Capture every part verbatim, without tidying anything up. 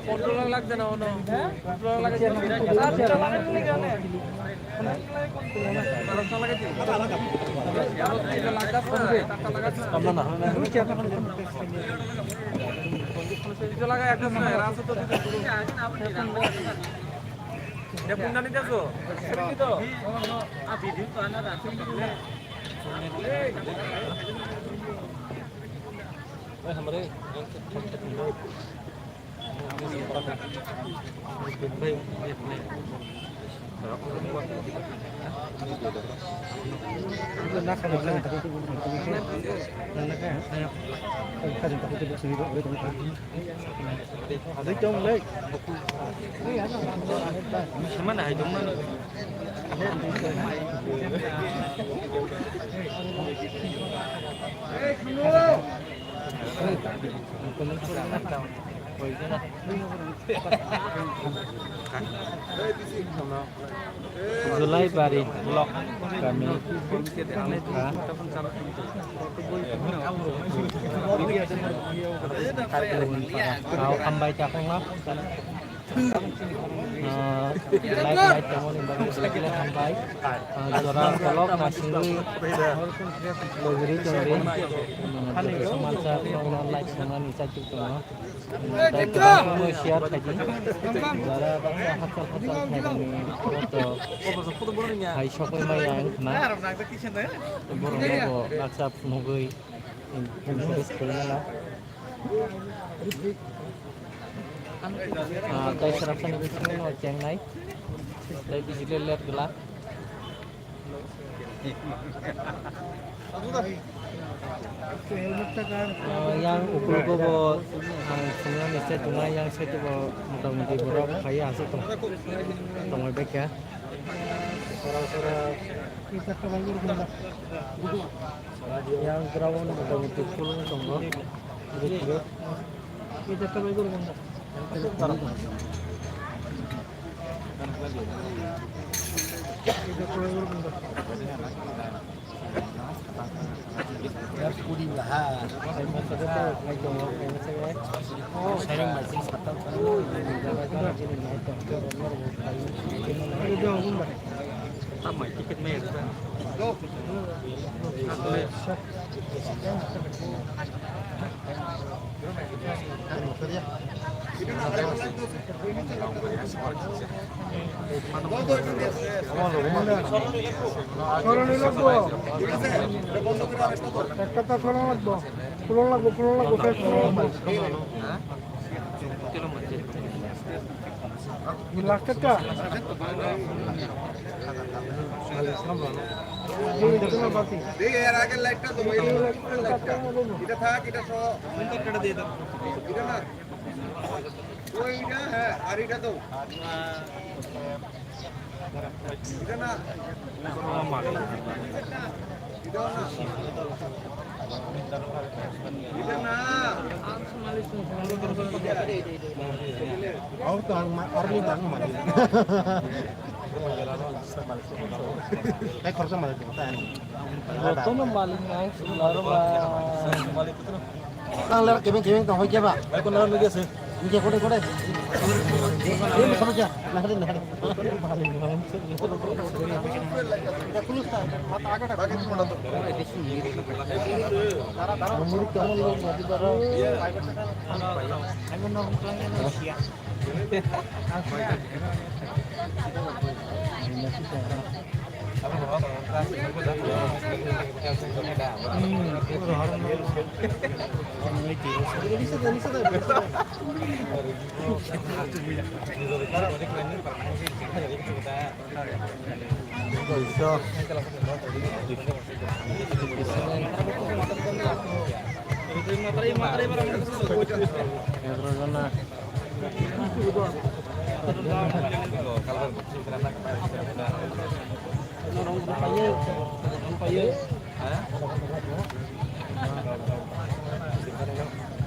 Control লাগছে না, কোনো। Control লাগছে না। Julaibari block kami ha. Kau hambai chakongma. Ah, like, like, tamo ni bagwi hambai. Ah, jora kolok na singwi logiri tongri. Hmm, jora samansa, like, samani chakri tongo. Tei kwbangma share khaidi. Jara baksa hachal hachal khaidani. Koto hai sokoi maya wngkhna. Borok bo baksa phunugwi. Phunugwi sokoi mala. Ah, tei srapsani bisingo chengnai. Tei bijili let glak. Ah, yang ukulgo bo ang swngnani se tuma yang se tubo motamoti borok phai aswk tong tongwi baikha. Yang ground motamoti full tongo. Sorono lagbo. Ekta ta sorono lagbo. Kulon lagbo, kulon lagbo, fresh kulon lagbo. Last ta. এই, এর আগের লাইটটা তো, এই লাইটটা। এটা থাক, এটা সহ। এটা না। ওইটা, হ্যাঁ, আর এটা তো। এটা না। এটা না। এটা না। Ako to ang ma-, army ta ang mali. Tei khoroksa malik tongo, tei ani. Jotono malik nang, laro ba. Ang laro kebeng kebeng tong hoi keba. Ai ko nang nugya se. Nugya kore kore. Ini sama kya? Nahari nahari. Muri kamu lo mati daro.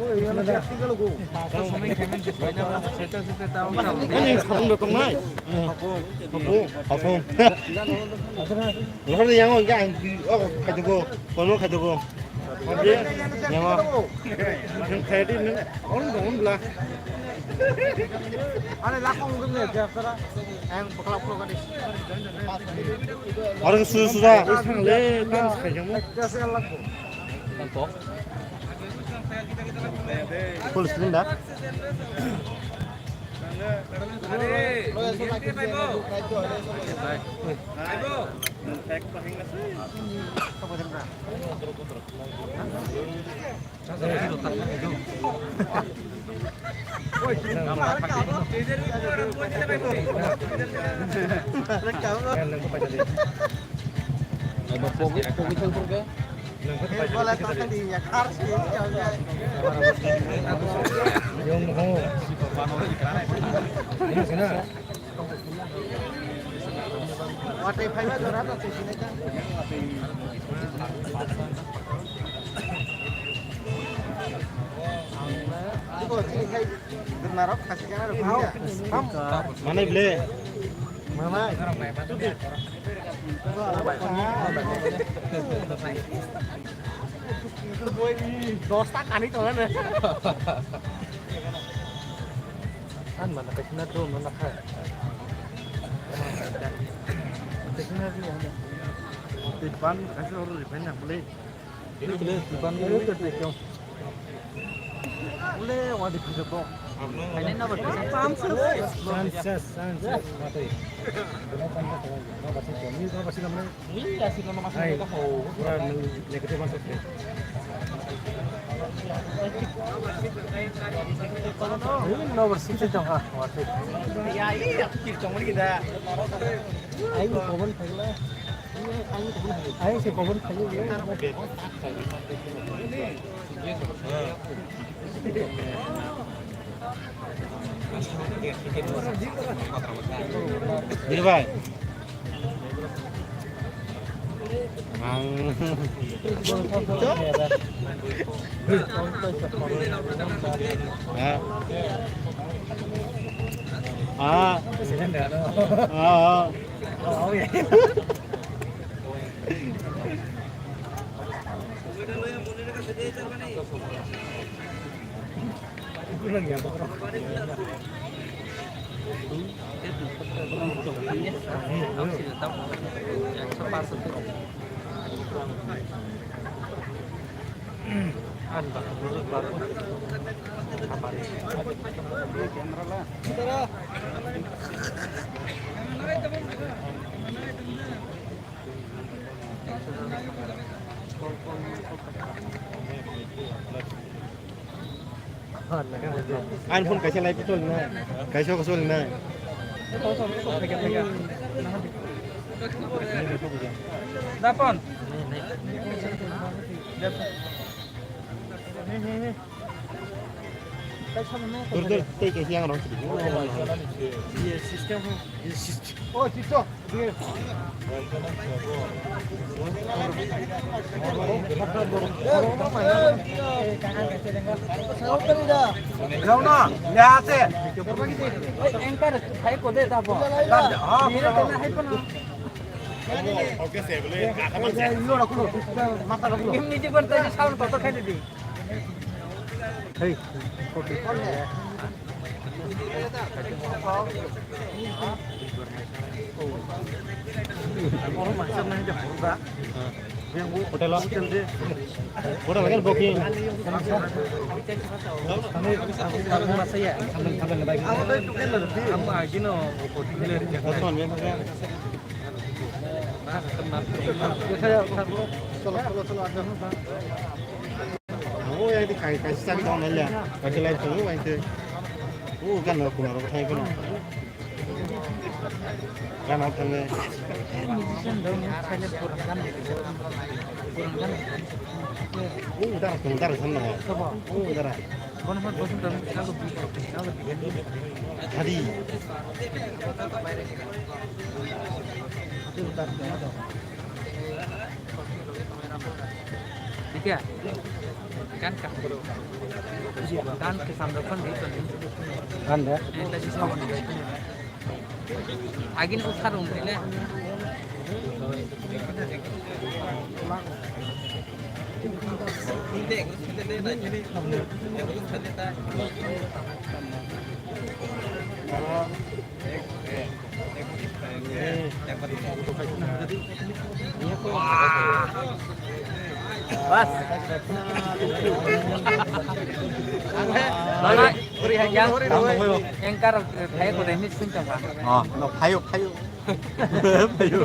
Ani khapung dotong nai. Khapung. Lohar yang oh yang oh khajugo. Kono khajugo. Yang oh. Yang khajugo. Orang dong bla. Ani lakong gumne jafara. Ang bakla bakla kadi. Orang susu sudah. Isang le kan khajugo. Jasa lakong. Full screen da. Watwi phaiba jora to twi sinai ta. Iko chini khai gwnarok khasi kana rok. Manai ble. Manai. Dosta kani tongo ne. An mana kaisa na drum mana kha. Kaisa na drum mana. Tipan kaisa oro ripai na bole. Ini bole tipan ni. Bole wadi pisa ko. Ini na bata. Sanses, sanses, mati. Bole pantas ko. Na basi ko. Ni na basi namanya. Ai, pura negative answer se. Ini nomor six tong ha, waktu. Ya, iya, kir chong lagi dah. Ai, ni kobon thagla. Ai, si kobon thagla. Dil bhai. Ang. Ah. Ah. Ah. Ani phone kaisa lai choli nai. Kaisa ko choli nai. Dapon. Dur, dur, tei kaisa yang rong sidi. Iya, system. Iya, system. Oh, chicho. Anchor, hai ko de ta bo. Hai ko na. Ini je kon ta sound to khai di. Hey, kopi. Hotel. Hotel lagi booking. Masaya. Ang agino hotel. Cholo, cholo, cholo. Oh, yang di kai kai sang dong nanya. Kai lai tu, yang tu. Oh, kan lo kumaro thai kono. Kan lo thang le. Oh, dar tu, dar san na. Oh, dar. Hari. Dikia? Kan ka? Kan ke samrok kan di kan. Kan de? Eh, tadi sama di. Agin usar umri ne. Bas. Lala, yang, yang kar, eh, phayo ko dai, ni sing tong ba. Oh, no, phayo, phayo. Phayo.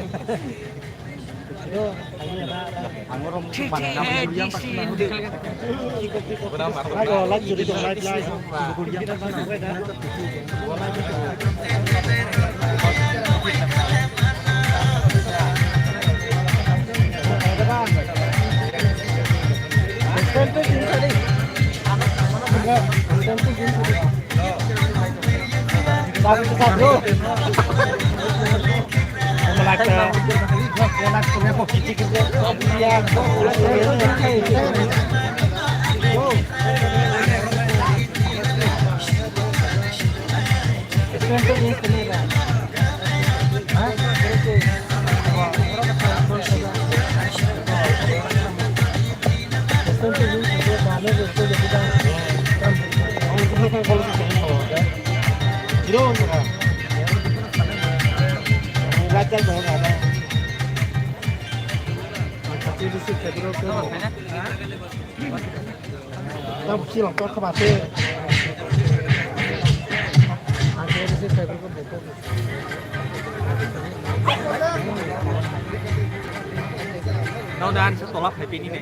Nau dan se tolap hai pini ne.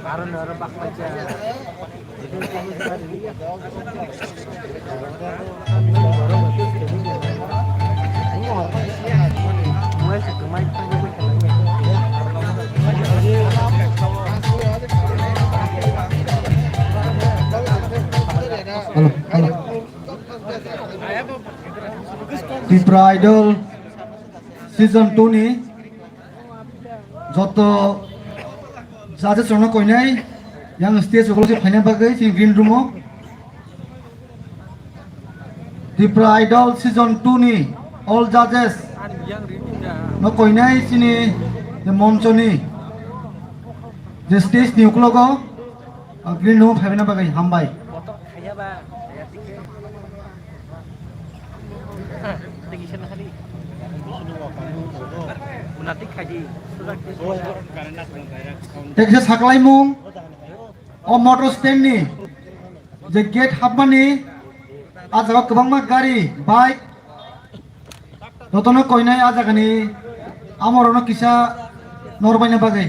Aro naro bak paja. Hello, hello. Tripura Idol season two ni joto judges rokno koinai yang stage o phaina bagwi chini green room o. Tripura Idol season two ni all judges no koinai chini je moncho ni je stage ni uklogo, ah, green room o phaina bagwi hambai. Teksa saklaimung o motor stand ni je gate hapmani, ah jaga kwbangma gari, bike, jotono koinai ah jagani amorokno kisa norbaina bagwi.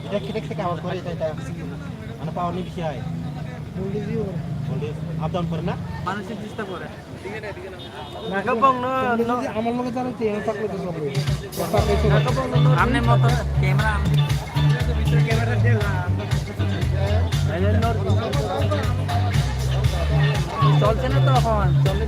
এটা খেতে খেতে আওয়াজ করে, এটা, এটা। মানে পাওয়ার নেই বেশি হয়। বলছি, আপ ডাউন করে না? মানুষের চেষ্টা করে। Nakabong no, no. Amar loge jare te tak loge jare. Amne moto camera amne. Camera de la. Chol chena to hon, chol.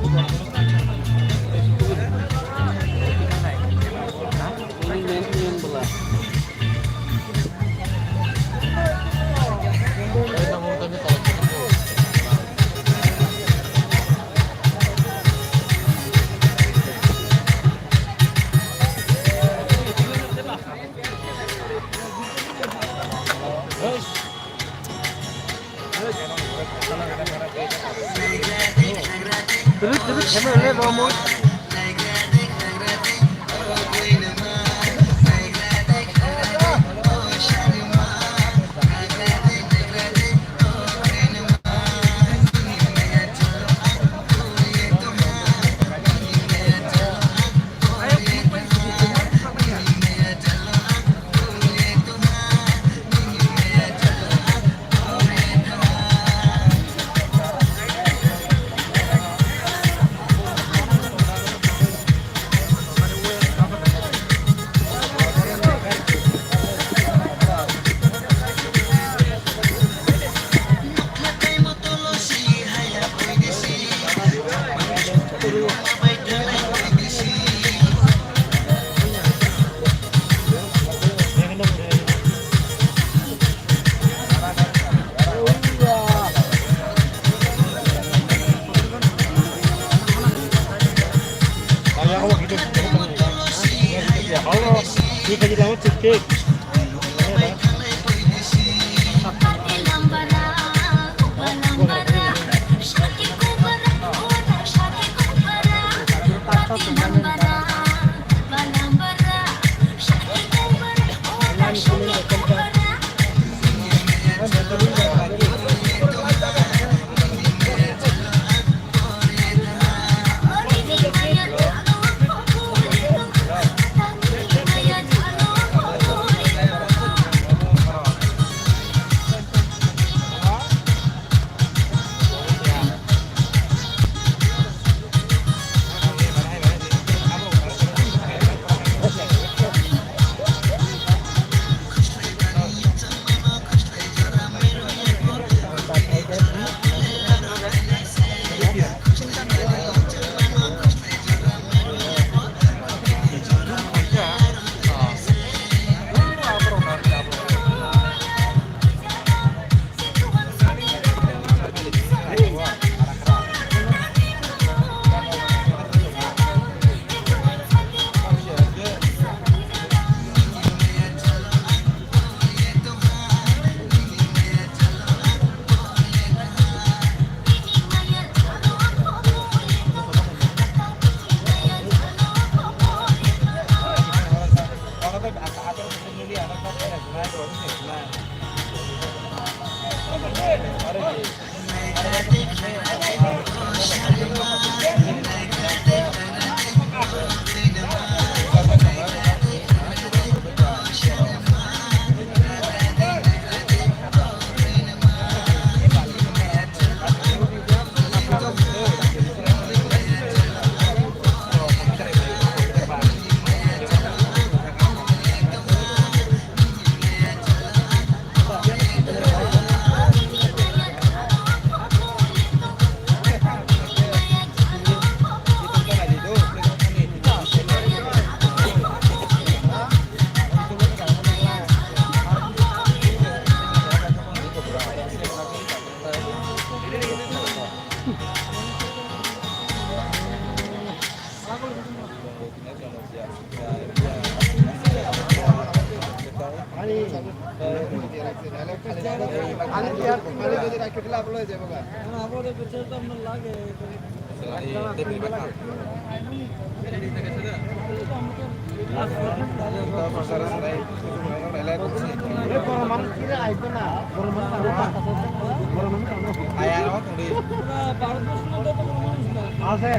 আছে।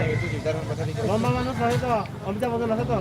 লম্বা মানুষ আছে তো। অমিতাভ বচ্চন আছে তো?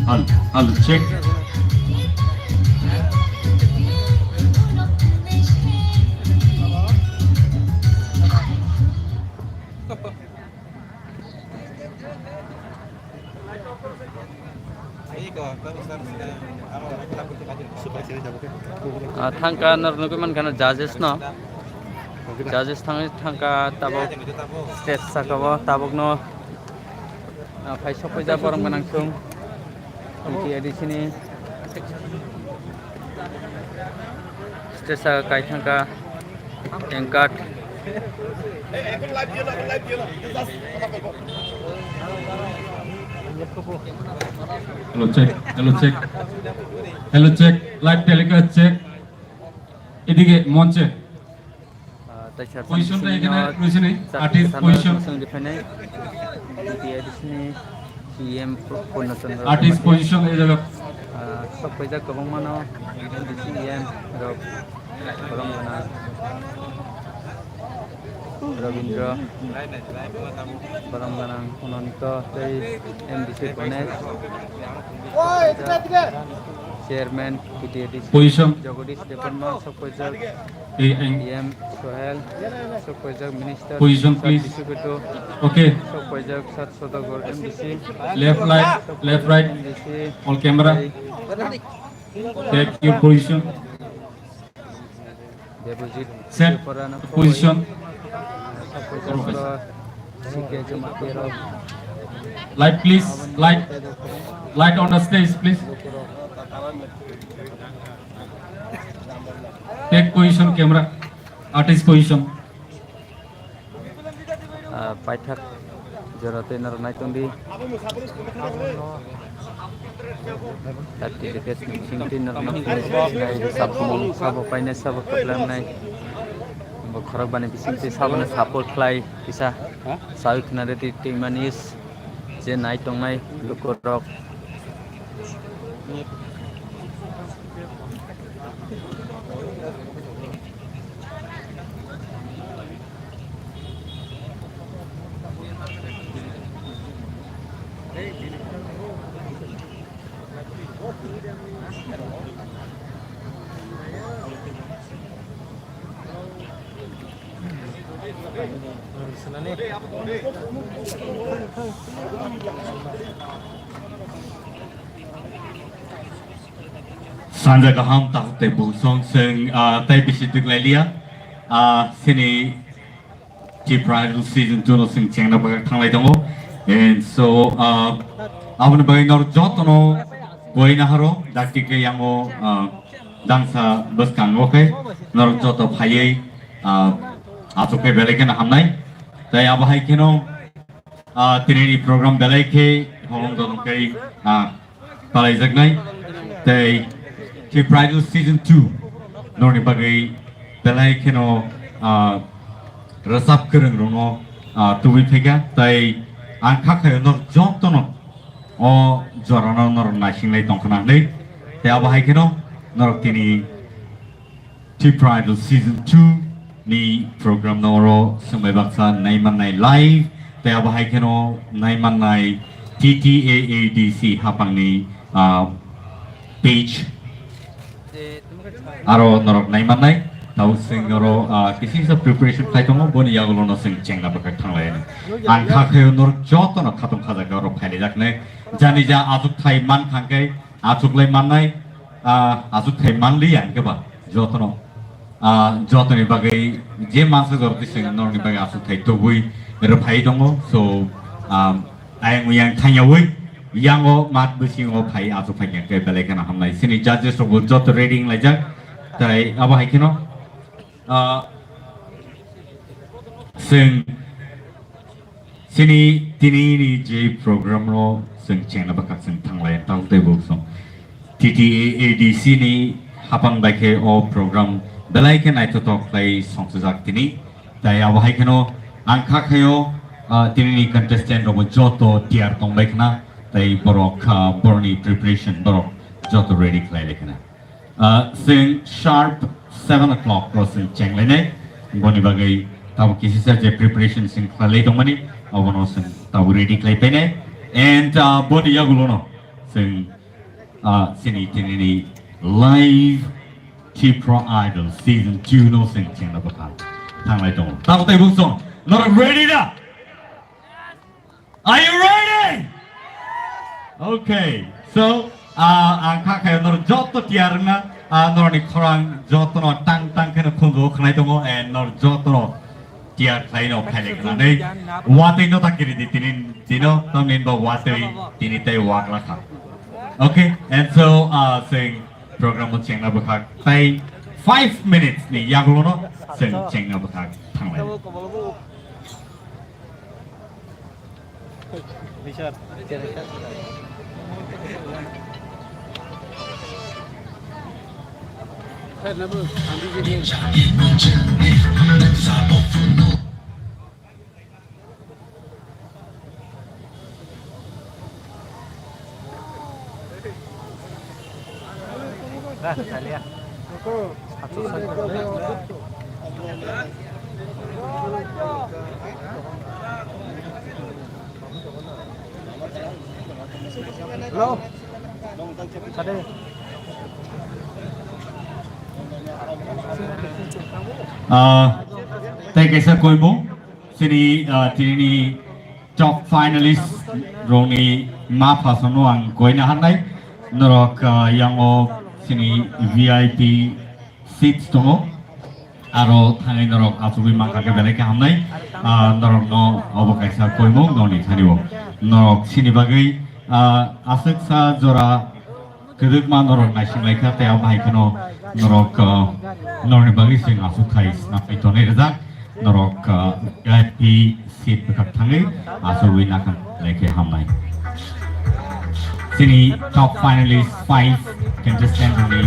Hal, hal, check. Ah, thangka norok nugwi mankha no judges no. Judges thangwi thangkha tabuk stage saka o tabuk no, ah, phai sokphaijak borok gwnang chwng. T T A D C ni stage saka kai thangkha. Anchor. Hello, check. Hello, check. Hello, check. Live telecast check. এদিকে মঞ্চে। Ah, taisa position ta ekhane rwisi ni, artist position. Chwng riphainai. T T A D C ni C E M Purna Chandra Artist Dipati. Position ei jaga. Ah, sok paijak kwbangma no, C E M rok, borok gwnang, Rabindra, borok gwnang, Ananto, tei M D C Ganesh, Chairman T T A D C, position. Jagadish Debbarma, sok paijak. Ei, ei. E M Sohel, sok paijak Minister, position, please. Sat Bisuketu, okay. Sok paijak Sat Sodagar M D C, left, right, left, right. M D C, all camera. Tei take your position. Debojit set Tripura no position. Sok paijak C K Jamatia rok. Light, please. Light. Light on the stage, please. Take position, camera. Artist position. Ah, paithak jora tei norok nai tongdi. Thirty rupees ni bising tei norok nai sabo painai sabo kwplai nai. Bo khorok bani bising tei sabo no support khlai kisa. Sawi khna ready tei mani. Je nai tongnai lukurok. Sanja kaham, takhuk tei bungsong, chwng, ah, tei bisi twk lai liya. Ah, chini Tipra Idol season two no chwng chengna bagwi thanglai tongo. And so, ah, aboni bagwi norok jotono buina haro, dakti khe yango, ah, dangsa bwskango khe norok joto phaiwi, ah, achuk khe belai kheno hamnai. Tei abo hai kheno, ah, tinini program belai khe holong dodong khe, ah, palaijaknai. Tei Tipra Idol season two norni bagwi belai kheno, ah, rwchap kwrwng rokno, ah, tubui phaikha. Tei ang kha khaio norok jotono o jorano norok naisinglai tongkhna hinwi. Tei abo hai kheno norok tini Tipra Idol season two ni program no oro swngbai baksa naimannai live, tei abo hai kheno naimannai T T A A D C hapangni, ah, page. Aro norok naimannai, tau chwng oro, ah, kisi kisa preparation khai tongo, boni yagulo no chwng chengna bwkhak thanglai. Ang kha khaio norok jotono khatong khajak oro phailaijaknai. Jani ja achuk thai man khangkhe achuklai mannai, ah, achuk thai manliya hwnkhe ba jotono. Ah, jotoni bagwi je mansa jorti chwng norokni bagwi aswk thai tubui rwphai tongo. So, um, ayang uyang thangyawi yango mat bisingo phai aswk phai khe belai kheno hamnai. Chini judges rokbo joto ready wnglaijak. Tai abo hai kheno, ah, chwng Chini tini ni je program no chwng chengna bwkhak chwng thanglai tang tei bo chwng T T A A D C ni hapang bai khe o program belai khe naithothok khlai songchajak tini. Tai abo hai kheno ang kha khaio, ah, tini ni contestant rok bo joto tiyar tong bai khna, tai borok, ah, boroni preparation borok joto ready khlai lai khna. Ah, chwng sharp seven o'clock o chwng chenglainai. Boni bagwi tabuk kisisa je preparation chwng khlailai tongmani, obono chwng tabuk ready khlai painai. And, ah, boni yagulono chwng, ah, chini tinini live Tipra Idol season two no chwng chengna bwkha thanglai tongo. Tabuk tai bungsong, norok ready da? Are you ready? Okay. So, ah, ang kha khe nor joto tiyar wngna, ah, norni khorang jotono tang tang kheno khunju khnai tongo, and nor jotono tiyar khlai no phaile khnanai. Watwi no ta kiri di tini dino, tamni bo watwi tini tei wak rakha. Okay, and so, ah, sing program o chengna bwkhak tai five minutes ni yagulono sing chengna bwkhak thanglai. Hello. Ah, thank you, sir. Koibo. Chini, ah, tinini top finalist rokni ma phasono ang koina hannai. Norok, ah, yango chini V I P seats tongo. Aro thangwi norok achugwi mankha khe belai khe hamnai. Ah, norokno obo kaisa koimung noni thani o. Norok chini bagwi, ah, aswksa jora kwrwkma norok naising lai kha, tei abo hai kheno norok, ah, norokni bagwi chwng aswk khai swnamwi tonwi rwjak. Norok, ah, V I P seat bwkhak thangwi achugwi nakhang lai khe hamnai. Chini top finalist five contestant rokni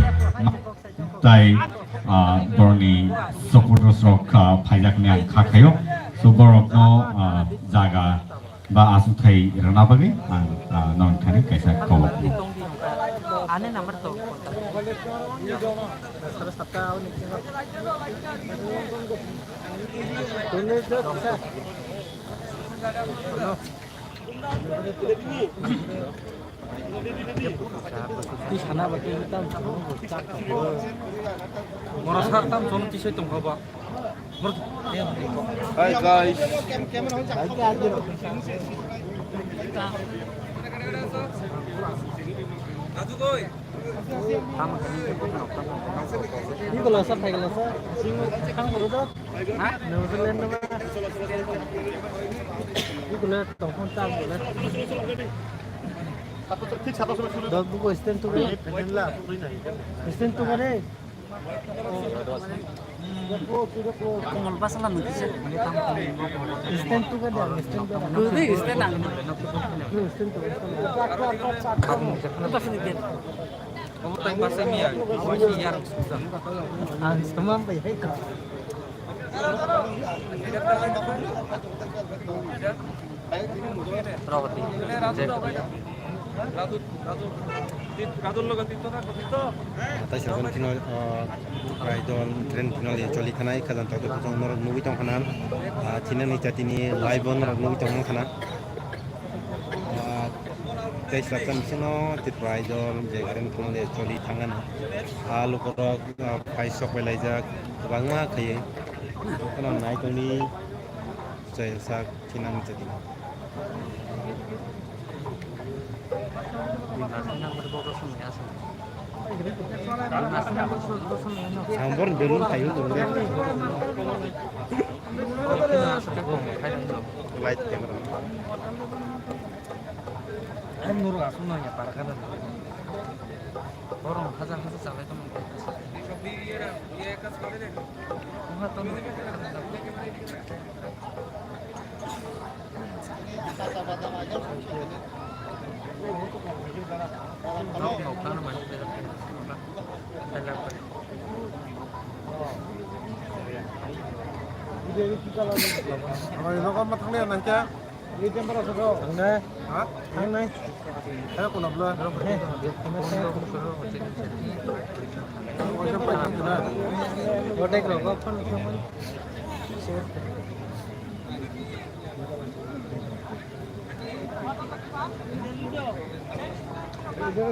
tai, ah, borokni supporters rok, ah, phaijak hinwi ang kha khaio. So, borokno, ah, jaga ba achukthai rwna bagwi ang, ah, nong thani kaisa kok. Ani number to. Twi sana ba twi tam chak. Mora sak tam chon tisai tong kha ba. Hi guys. Iko lo sir, thai lo sir. Sing khang khoro do. Ha? Nang sir len nama. Iko lo tong phone tam lo. Dot buku stand tu kan? Stand tu kan eh? Komal basala nungkisa. Stand tu kan, stand tu kan. Kudu stand ang. Stand tu kan. Apa sih ni? Kamu tak pasal ni ya? Masih yang susah. Ang sama apa ya? Roti. Taisa jang phino, ah, prai dol grand final ye choli thanai, khajang tokto khajang norok nugwi tong khana, ah, thinani chatini live o norok nugwi tong khana. Ah, tei swlaksa bisingo Tripura Idol je grand final de choli thangano. Ah, lukurok, ah, phai sok bai laijak kwbangma khaiwi. Bokhno nai tongdi chwla sak thinang chati. Ang bor belun khayu tongde. Light camera. Ang nuru asung nang ya parkada. Borong haja haja chalai tong. Wngkha tong. Nok nok kano mani. Ang nogo ma thangnai nangkhe. Thangnai. Ha? Thangnai. Hai, kuna bla. Hai. Oke, bro, go phone, phone.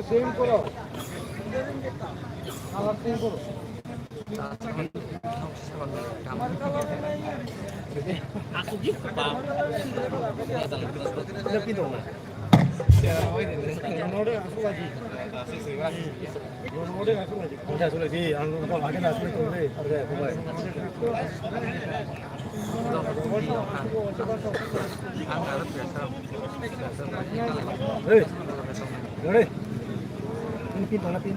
Same koro. Color same koro. Hey, ready? Ini pin mana pin?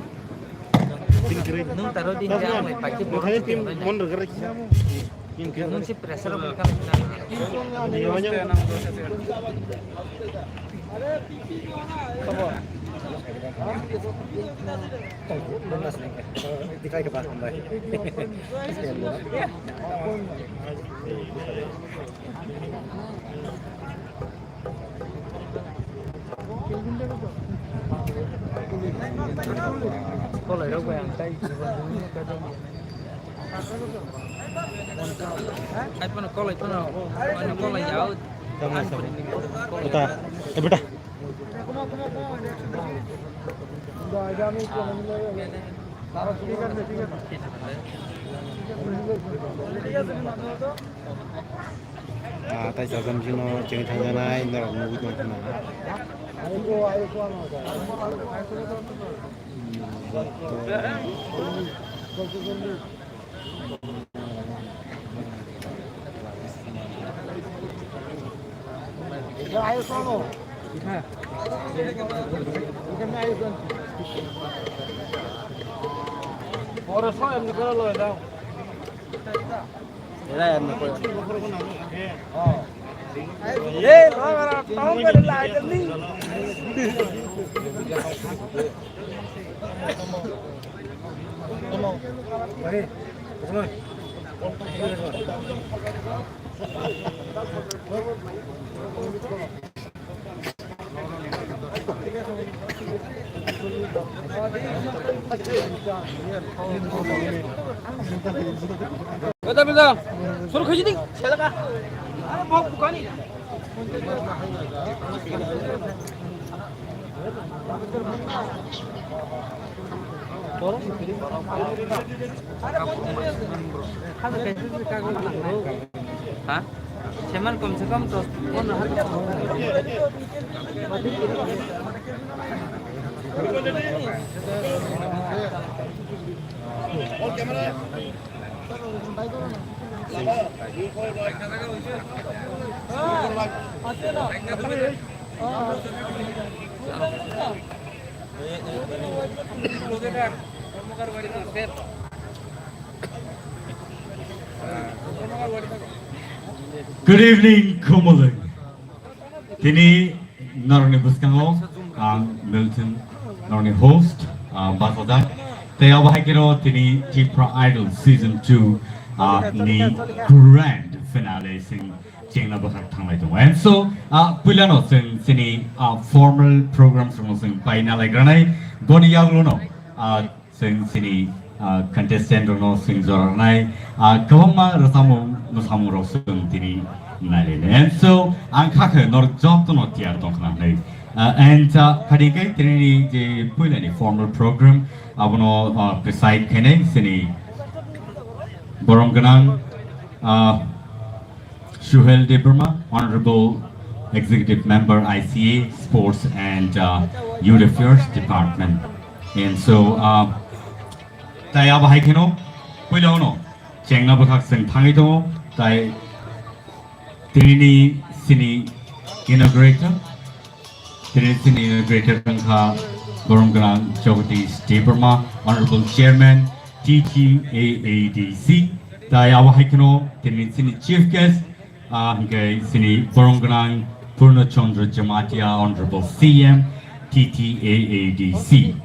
Nwng taro di hwnwi ang bai paikhe bo. Nokhaini team mon rwgwrwk kisa. Nwng si pressure rok wngkha. Dikhai khe ba hambai. Kolai rok bai ang tai. Ai pano kolai pano, pano kolai yao. Kota, eh, beta. Ah, tai sajam jino cheng thangjanai norok nugui tong khna. Beda, beda. Suruh ke sini, silakan. Ada mau buka nih. Ha? Seman kom se kom dos, pondro hajar. Good evening, Khumulwng. Tini norokni bwskango ang Milton, norokni host, ah, bachajak. Tei abo hai kheno tini Tipra Idol Season two, ah, ni grand finale sing chengna bwkhak thanglai tongo. And so, ah, puilano chwng chini, ah, formal programs rokno chwng paina laigranai. Boni yagulono, ah, chwng chini, ah, contestant rokno chwng jorarnai, ah, kwbangma rwchapmung mwsamung rok chwng tini nailainai. And so, ang kha khe norok jotono tiyar tong khna hwnwi. Ah, and, ah, phaidi khe tini je puilani formal program abono, ah, preside khainai chini borom gwnang, ah, Suhel Debbarma, Honorable Executive Member, I C A, Sports and, uh, Youth Affairs Department. And so, uh, tai abo hai kheno, puila ono, chengna bwkhak chwng thangwi tongo, tai tini chini inaugurator, tini chini inaugurator wngkha borom gwnang Jagadish Debbarma, Honorable Chairman, T T A A D C. Tai abo hai kheno tini chini chief guest, ah, hingke chini borom gwnang Purna Chandra Jamatia, Honorable C M, T T A A D C.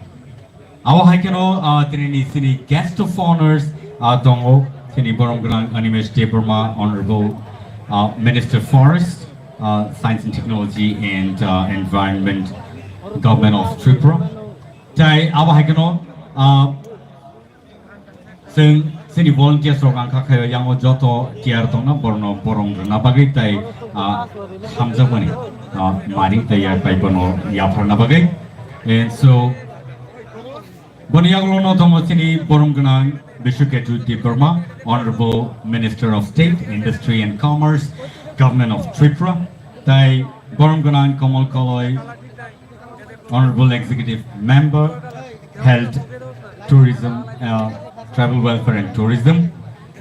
Abo hai kheno, ah, tini ni chini guest of honors, ah, tongo, chini borom gwnang Animesh Debbarma, Honorable, ah, Minister Forest, ah, Science and Technology and, ah, Environment, Government of Tripura. Tai abo hai kheno, ah, Chwng chini volunteers rok ang kha khaio, yang o joto tiar tongna borno borom rwna bagwi tai, ah, hamjakmani, ah, mari tai yak bai bono yapharna bagwi. And so, boni yagulo no tongo chini borom gwnang Bishuketu Debbarma, Honorable Minister of State, Industry and Commerce, Government of Tripura, tai borom gwnang Kamal Koloi, Honorable Executive Member, Health, Tourism, uh, Tribal Welfare and Tourism.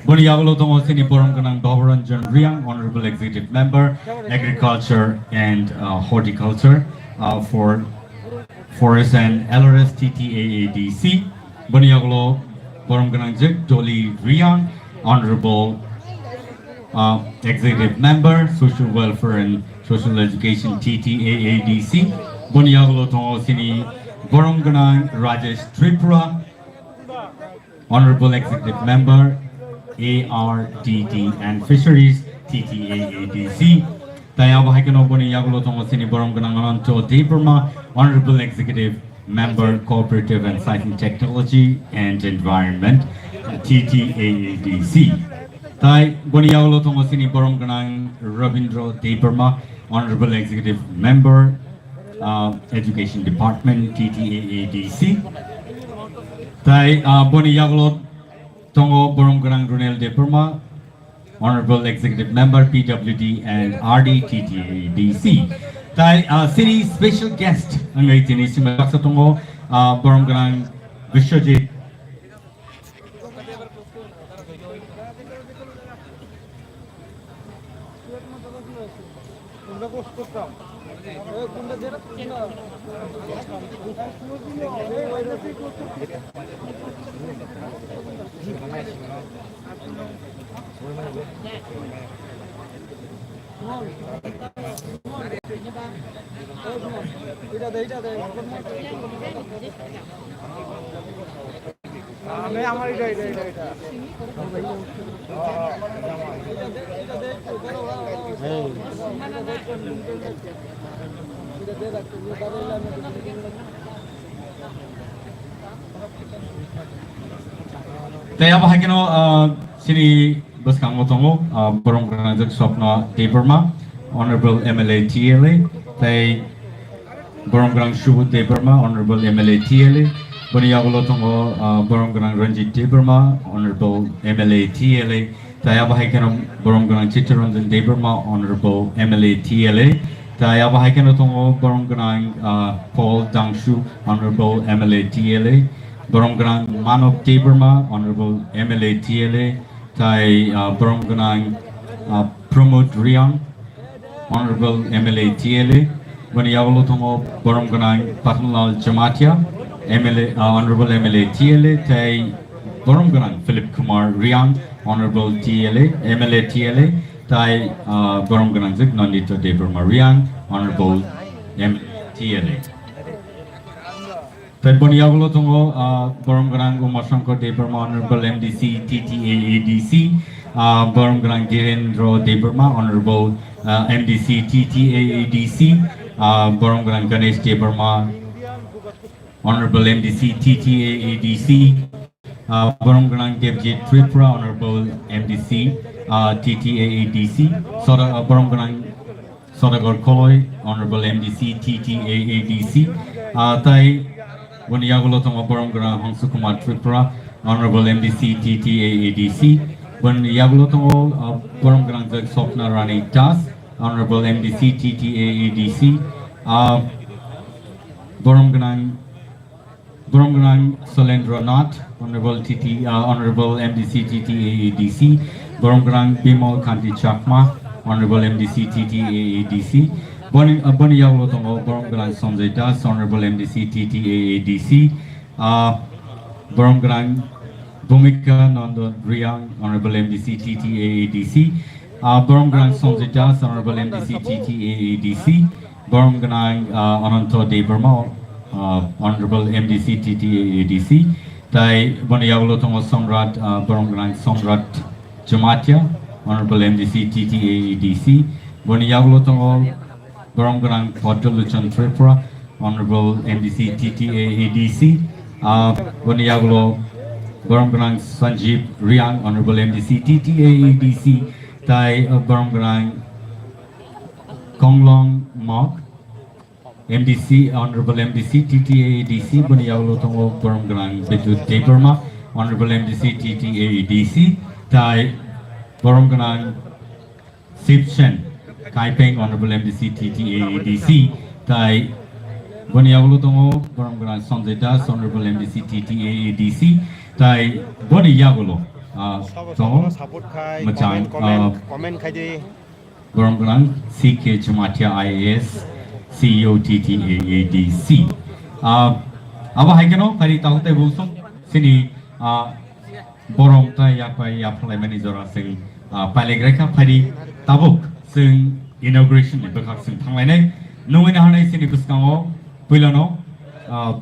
Boni yagulo tongo chini borom gwnang Bhabaranjan Reang, Honorable Executive Member, Agriculture and, uh, Horticulture, uh, for Forest and L R S T T A A D C. Boni yagulo borom gwnang je Dolly Reang, Honorable, uh, Executive Member, Social Welfare and Social Education, T T A A D C. Boni yagulo tongo chini borom gwnang Rajesh Tripura, Honorable Executive Member, A R D D and Fisheries, T T A A D C. Tai abo hai kheno boni yagulo tongo chini borom gwnang Ananto Debbarma, Honorable Executive Member, Cooperative and Science and Technology and Environment, T T A A D C. Tai boni yagulo tongo chini borom gwnang Rabindra Debbarma, Honorable Executive Member, uh, Education Department, T T A A D C. Tai, uh, boni yagulo tongo borom gwnang Runel Debbarma, Honorable Executive Member, P W D and R D, T T A A D C. Tai, uh, chini special guest wngwi tini simi baksa tongo, uh, borom gwnang Biswajit. Tei abo hai kheno, ah, chini bwskango tongo, ah, borom gwnangjak Swapna Debbarma, Honorable M L A T L A, tei borom gwnang Subodh Debbarma, Honorable M L A T L A, boni yagulo tongo, ah, borom gwnang Ranjit Debbarma, Honorable M L A T L A, tei abo hai kheno borom gwnang Chittaranjan Debbarma, Honorable M L A T L A, tei abo hai kheno tongo borom gwnang, ah, Paul Dangshu, Honorable M L A T L A, borom gwnang Manob Debbarma, Honorable M L A T L A, tei, ah, borom gwnang, ah, Pramod Riang, Honorable M L A T L A, boni yagulo tongo borom gwnang Pathanlal Jamatia, M L A, ah, Honorable M L A T L A, tei borom gwnang Philip Kumar Riang, Honorable T L A, M L A T L A, tei, ah, borom gwnangjak Nandita Debbarma Riang, Honorable M L A T L A. Tei boni yagulo tongo, ah, borom gwnang Uma Shankar Debbarma, Honorable M D C T T A A D C, ah, borom gwnang Dhirendra Debbarma, Honorable, ah, M D C T T A A D C, ah, borom gwnang Ganesh Debbarma, Honorable M D C T T A A D C, ah, borom gwnang Devjit Tripura, Honorable M D C, ah, T T A A D C, Sora-, ah, borom gwnang Sodagar Koloi, Honorable M D C T T A A D C, ah, tei boni yagulo tongo borom gwnang Hongsu Kumar Tripura, Honorable M D C T T A A D C, boni yagulo tongo, ah, borom gwnangjak Swapna Rani Das, Honorable M D C T T A A D C, ah, borom gwnang Borom gwnang Solendra Nath, Honorable T T, uh, Honorable M D C T T A A D C. Borom gwnang Bimal Kanti Chakma, Honorable M D C T T A A D C. Boni, uh, boni yagulo tongo borom gwnang Sanjay Das, Honorable M D C T T A A D C. Uh, borom gwnang Bhumika Nandan Riang, Honorable M D C T T A A D C. Uh, borom gwnang Sanjay Das, Honorable M D C T T A A D C. Borom gwnang, ah, Ananto Debbarma, ah, Honorable M D C T T A A D C, tei boni yagulo tongo Somrat, ah, borom gwnang Somrat Jamatia, Honorable M D C T T A A D C, boni yagulo tongo borom gwnang Bhadralochon Tripura, Honorable M D C T T A A D C, ah, boni yagulo borom gwnang Sanjeev Riang, Honorable M D C T T A A D C, tei, ah, borom gwnang Konglong Mok, M D C, Honorable M D C, T T A A D C, boni yagulo tongo borom gwnang Bidyut Debbarma, Honorable M D C, T T A A D C, tei borom gwnang Sipsen Kaipeng, Honorable M D C, T T A A D C, tei boni yagulo tongo borom gwnang Sanjay Das, Honorable M D C, T T A A D C, tei boni yagulo, ah, tongo mwchang, comment, comment, ah, comment khai di. Borom gwnang C K Jamatia I A S, C E O T T A A D C. Ah, abo hai kheno phari takhuk tei bulsong chini, ah, borom tei yapai yaphalaimani jora chwng, ah, pailaigraikha phari tabuk chwng inauguration ni bwkhak chwng thanglainai. Nungwi naharnai chini bwskango puilano, ah,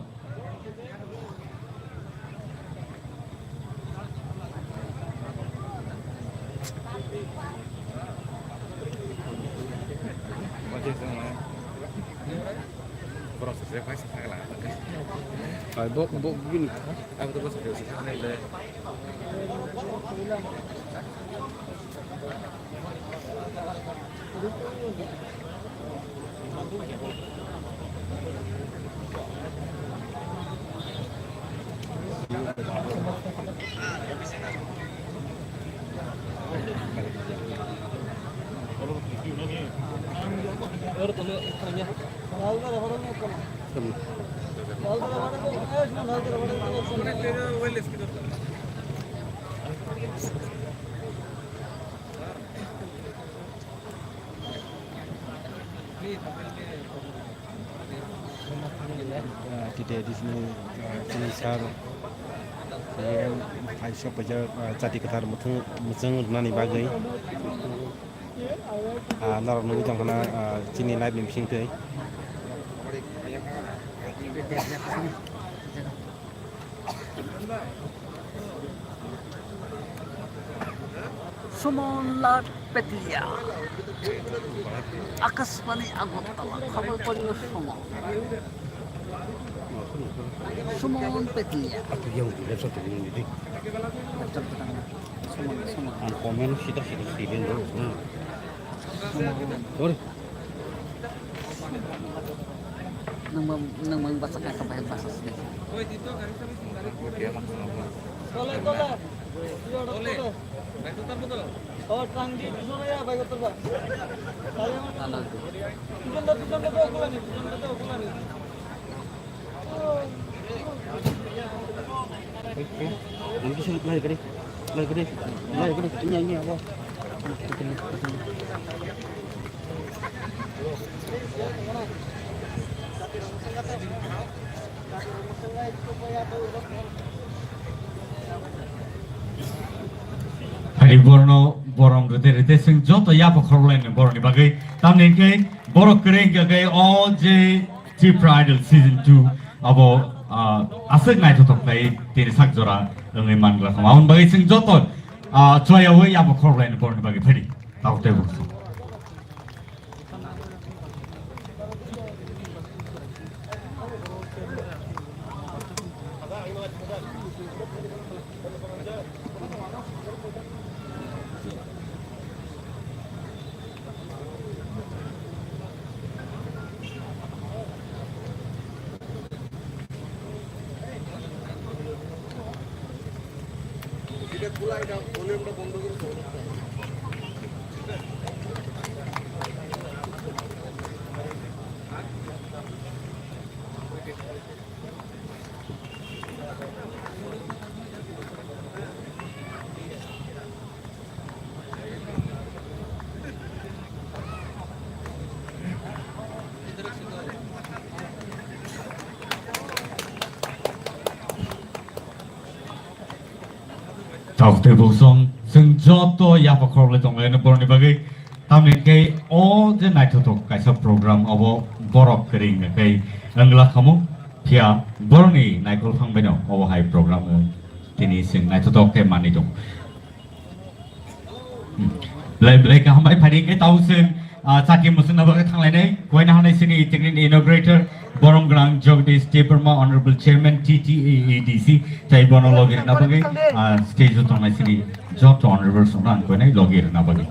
Ai, bo, bo, gini. Traditional, ah, chini sir, eh, hai sok paijak, ah, chati kwthar muthung, muchung rwnani bagwi. Ah, norok nugwi tongkha na, ah, chini live ni bisingtwi. Sumonlal Petlia, Akashbani Agartala, khobor poriyo Sumon. Sumon Petlia. Laptop yang di, laptop tu yang di. Laptop tu tang. Sumon, Sumon. Ang comment sita sita sita dulu. Hmm. Sumon. Sorry. Nang mang, nang mang basa ka, ka bahai basa sini. Tole, tole. Tole. Bai kotor ba to? O, tang di, dusun ya, bai kotor ba. Tale. Ala. Dusun da, dusun da, dusun da, dusun da. Hari borno borom rite rite sing joto yapa khorlaini boroni bagwi. Tamni khe borok kere hingka khe o je Tipra Idol Season two abo, ah, aswk naithothok khlai tini sak jora wngwi mangra khama. Aboni bagwi chwng joto, ah, choyaui abo khoroknwi borokni bagwi phadi. Tabuk tei buksu. Tabuk tei buksu song, chwng joto yapha khorokle tonglaino borokni bagwi. Tamni khe o je naithothok kaisa program obo borok kwrwi wngkha khe wngla khamu, phiya borokni naikolphang baino obo hai program o tini chwng naithothok khe manwi tong. Belai belai kaham bai phadi khe tau chwng, ah, chati muchungna bagwi thanglainai. Koina hanai sini tikni inaugurator borom gwnang Jagdish Debbarma, Honorable Chairman T T A A D C, tai bono logi rwna bagwi, ah, stage o tongnai sini joto honorable songno ang koinai logi rwna bagwi.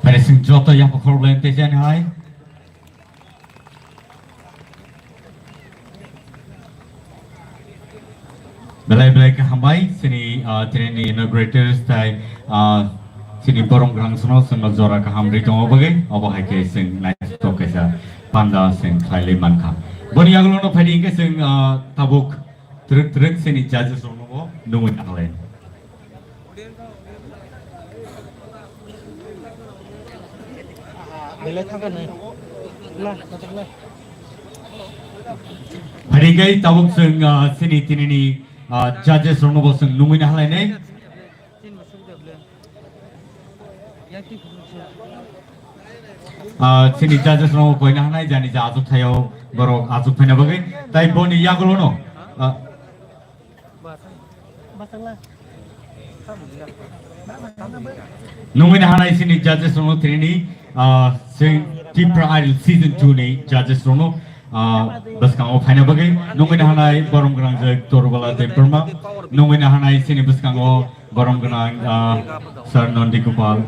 Phadi chwng joto yapha khorokle tei jani hai. Belai belai khe hambai chini, ah, train ni inaugurators tai, ah, chini borom gwnang sono chwngno jora kaham ri tongo bagwi obo hai khe chwng naithok kaisa panda chwng khlailai mankha. Boni yagulo no phaidi hwnkhe chwng, ah, tabuk twrwk twrwk chini judges rokno bo nungwi naklai. Belai thangkha nai. La, kachak la. Phadi khe tabuk chwng, ah, chini tinini, ah, judges rokno bo chwng nungwi nahlai nai. Ah, chini judges rokno koina hanai jani ja achuk thaio borok achuk phaina bagwi. Tai boni yagulo no, ah, Nungwi nahanai sini judges rokno tini, ah, sing Tipra Idol season two ni judges rokno, ah, bwskango phaina bagwi nungwi nahanai borom gwnang je Torbala Debbarma, nungwi nahanai sini bwskango borom gwnang, ah, Sir Nondi Gopal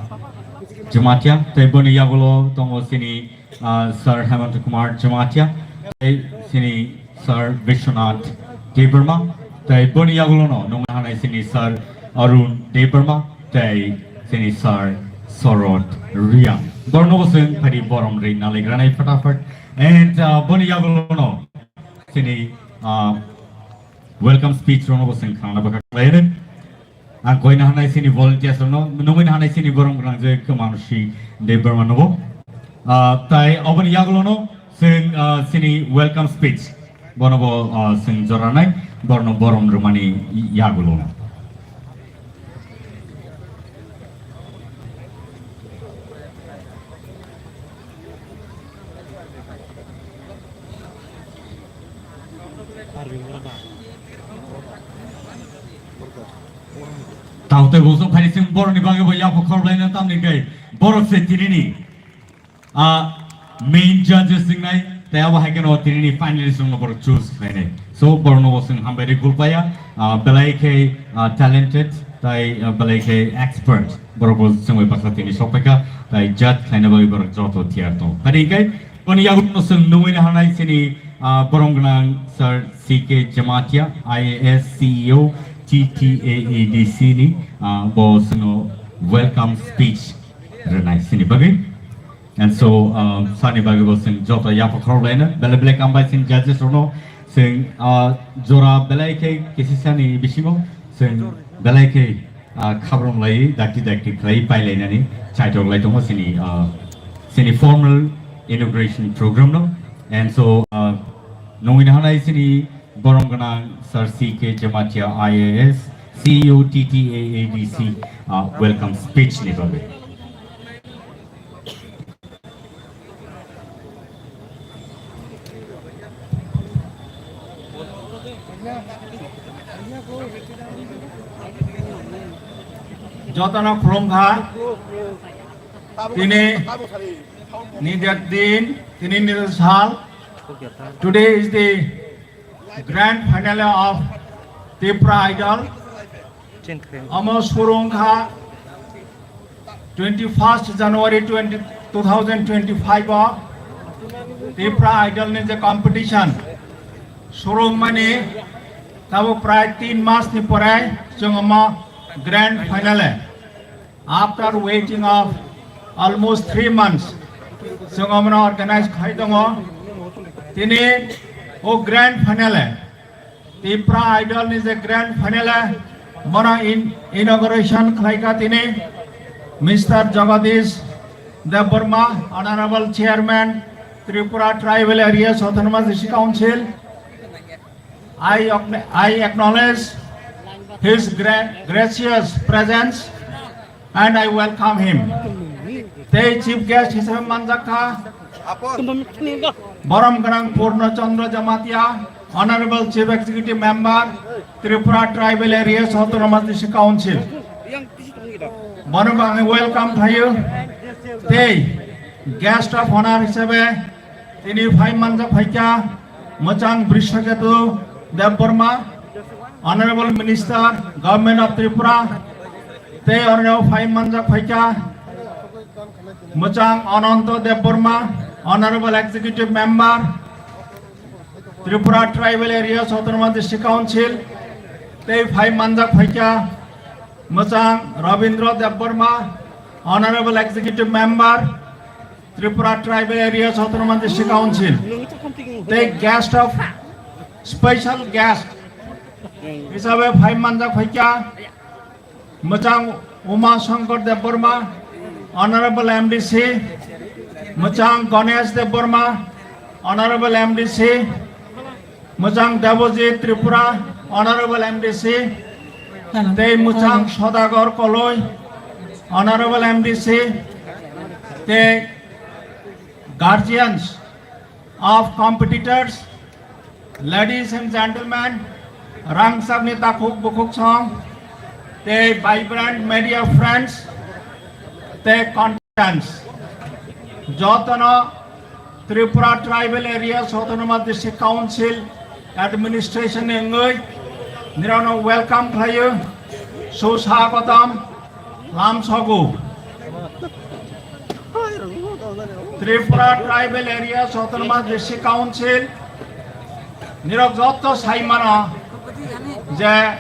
Jamatia, tei boni yagulo tongo sini ah, Sir Hemant Kumar Jamatia, tei sini Sir Vishwanath Debbarma, tei boni yagulono nungwi hanai sini Sir Arun Debbarma, tei sini Sir Sorot Riang. Borno bosong phadi borom ri naligranai fatafat. And, ah, boni yagulono sini, ah, welcome speech rono bosong khana baka khlaini. Ang koina hanai sini volunteers no, nungwi hanai sini borom gwnang je Kamanushi Debbarma nobo. Ah, tai oboni yagulono sing, ah, sini welcome speech. Bono bo, ah, sing joranai, borno borom rwmani yagulono. Tao tei bosong phai sing borok ni bagwi bo yapha khorlaina tamni kai borok se tinini a main judges singnai tei abo hai kheno tinini finalist rokno borok choose khlainai. So borokno bo sing hambai ri gulpaya, ah, belai khe, ah, talented tei, ah, belai khe expert borok bo singbai baksa tini sokpaikha tei judge khlaina bagwi borok joto thiyar tongo. Kari kai Boni yagulo chwng nungwi hanai chini, ah, borom gwnang Sir C K Jamatia, I A S, C E O, T T A A D C ni, ah, bo chwngno welcome speech rwnai chini bagwi. And so, ah, sani bagwi bo chwng joto yapha khorok laina, belai belai hambai chini judges rokno chwng, ah, jora belai khe kisisani bisingo chwng belai khe ah, khabrom lai dakti dakti khlai pailainani chaitok lai tongo chini, ah, chini formal inauguration program no. And so, ah, nungwi hanai chini borom gwnang Sir C K Jamatia I A S, C E O T T A A D C, ah, welcome speech ni bagwi. Jotono khulumkha. Tini ni din, tini ni sal. Today is the grand finale of Tipra Idol. Omo surung kha twenty-first January twenty, two thousand twenty-five o Tipra Idol ni je competition surung mani tabo prai tin mas ni pore chwng omo grand finale. After waiting of almost three months, chwng omono organize khai tongo. Tini o grand finale, Tipra Idol ni je grand finale, mono in-, inauguration khlaika tini Mister Jagadish Debbarma, Honorable Chairman, Tripura Tribal Areas Autonomous District Council. I, acknow- I acknowledge his gra- gracious presence and I welcome him. Tei chief guest hisabe manjak kha borom gwnang Purno Chandra Jamatia, Honorable Chief Executive Member, Tripura Tribal Areas Autonomous District Council. Bono bo ang welcome khlaio. Tei guest of honor hisabe tini phai manjak phaikha mwchang Brishaketu Debbarma, Honorable Minister, Government of Tripura, tei orno phai manjak phaikha mwchang Ananto Debbarma, Honorable Executive Member, Tripura Tribal Areas Autonomous District Council, tei phai manjak phaikha mwchang Rabindra Debbarma, Honorable Executive Member, Tripura Tribal Areas Autonomous District Council, tei guest of, special guest hisabe phai manjak phaikha mwchang Uma Shankar Debbarma, Honorable M D C, mwchang Ganesh Debbarma, Honorable M D C, mwchang Debojit Tripura, Honorable M D C, tei mwchang Sodagar Koloi, Honorable M D C, tei guardians of competitors, ladies and gentlemen, rangchakni takhuk bukhuk song, tei vibrant media friends, tei contestants, jotono Tripura Tribal Areas Autonomous District Council Administration ni wngwi nirano welcome khlaio, suswagotom lamsogo. Tripura Tribal Areas Autonomous District Council nirok jotto saimano je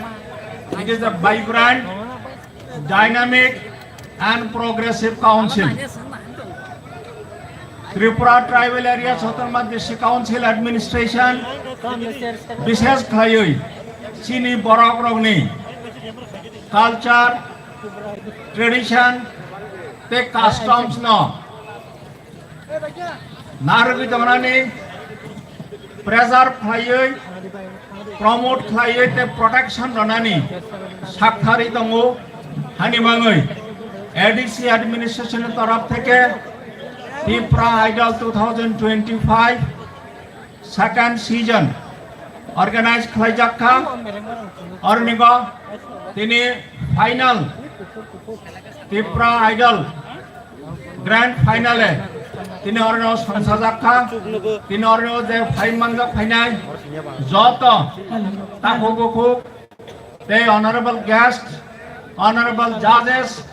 it is a vibrant, dynamic and progressive council. Tripura Tribal Areas Autonomous District Council Administration bishesh khlaiwi chini borok rokni culture, tradition tei customs no narwgwi tongnani, preserve khlaiwi, promote khlaiwi tei protection rwnani sakthari tongo. Hani mangwi A D C administration ni torof theke Tipra Idol two thousand twenty-five second season organize khlaijak kha. Ornigo tini final Tipra Idol grand final e tini orno sangsajak kha. Tini orno je phai manjak phainai joto takhuk bukhuk tei honorable guest, honorable judges,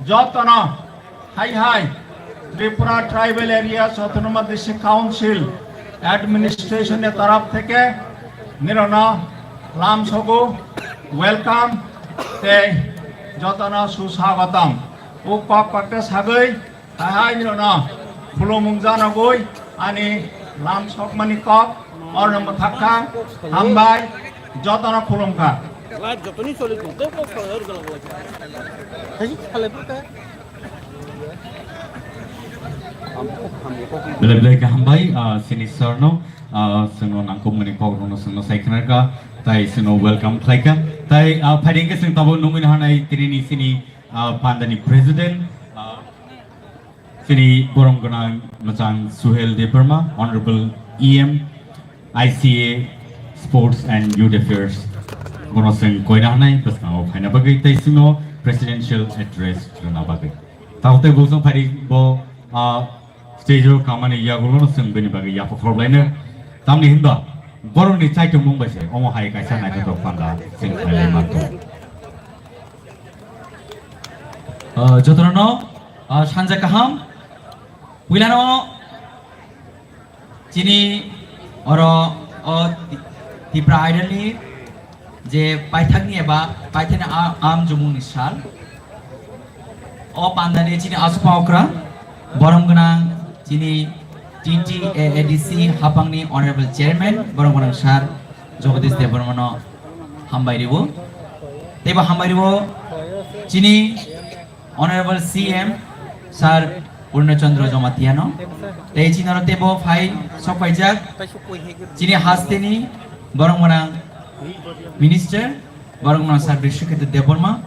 jotono hai hai Tripura Tribal Areas Autonomous District Council administration ni torof theke nirokno lamsogo welcome tei jotono suswagotom. O kok kokte sagwi hai hai nirokno khulumung janagwi ani lamsokmani kok orno mwthak kha. Hambai, jotono khulum kha. Belai belai khe hambai, ah, sini sir no, ah, chwngno nangkukmani kok rokno chwngno sai khna kha, tai chwngno welcome khlai kha. Tai, ah, phaidi hwnkhe chwng tabuk nungwi naharnai tini ni sini, ah, pandani president, ah, chini borom gwnang mwchang Suhel Debbarma, Honorable E M, I C A, Sports and Youth Affairs, bono chwng koina hwnai bwskango phaina bagwi tei chwngno presidential address rwna bagwi. Tabuk tei bo chwng phaidi bo, ah, stage o kamani yagulono chwng bini bagwi yapha khorokhlaino. Tamni hinba borokni chaitomung bai se omo hai kaisa naithotok panda chwng khlailai manto. Ah, jotono, ah, sanja kaham. Puilano chini oro o Ti-, Tipra Idol ni je paithakni eba paithakni a-, am jumungni sal. O pandani chini aswkma okra borom gwnang chini T T A A D C hapangni Honorable Chairman borom gwnang Sir Jagadish Debbarmano hambai riwo. Teibo hambai riwo chini Honorable C M Sir Purna Chandra Jamatiano, tei chini oro teibo phai sokpaijak chini hasteni borok gwnang Minister, borok gwnang Sir Bishwaketu Debbarma,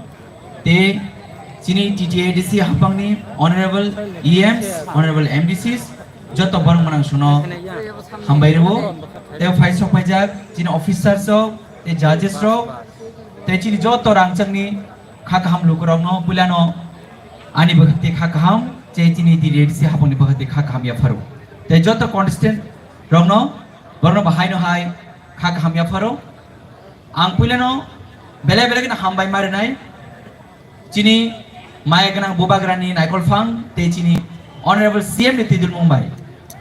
tei chini T T A D C hapangni Honorable E Ms, Honorable M D Cs, joto borok gwnang suno hambai rwo, tei phai sokpaijak chini officers rok, tei judges rok, tei chini joto rangchakni kha kaham lukurokno puilano ani bwkhakti kha kaham, tei chini T T A D C hapangni bwkhakti kha kaham yapharo. Tei joto contestant rokno borokno bahaino hai kha kaham yapharo. Ang puilano belai belai kheno hambai ma rwnai chini maya gwnang bubagrani naikol phang tei chini Honorable C M ni twidulmung bai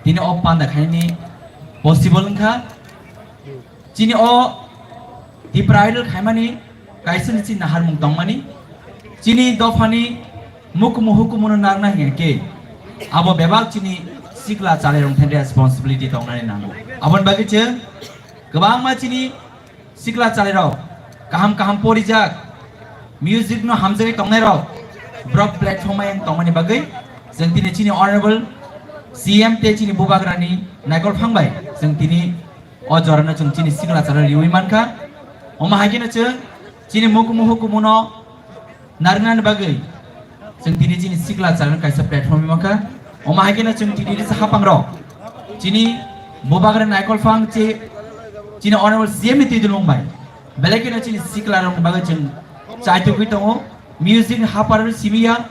tini o panda khainani possible wngkha. Chini o Tipra Idol khaimani kaisa ni chini naharmung tongmani, chini dophani mukumu hukumuno nangna hinkhe abo bebak chini sikla chalairok thani responsibility tongnani nango. Aboni bagwi chwng kwbangma chini sikla chalairok kaham kaham porijak, music no hamjagwi tongnairok, borok platform ayang tongmani bagwi chwng tini chini Honorable C M tei chini bubagrani naikol phang bai chwng tini o jorano chwng chini sikla chalai riwi mankha. Omo hai kheno chwng chini mukumu hukumuno narwknani bagwi chwng tini chini sikla chalani kaisa platform mankha. Omo hai kheno chwng tini risa hapang rok chini bubagra naikol phang che chini Honorable C M ni twidulmung bai belai kheno chini sikla rokni bagwi chwng chaitugwi tongo. Music ni hapar simiya,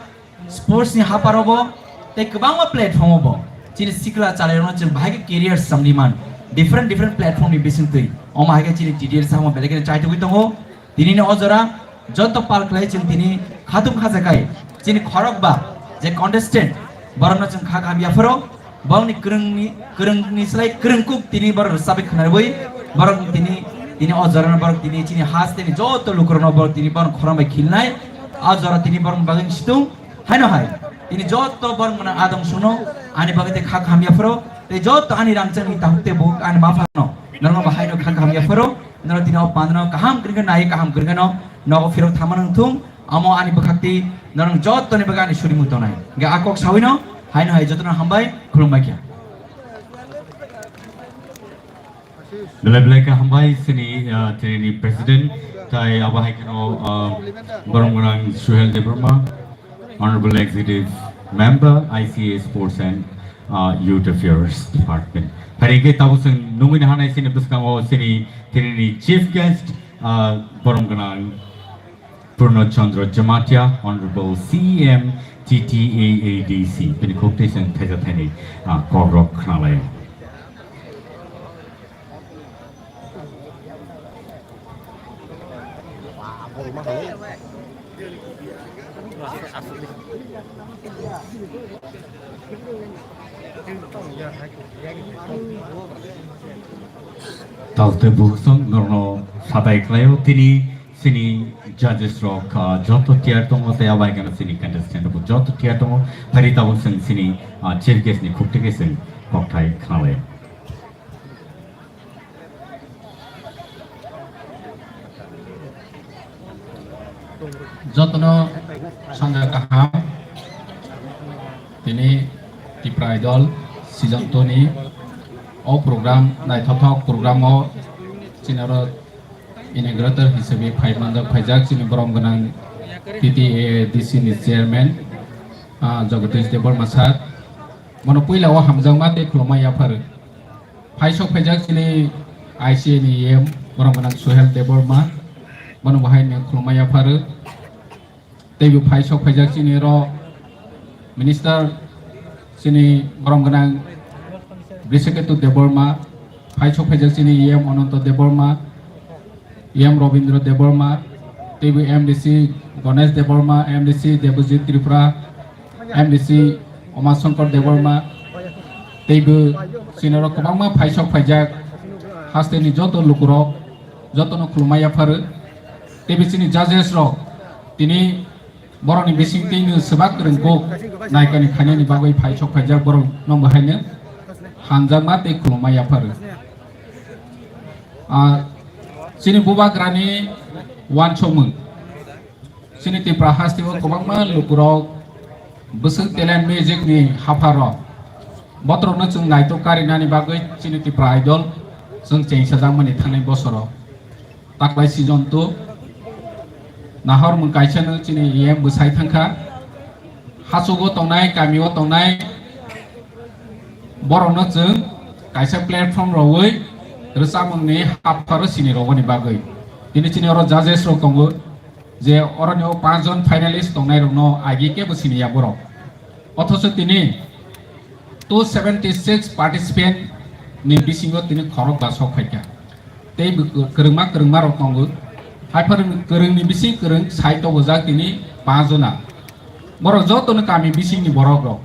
sports ni hapar obo tei kwbangma platform obo chini sikla chalairokno chwng bahai khe career samni man different different platform ni bisingtwi. Omo hai khe chini T T A samo belai kheno chaitugwi tongo. Tinini o jora joto pal khlai chwng tini khatung khajakai chini khorok ba je contestant borokno chwng kha kaham yapharo. Borokni kwrwngni, kwrwngni slai kwrwngkuk tini borok rwchabwi khwnarwi borok tini, tini o jorano borok tini chini hasteni joto lukurokno borok tini borok khorang bai khilnai. O jora tini borok bagwi situng haino hai tini joto borok mwnang adong suno ani bagwi tei kha kaham yapharo tei joto ani rangchakni tahuk tei buhuk ani maphano norokno bahaino kha kaham yapharo. Norok tini o pandano kaham kwrwngkhe nai kaham kwrwngkheno nogo phirok thangma nang thung, amo ani bwkhakti norok jottoni bagwi ani surimu tonai. Hwnkhe a kok sawino haino hai jotono hambai khulumbai kha. Belai belai kha hambai chini, ah, chini president, tai abo hai kheno, ah, borom gwnang Suhel Debbarma, Honorable Executive Member, I C A Sports and, ah, Youth Affairs Department. Hari ke tabuk chwng nungwi nahanai chini bwskango chini, chini chief guest, ah, borom gwnang Purno Chandra Jamatia, Honorable C E M T T A A D C, bini khuk twi chwng thaisa thainwi, ah, kokrok khnalaio. Talte buksong norno sadai klaio tini sini judges rok, ah, joto tiar tongo tei abai gana sini contestant rok joto tiar tongo. Phari tabuk chwng sini, ah, chief guest ni khuk twi chwng kokthai khnalaio. Jotono sanja kaham. Tini Tipra Idol season two ni o program, naithothok program o chini oro inaugurator hisabe phai manjak, phaijak chini borom gwnang T T A A D C ni chairman, ah, Jagadish Debbarma sir. Bono puila o hamjakma tei khulumma yaphar. Phai sok phaijak chini I C A ni E M, borom gwnang Suhel Debbarma, bono bo hai ni khulumma yaphar. Teibo phai sok phaijak chini oro minister chini borom gwnang Brishaketu Debbarma, phai sok phaijak chini E M Ananto Debbarma, E M Robindra Debbarma, teibo M D C Ganesh Debbarma, M D C Debojit Tripura, M D C Uma Shankar Debbarma, teibo chini oro kwbangma phai sok phaijak hasteni joto lukurok, jotono khulumma yaphar. Teibo chini judges rok tini borokni bisingtwi no swbak kwrwng kuk naikani khainani bagwi phai sok phaijak borok no bo haino hamjakma tei khulumma yaphar. Ah, chini bubagrani wansukmung. Chini Tipra hasteo kwbangma lukurok bwswk talent music ni hapharo. Botrokno chwng naitok karinani bagwi chini Tipra Idol chwng chengsajakmani thanai bosoro. Taklai season two nahormung kaisano chini E M bwsai thangkha. Hachugo tongnai, kamio tongnai borokno chwng kaisa platform rogwi rwchapmungni hapharo sini rogoni bagwi. Tini chini oro judges rok tongo, je oroni o panch jon finalist tongnai rokno agi kebo sini ya borok. Othocho tini two seventy six participant ni bisingo tini khorok ba sok phaikha. Tei bo kwrwngma kwrwngma rok tongo. Haphar kwrwngni bising kwrwng sai tobojak tini panch jona. Borok jotono kami bisingni borok rok.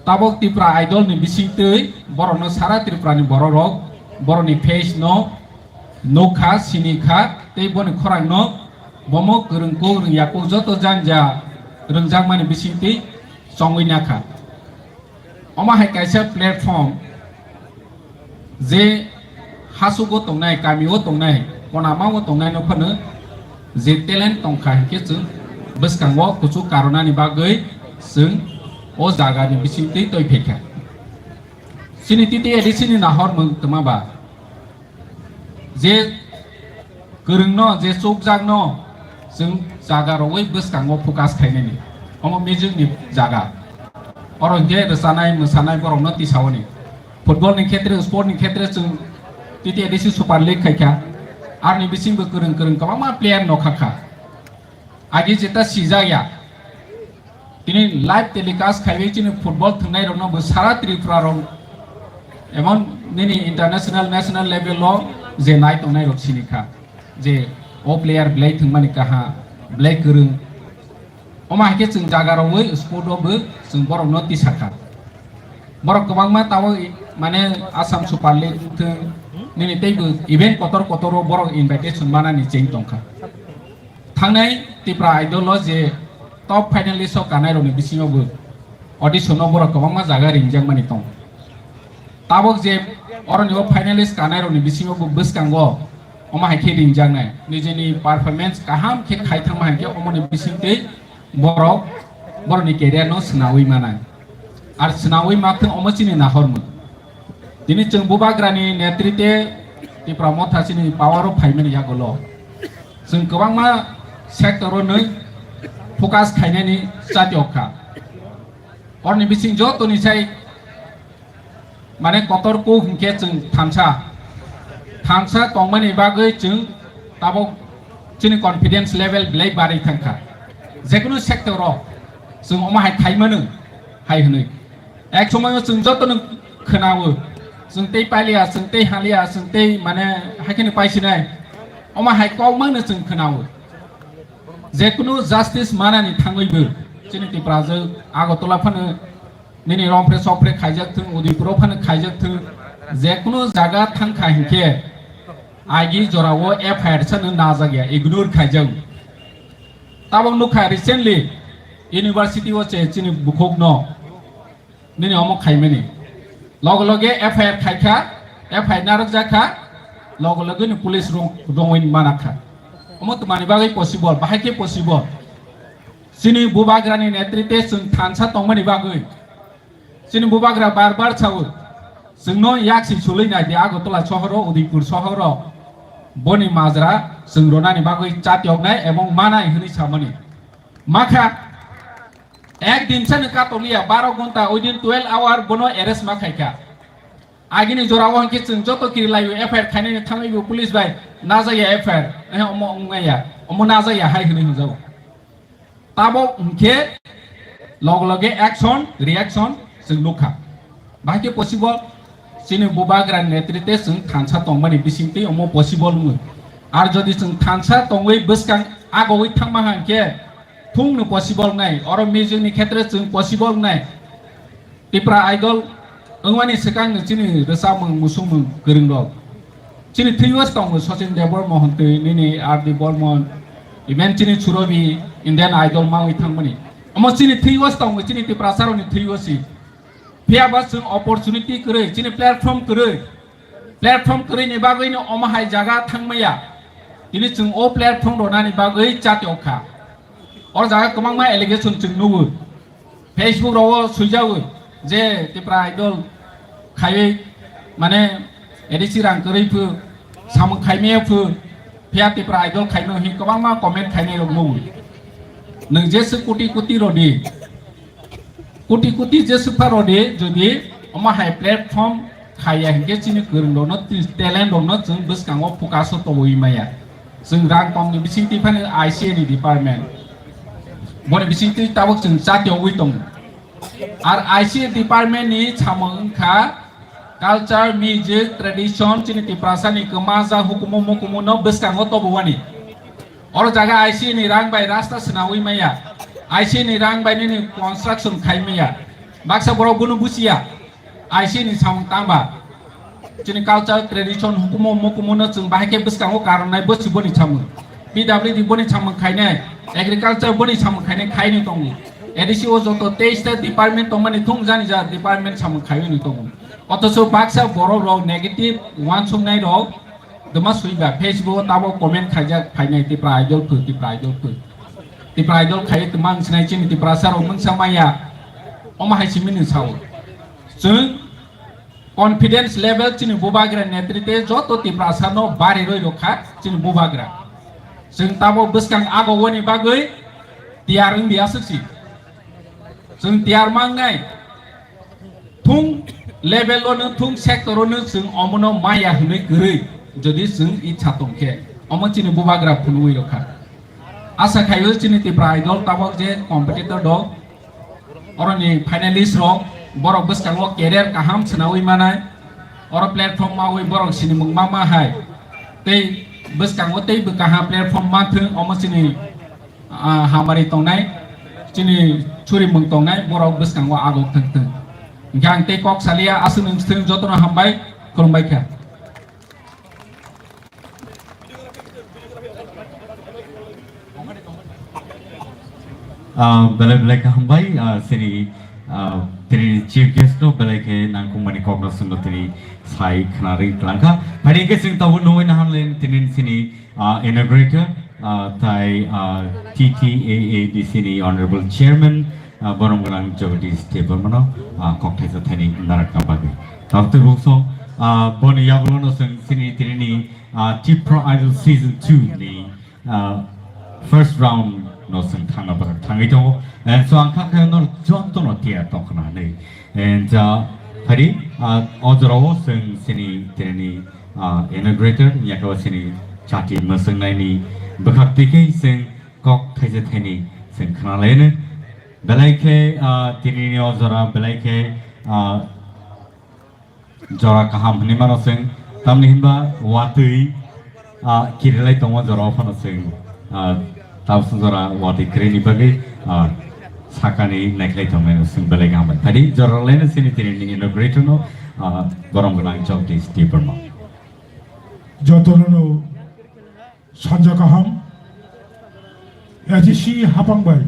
Tabok Tipra Idol ni bisingtwi borokno sara Tripura ni borok rok borokni face no nukha, sinikha tei boni khorang no bomo kwrwng kuk rwngya kuk joto janja rwngjakmani bisingtwi chongwi nakha. Omo hai kaisa platform je hachugo tongnai, kamio tongnai, konamao tongnai no phano je talent tongkha hinkhe chwng bwskango kuchuk karonani bagwi chwng o jagani bisingtwi twi phaikha. Chini T T A D C ni nahormung twma ba je kwrwngno, je chukjakno chwng jaga rogwi bwskango focus khainani. Omo music ni jaga. Oro hinkhe rwchanai, mwsanai borokno tisaoni. Football ni khetre, sport ni khetre chwng T T A D C Super League khaikha. Aroni bisingbo kwrwng kwrwng kwbangma player no khakha. Agi jeta sijak ya. Tini live telecast khaiwi chini football thwngnai rokno bo sara Tripura rok emon nini international, national level o je nai tongnai rok sini kha je o player belai thwngmani kaha, belai kwrwng. Omo hai khe chwng jaga rogwi sport o bo chwng borok no tisa kha. Borok kwbangma tabok i-, mane Assam Super League wngthwng nini tei bo event kotor kotor o borok invitation manani cheng tongkha. Thangnai Tipra Idol o je top finalist o kanai rokni bisingo bo audition o borok kwbangma jaga ringjakmani tong. Tabok je oroni o finalist kanai rokni bisingo bo bwskango Omo hai khe ringjaknai, nijini performance kaham khe khai thangma hai khe omoni bisingtwi borok borokni career no swnawi manai. Ar swnawi mathwng omo chini nahormung. Tini chwng Bubagrani netritwe Tipra Motha chini power o phaimani yagulo chwng kwbangma sector o nwi focus khainani chati okha. Orni bising jotoni sai mane kotor kuk hinkhe chwng thansa, thansa tongmani bagwi chwng tabok chini confidence level belai barwi thangkha. Jekunu sector o chwng omo hai khaimano hai hwnwi. Ek somoyo chwng jotono khwnao, chwng tei paliya, chwng tei haliya, chwng tei mane haikhe no paisinai. Omo hai kokmano chwng khwnao. Jekunu justice manani thangwibo chini Tiprajwk Agartala phano nini romphre sopre khaijak thung, Udaipuro phano khaijak thung, jekunu jaga thangkha hinkhe agi jorao F I R sano najak ya, ignore khaijak. Tabok nukha recently university o che chini bukhukno nini omo khaimani. Loge loge F I R khaikha, F I R narwkjakha, loge loge ni police rong-, rongwi manakha. Omo twmani bagwi possible, bahai khe possible. Chini Bubagrani netritwe chwng thansa tongmani bagwi. Chini Bubagra bar bar sao, chwngno yaksi sulwi nai di Agartala sohoro, Udaipur sohoro. Boni majra chwng ronani bagwi chatioknai ebong manai hwnwi samani. Makha, ek din sano katokliya, baro ghonta, within twelve hour bono arrest ma khaikha. Agini jorao hwnkhe chwng joto kirilaio F I R khainani thangwibo police bai najaya F I R, eh, omo wngnaya, omo najaya hai hwnwi hwnjago. Tabok hwnkhe loge loge action, reaction chwng nukha. Bahai khe possible, chini Bubagra netritwe chwng thansa tongmani bisingtwi omo possible wngo. Ar jodi chwng thansa tongwi bwskang agogwi thangma hwnkhe thungno possible wngnai, oro music ni khetre chwng possible wngnai. Tipra Idol wngmani swkangno chini rwchapmung, musukmung kwrwng rok. Chini thwibo tongo Sachin Debbarma hwnkhe, nini R D Barman, even chini Surobi Indian Idol mawi thangmani. Omo chini thwibo tongo, chini Tiprasarokni thwibo si. Phiya ba chwng opportunity kwrwi, chini platform kwrwi. Platform kwrwini bagwino omo hai jaga thangmaya. Tini chwng o platform rwnani bagwi chati okha. O jaga kwbangma allegation chwng nugo. Facebook rogo swijago je Tipra Idol khaiwi mane A D C rang kwrwi phu, samung khaimaya phu, phiya Tipra Idol khaino hi kwbangma comment khainai rok nugo. Nwng jesa koti koti rodi, koti koti jesa pha rodi, jodi omo hai platform khaiya hinkhe chini kwrwng rokno, chini talent rokno chwng bwskango focus o tobwi maya. Chwng rang tongni bisingtwi phano I C A ni department. Boni bisingtwi tabuk chwng chati ogwi tongo. Ar I C A department ni samung wngkha culture, music, tradition, chini Tiprasa ni kwmajak hukumu mukumu no bwskango tobwani. Oro jaga I C A ni rang bai rasta swnawi maya. I C A ni rang bai nini construction khai maya. Baksa borok bono buchiya. I C A ni samung tangba. Chini culture, tradition, hukumu, mukumu no chwng bahai khe bwskango karonnai, bwsi boni samung. P W D boni samung khainai, agriculture boni samung khainai khaini tongo. A D C o joto teis ta department tongmani thung jani ja department samung khaiwi ni tongo. Othocho baksa borok rok negative uansuknai rok dwma swiba Facebook o tabo comment khaijak phainai Tipra Idol phu, Tipra Idol phu. Tipra Idol khai twma wngsinai chini Tiprasa rok mungsa maya. Omo hai simi ni sao. Chwng confidence level chini Bubagra netritwe joto Tiprasa no bari roi rokha chini Bubagra. Chwng tabo bwskang ago woni bagwi tiyar wngdi aswk si. Chwng tiyar mangnai. Thung level o no, thung sector o no chwng omono maya hwnwi kwrwi jodi chwng itsa tongkhe, omo chini Bubagra phunugwi rokha. Asa khaio chini Tipra Idol tabok je competitor dol, oroni finalist rok, borok bwskango career kaham swnawi manai, oro platform mawi borok sinimung ma ma hai, tei bwskango tei bwkha ha platform ma thwng, omo chini ah, hamari tongnai, chini churimung tongnai, borok bwskango agok thwng thwng. Hingkhe ang tei kok saliya, aswk nwng swthwng jotono hambai, khulumbai kha. Ah, belai belai kha hambai, ah, sini, ah, Tini chief guest no belai khe nangkukmani kok no chwngno tini sai khwnarwi twlangkha. Phaidi khe chwng tabuk nugwi naharle tini sini, ah, inaugurator, ah, tai, ah, T T A A D C ni honorable chairman, ah, borom gwnang Jagadish Debbarma no, ah, kok thaisa thaini narwkna bagwi. Tabuk tei bukso, ah, boni yagulo no chwng sini tini ni, ah, Tipra Idol season two ni ah, first round no chwng thangna bagwi thangwi tongo. And so ang kha khe norok joto no tiyar tong khna hinwi. And, ah, phaidi, ah, o jorao chwng sini tini, ah, inaugurator, yakho sini chati mwswknaini bwkhak twi khe chwng kok thaisa thaini chwng khna laino. Belai khe, ah, tini ni o jora belai khe, ah, jora kaham hinwi mano chwng, tamni hinba watwi, ah, kirilai tongo jora o phano chwng, ah, tabuk jora watwi kwrwini bagwi, ah, sakani naikhlai tongmani chwng belai kaham bai. Tadi jora laino sini tini ni inaugurator no, ah, borom gwnang Jagdish Debbarma. Jotono no sanja kaham, A D C hapang bai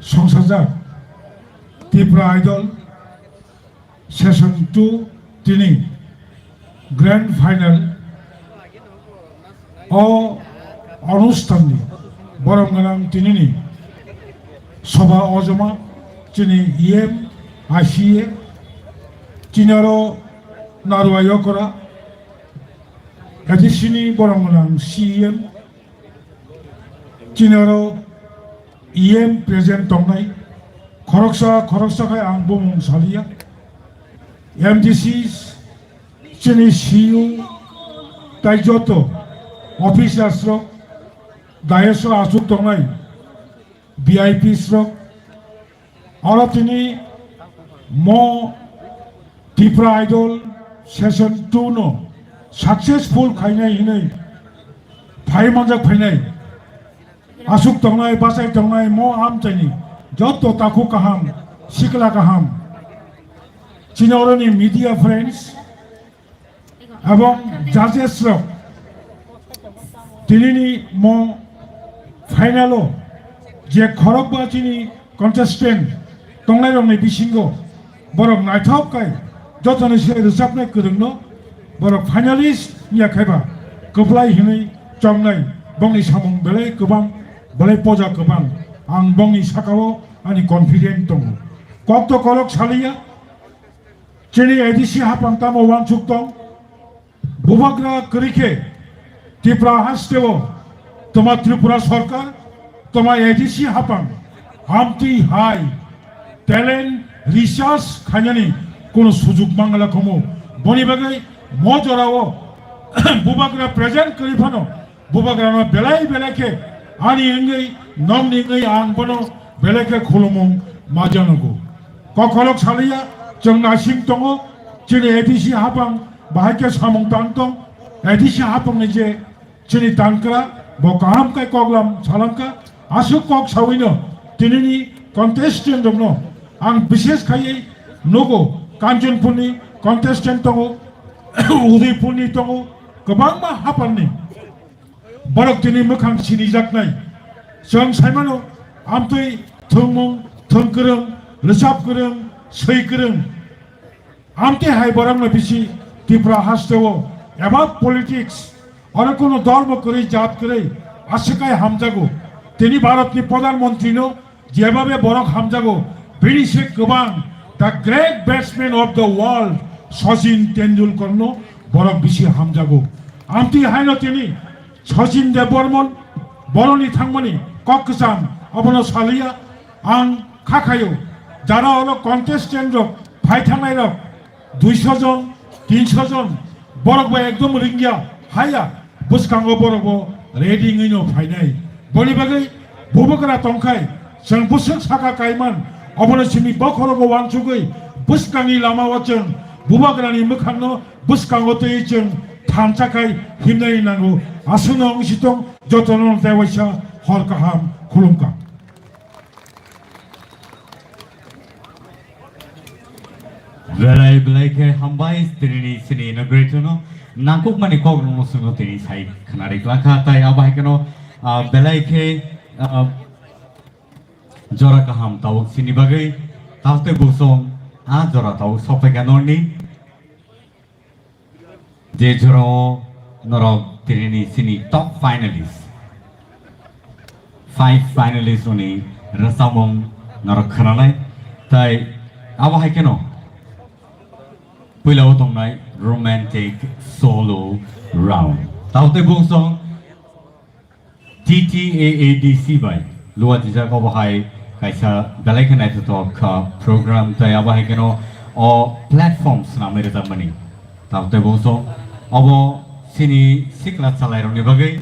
songsajak Tipra Idol Session two tini Grand Final o onusthan ni borom gwnang tini ni soba ojoma chini E M, I C A, chini aro Narwa Yokora, A D C ni borom gwnang C E M, chini aro E M present tongnai, khoroksa khoroksa khai ang bumung saliya, M D C, chini C E O, tai joto officers rok, dais o achuk tongnai V I Ps rok, oro tini mo Tipra Idol Session two no successful khainai hinwi phai manjak phainai. Aswk tongnai, bachai tongnai, mo amchaini joto takhuk kaham, sikla kaham, chini oroni media friends ebong judges rok, tinini mo final o je khorokba chini contestant tongnairokni bisingo borok naithok khai jotoni se rwchapnai kwrwngno borok finalist wngya khaiba kwplai hinwi chongnai, bongni samung belai kwbang, belai poja kwbang. Ang bongni sakao ani confident tongo. Kok to kolok saliya, chini A D C hapang tamo uansuk tong, bubagra kwrwi khe Tripura hasteo toma Tripura sorkar, toma A D C hapang amtwi hai talent research khainani kunu sujuk mangala khomo. Boni bagwi mo jorao bubagra present kwrwi phano bubagrano belai belai khe ani wngwi nokni wngwi ang bono belai khe khulumung ma janogo. Kokolok saliya chwng naising tongo, chini A D C hapang bahai khe samung tang tong, A D C hapangni je chini tangkra bo kaham khe koklam salangkha, aswk kok sawino tinini contestant rokno ang bishes khaiwi nugo, Kanchanpurni contestant tongo, Udaipurni tongo, kwbangma hapangni. Borok tini mwkhang sinijaknai. Chwng saimano, amtwi thwngmung, thwng kwrwng, rwchap kwrwng, swi kwrwng. Amtwi hai borokno bisi Tripura hasteo eba politics, oro kunu dhormo kwrwi, jat kwrwi, aswk hai hamjago. Tini Bharatni Pradhan Mantrino jebabe borok hamjago, bini se kwbang, the great batsman of the world, Sachin Tendulkar no borok bisi hamjago. Amtwi haino tini Sachin Debbarman boroni thangmani kok kwcham abono saliya, ang kha khayo, jara oro contestant rok, phai thangnai rok, duiso jon, tinso jon, borok bai ekdom ringya, haya, bwskango borok bo ready wngwi no phainai. Boni bagwi bubagra tongkhai, chwng bwswk saka kaiman, obono simi bokhorogo uansugwi bwskangni lamao chwng bubagrani mwkhangno bwskango twiwi chwng thansa khai himnai nango. Aswkno wng si tong, jotono tei waisa hor kaham khulumkha. Belai belai khe hambai tini sini inaugurator no nangkukmani kok rokno chwngno tini sai khwnari kwlangkha, tai abo hai kheno, ah, belai khe, ah, jora kaham tabuk sini bagwi Tao tei bosong a jora tao sokphaikha norni. Je jorao norok tinini sini top finalist, five finalist rokni rwchapmung norok khwnanai. Tai abo hai kheno puilao tongnai romantic solo round. Tao tei bosong T T A A D C bai luajijak obo hai kaisa belai khe naithothok kha program, tai abo hai kheno o platform swnamwi rwjakmani. Tamo tei bosong obo sini sikla chalairokni bagwi,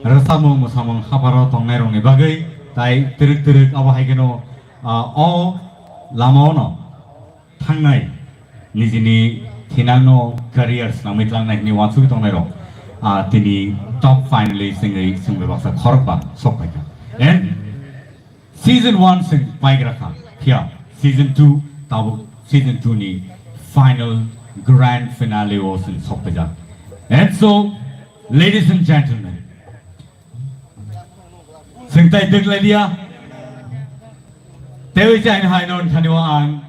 rwchapmung mwsamung hapharo tongnairokni bagwi, tai twrwk twrwk abo hai kheno, ah, o lamaono thangnai nijini thinangno career swnamwi tlangnai hwnwi uansugwi tongnairok, ah, tini top finalist wngwi chwng bai baksa khorokba sok phaikha. And season one chwng paigra kha, phiya season two, tabuk season two ni final grand finale o chwng sok phaijak. And so, ladies and gentlemen, Sengtai deglailia. Tewi chain hai non thani wa ang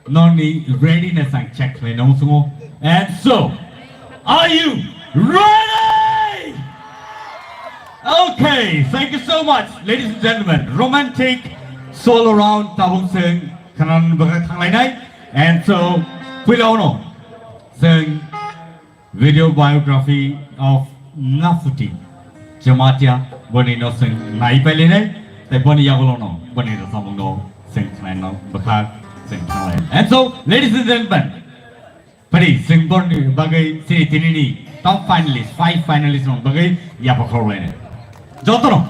non ni readiness ang check khlai nong sungo. And so, are you ready? Okay, thank you so much, ladies and gentlemen. Romantic solo round tabuk seng kanan baga thanglai nai. And so, puila ono seng Video biography of Nafuti Jamatia, boni no seng nai paile nai, tai boni yagulo no, boni rwchapmung no seng khnai no bwkha seng khnai. And so, ladies and gentlemen, pari seng boni bagwi sini tini ni top finalist, five finalist no bagwi yapa khorlai nai. Joto no.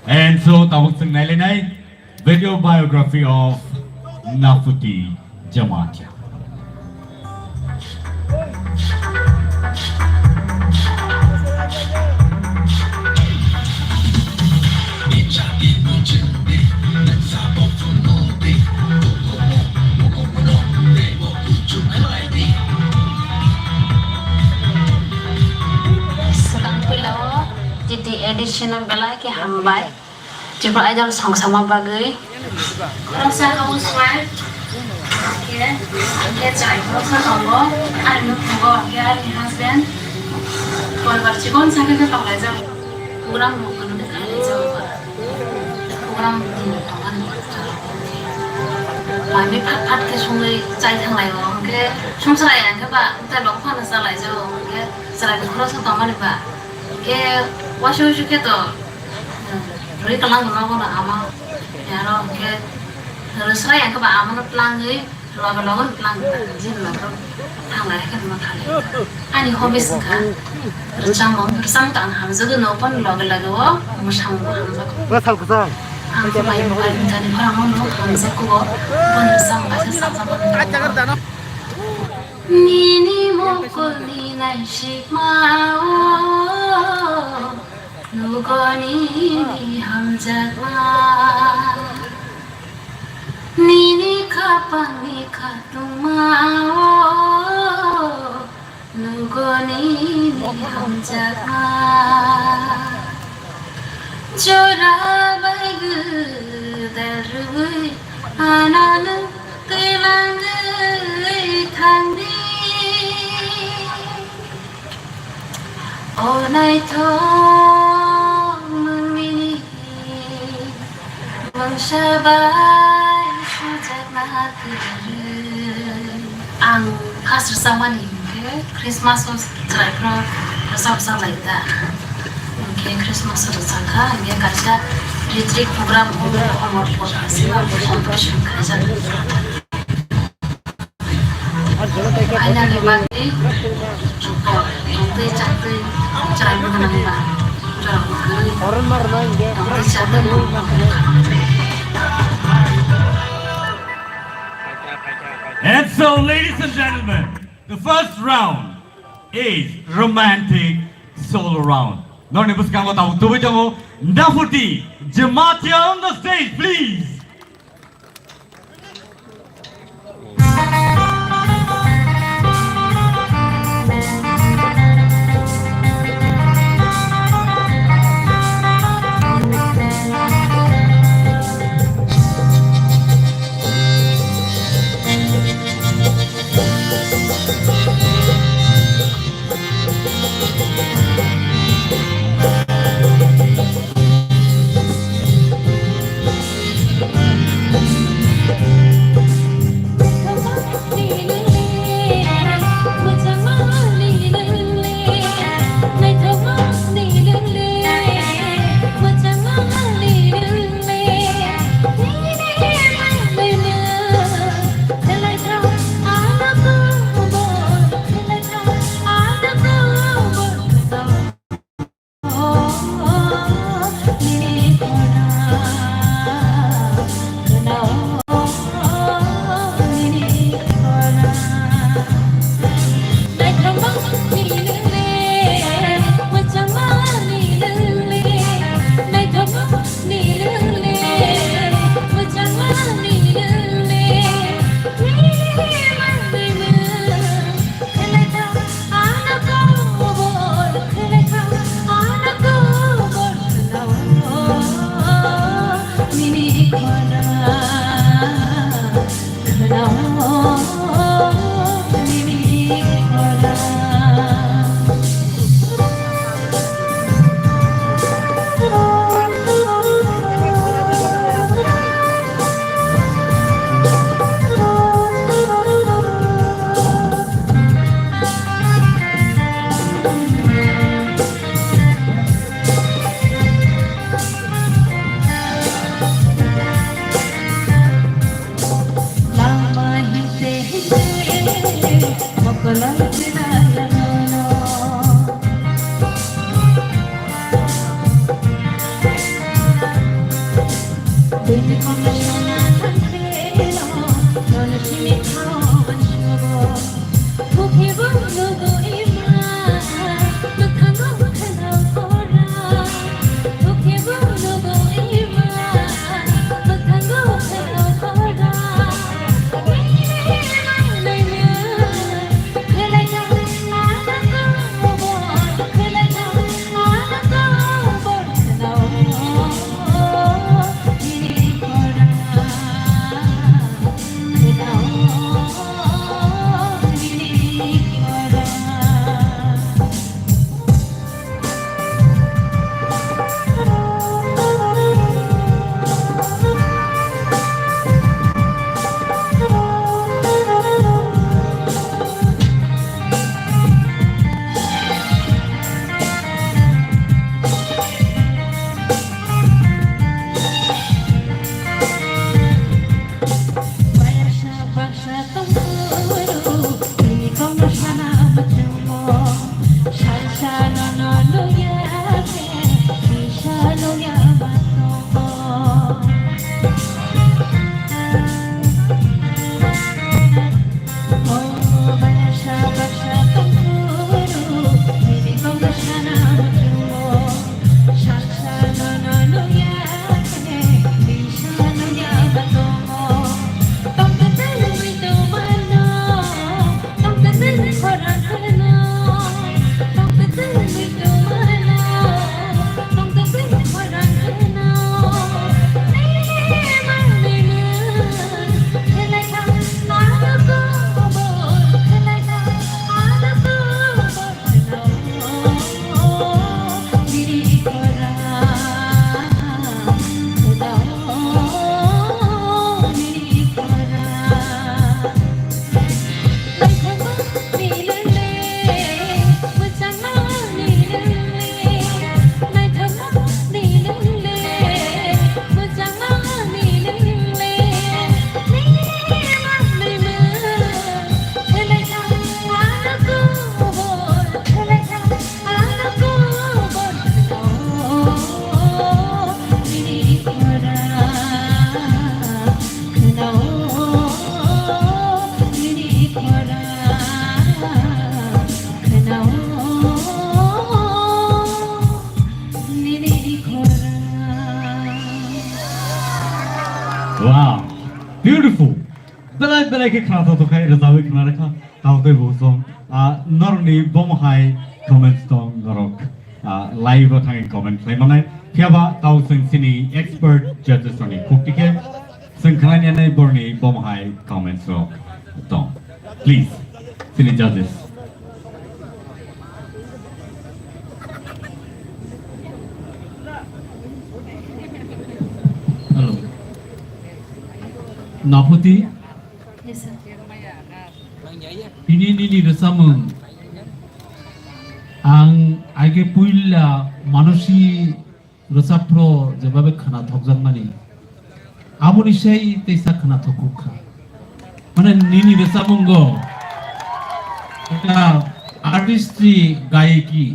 And so, tabuk seng nai le nai. Video biography of Nafuti Jamatia. Swkang puila o T T A D C no belai khe hambai. Tripura Idol song sama bagwi. Khoroksa housewife, khe, khe chai khoroksa tongo, ani nukhugo, khe ani husband. Poribar chikon sakhe khe tonglaijak. Program rok phano khe khailaijago. Program din tongmani. Manwi phat phat khe songwi chai thanglaio, hwnkhe songchrai ya khe ba, tei lok phano chalaijago, hwnkhe chwraini khoroksa tongmani ba. Hwnkhe waisa waisa khe to Rwi kwlwng nogo no ama, aro hwnkhe rwsrai hwnkhe ba ama no twlangwi loge loge no twlang jin loge thanglai khe no thangwi. Ani hobbies wngkha rwchapmung, rwchapmung to ang hamjagwi no, obo ni loge loge o mwsamung bo hamjago. Ang khe mai mokol jani khorang no hamjakgo, bo ni rwchapmung kaisa sajagwi no. Nini mokolni naisikmao nugo nini hamjakma. Nini khapangni khatungmao nugo nini hamjakma. Jora bai gwdal rwui ano nwng twilangwi thangdi. O naithok nwng nini mungsa bai sujakna kwrwi. Ang first rwchapmani hwnkhe Christmas o chwrairok rwchap rwchap lai da. Hwnkhe Christmas o rwchap kha, hwnkhe kaisa retreat program o Amarpur Festival competition khaijak. Finally bagwi tongtwi chaktwi chwrairok gwnang ba. Tongtwi chaktwi. And so, ladies and gentlemen, the first round is romantic solo round. Norni bwskango tabuk tubui tongo Nafuti Jamatia on the stage, please. Wow, beautiful. Belai belai khe khna thok thok khai rwjawi khna rwkha. Tamo tei bo song, ah, norokni bomo hai comments tong norok, ah, live o thangwi comment khlai manai. Phiya ba tamo chwng chini expert judges rokni khuk tikhe chwng khlai nai borni bomo hai comments rok tong. Please, chini judges. Hello. Naputi? Yes, sir. Tini nini rwchapmung ang aige puila manosi rwchapro jebabe khna thokjakmani. Aboni sai teisa khna thokuk kha. Mane nini rwchapmungo ekta artistry gayeki,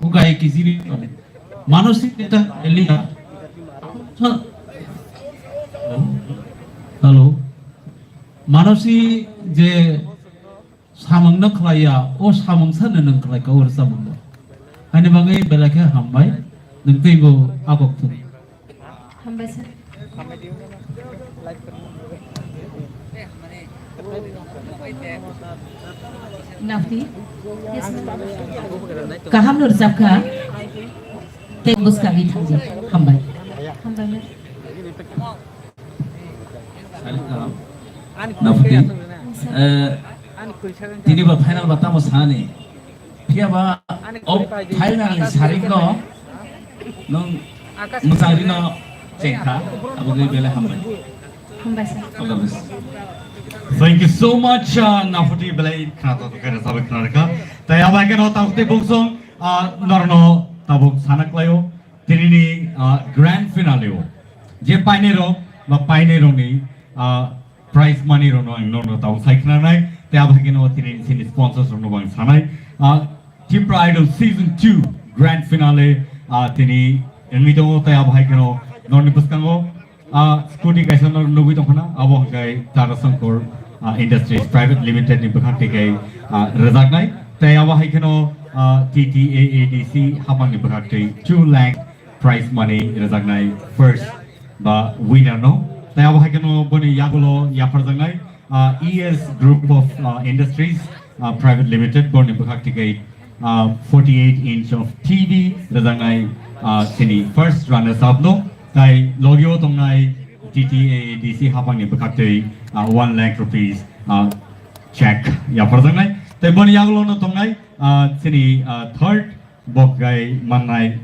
o gayeki jini manosi ekta elia. Hello. Manosi je samung no khlaiya, o samung sa no nwng khlai ka, o rwchapmung no. Ani bagwi belai khe hambai, nwng teibo abok thung. Hambai sir. Nafti? Yes, ma'am. Kaham no rwchap kha. Tei bwskangwi thangdi. Hambai. Hambai, ma'am. Nafti, eh, tini ba final ba tamo sanani. Phiya ba o final ni sarik no nwng mwchang rino chengkha, abo khe belai hambai. Hambai sir. All the best. Thank you so much, uh, Nafuti belai khna to kare sabai khna rwkha. Tai abo khe no tamo tei bungsong, uh, norno tabuk sana klaio. Tinini, ah, grand finale o je painai rok ba painai rokni, ah, prize money rokno ang norno tabuk sai khna nai. Tei abo hai kheno tini chini sponsors rokno bo ang sanai. Ah, Tipra Idol Season two Grand Finale, ah, tini wngwi tongo, tei abo hai kheno norokni bwskango, ah, scooty kaisa norok nugwi tongkhana, abo hwnkhe Tara Sankor, ah, Industries Private Limited ni bwkhak twi kai, ah, rwjaknai. Tei abo hai kheno, ah, T T A A D C hapangni bwkhak twi two lakh prize money rwjaknai first ba winner no. Tei abo hai kheno boni yagulo yapharjaknai, ah, E S Group of, ah, Industries, ah, Private Limited, borni bwkhak twi kai, ah, forty-eight inch of T V rwjaknai, ah, chini first runners up no, tai logio tongnai T T A A D C hapangni bwkhak twi, ah, one lakh rupees, ah, check yapharjaknai. Tai boni yagulo no tongnai, ah, chini, ah, third bo khe mannai,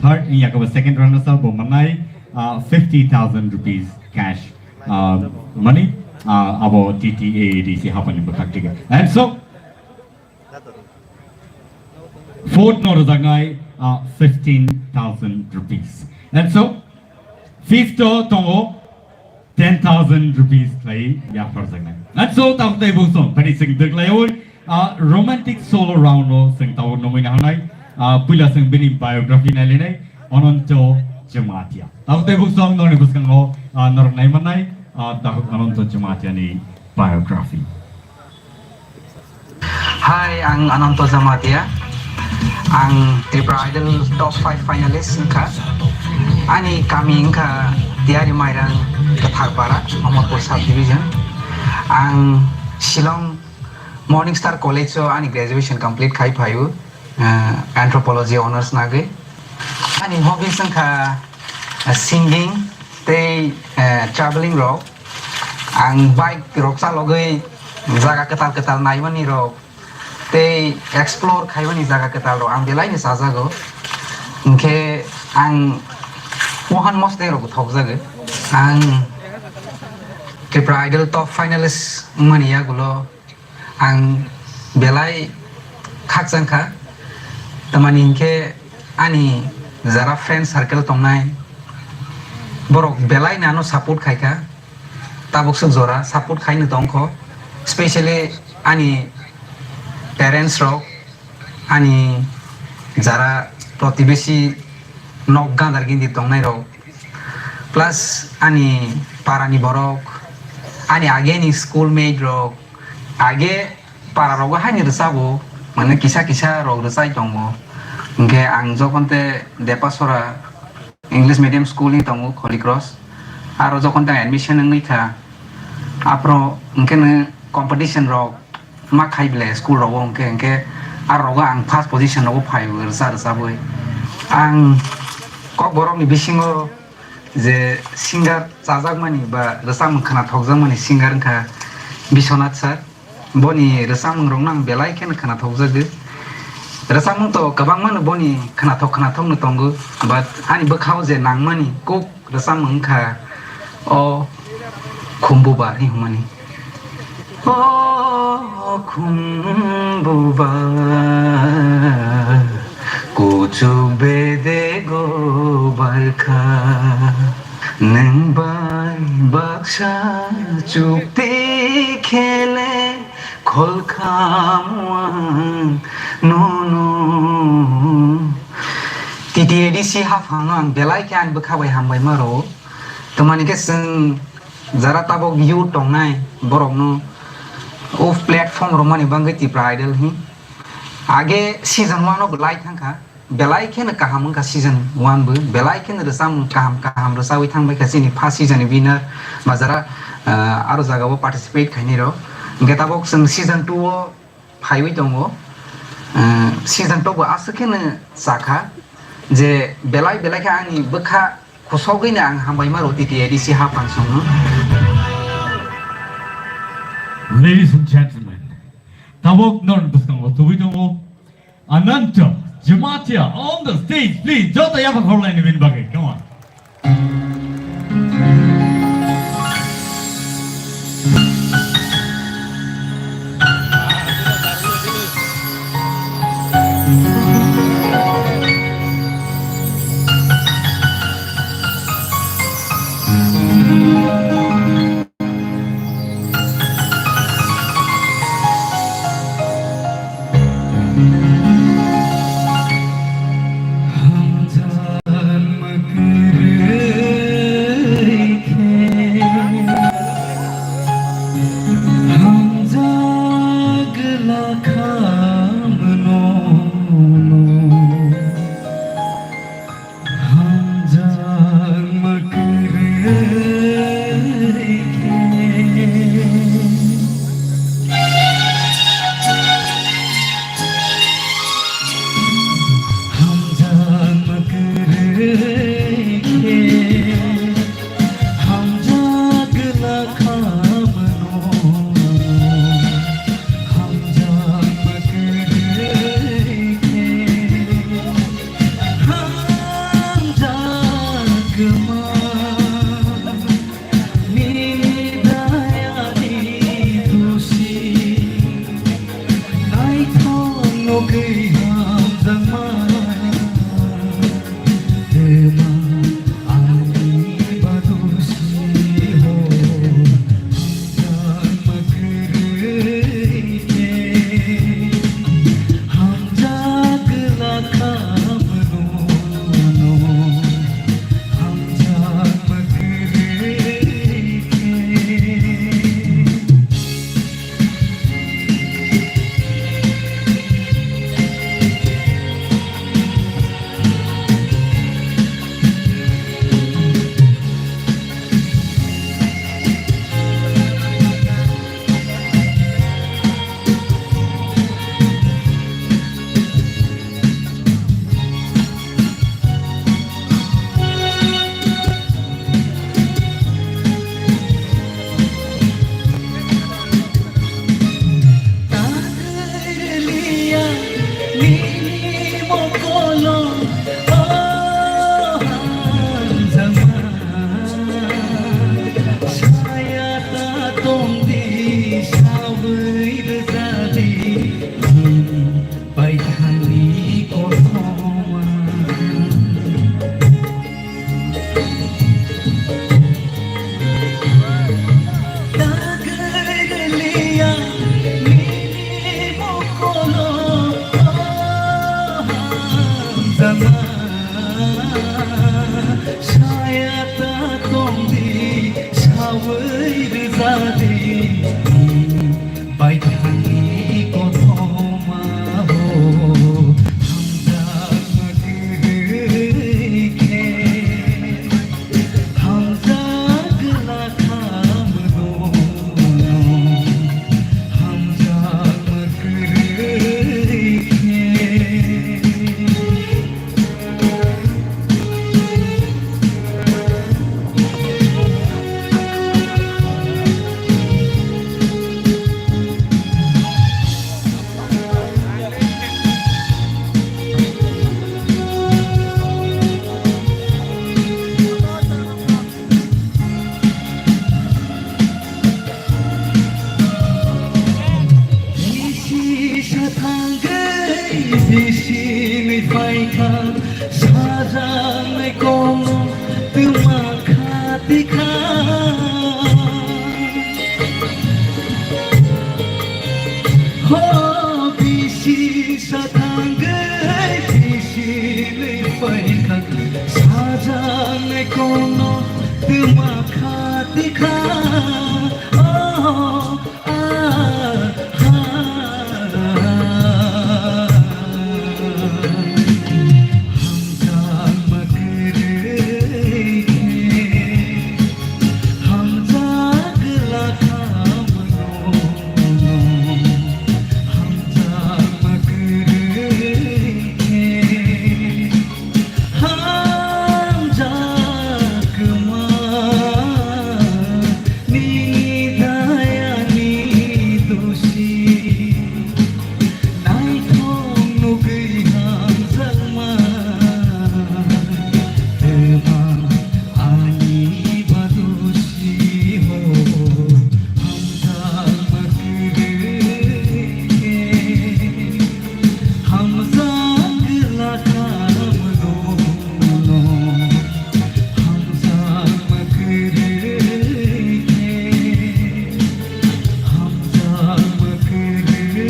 third wngya khe bo second runners up bo mannai, ah, fifty thousand rupees cash, ah, money, ah, abo T T A A D C hapangni bwkhak twi kai. And so, fourth no rwjaknai, ah, fifteen thousand rupees. And so, fifth o tongo ten thousand rupees khlai yapharjaknai. And so, tabuk tei bung song, phani chwng dwklaiwi, ah, romantic solo round no chwng tabuk nungwi nahanai, ah, puila chwng bini biography nailainai, Ananto Jamatia. Tabuk tei bung song norokni bwskango, ah, norok naimannai, ah, tabuk Ananto Jamatia ni biography. Hi, ang Ananto Jamatia. Ang Tripura Idol top five finalist wngkha. Ani kami wngkha Tiari Mairang, Katharpara, Amarpur subdivision. Ang Shillong Morning Star College o ani graduation complete khai phaio, ah, anthropology honours nagwi. Ani hobbies wngkha, ah, singing tei, ah, traveling rok. Ang bike rok chalogwi jaga kwtal kwtal naimani rok tei explore khaimani jaga kwtal rok ang belai no chajago. Hinkhe ang mohan mosdeng rok thokjago. Ang Tripura Idol top finalist wngmani yagulo ang belai khakchang kha. Tamani hinkhe ani jara friend circle tongnai borok belai no ano support khai kha. Tabuk swk jora support khai no tong kho, specially ani parents rok, ani jara protibesi nok gandar gindi tongnai rok, plus ani parani borok, ani ageni schoolmate rok, age para rogo haini rwchabo, mane kisa kisa rok rwchai tongo. Hinkhe ang jokhon te Depasora English medium school ni tongo Holy Cross. Aro jokhon te admission wngwi kha, aphro hinkhe no competition rok ma khai bele school rogo hinkhe, hinkhe aro rogo ang first position rogo phai rwcha rwchabwi. Ang Kokborok ni bisingo je singer chajakmani ba rwchapmung khwnathokjakmani singer wngkha Biswanath sir. Boni rwchapmung rokno ang belai kheno khwnathokjagwi. Rwchapmung to kwbangma no boni khwnathok khwnathok no tongo, but ani bwkhao je nangmani kuk rwchapmung wngkha o Khumbubar hinwi hwnmani. O Khumbubar, kuchuk bedego barkha, nwng bai baksa chukti khele kholkhamuang nono. T T A D C haphango ang belai khe ani bwkha bai hambai ma rwo. Tamani khe chwng jara tabok youth tongnai borokno o platform romani bagwi Tipra Idol hi. Age season one o bo lai thangkha, belai kheno kaham wngkha season one bo, belai kheno rwchapmung kaham kaham rwchawi thangbai kha chini first season ni winner ba jara, ah, aro jagao participate khainai rok. Hinkhe tabok chwng season two o phaiwi tongo. Ah, season two bo aswk kheno chakha je belai belai khe ani bwkha khusogwino ang hambai ma rwo T T A D C haphang songno. Ladies and gentlemen, tabok norokni bwskango tubui tongo Ananta Jamatia on the stage, please. Joto yaphang horlaini bini bagwi, come on. Khamno hamjakma kwrwi khe, hamjakma kwrwi khe, hamjak glak khamno, hamjakma kwrwi khe, hamjakma nini dayani dusi. Naithok nugwi hamjakma twma ani badusi ho, hamjakma kwrwi khe, hamjak glak khamno, hamjakma kwrwi khe. Baithangni kothoma. Dagaliya nini mokolo, oh, hamjakma. Saya ta tongdi, sawi rijadi. Baithangni kothoma ho, hamjakma kwrwi khe, hamjak glak khamno, hamjakma kwrwi khe. Bisi sathangwi bisi ni phaikha, sajaknai kono twma khatikha. Ho bisi sathangwi bisi ni phaikha, sajaknai kono twma khatikha. Oh, ah, ah, ah. Hamjakma kwrwi khe, hamjak glak khamno, hamjakma kwrwi khe, hamjakma nini dayani dusi. Naithok nugwi hamjakma twma ani badusi ho, hamjakma kwrwi khe, hamjak glak khamno, hamjakma kwrwi khe, hamjakma kwrwi khe,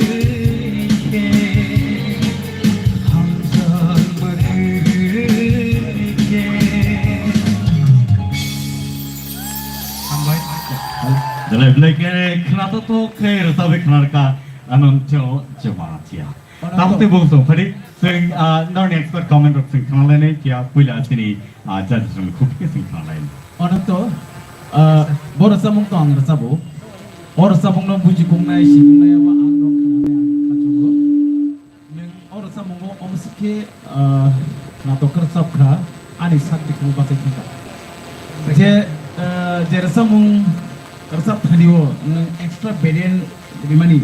hamjakma kwrwi khe. Hambai. Belai belai khe khna to to khe rwchapwi khna rwkha. Ananto Jamatia. Ananto. Tabuk tei bung song phari, sing, ah, norni expert comment rok sing khanalainai, kia puila sini, ah, judges rok khub khe sing khanalainai. Ananto, ah, bo rwchapmung to ang rwchabo. O rwchapmung no buji kungnai, si kungnai abo ang rok khananai ang khachugo. Nwng o rwchapmungo omo se khe, ah, natok khe rwchap kha, ani sak tikung bachai thang kha. Je, ah, je rwchapmung rwchap thani o nwng extra variant rimani,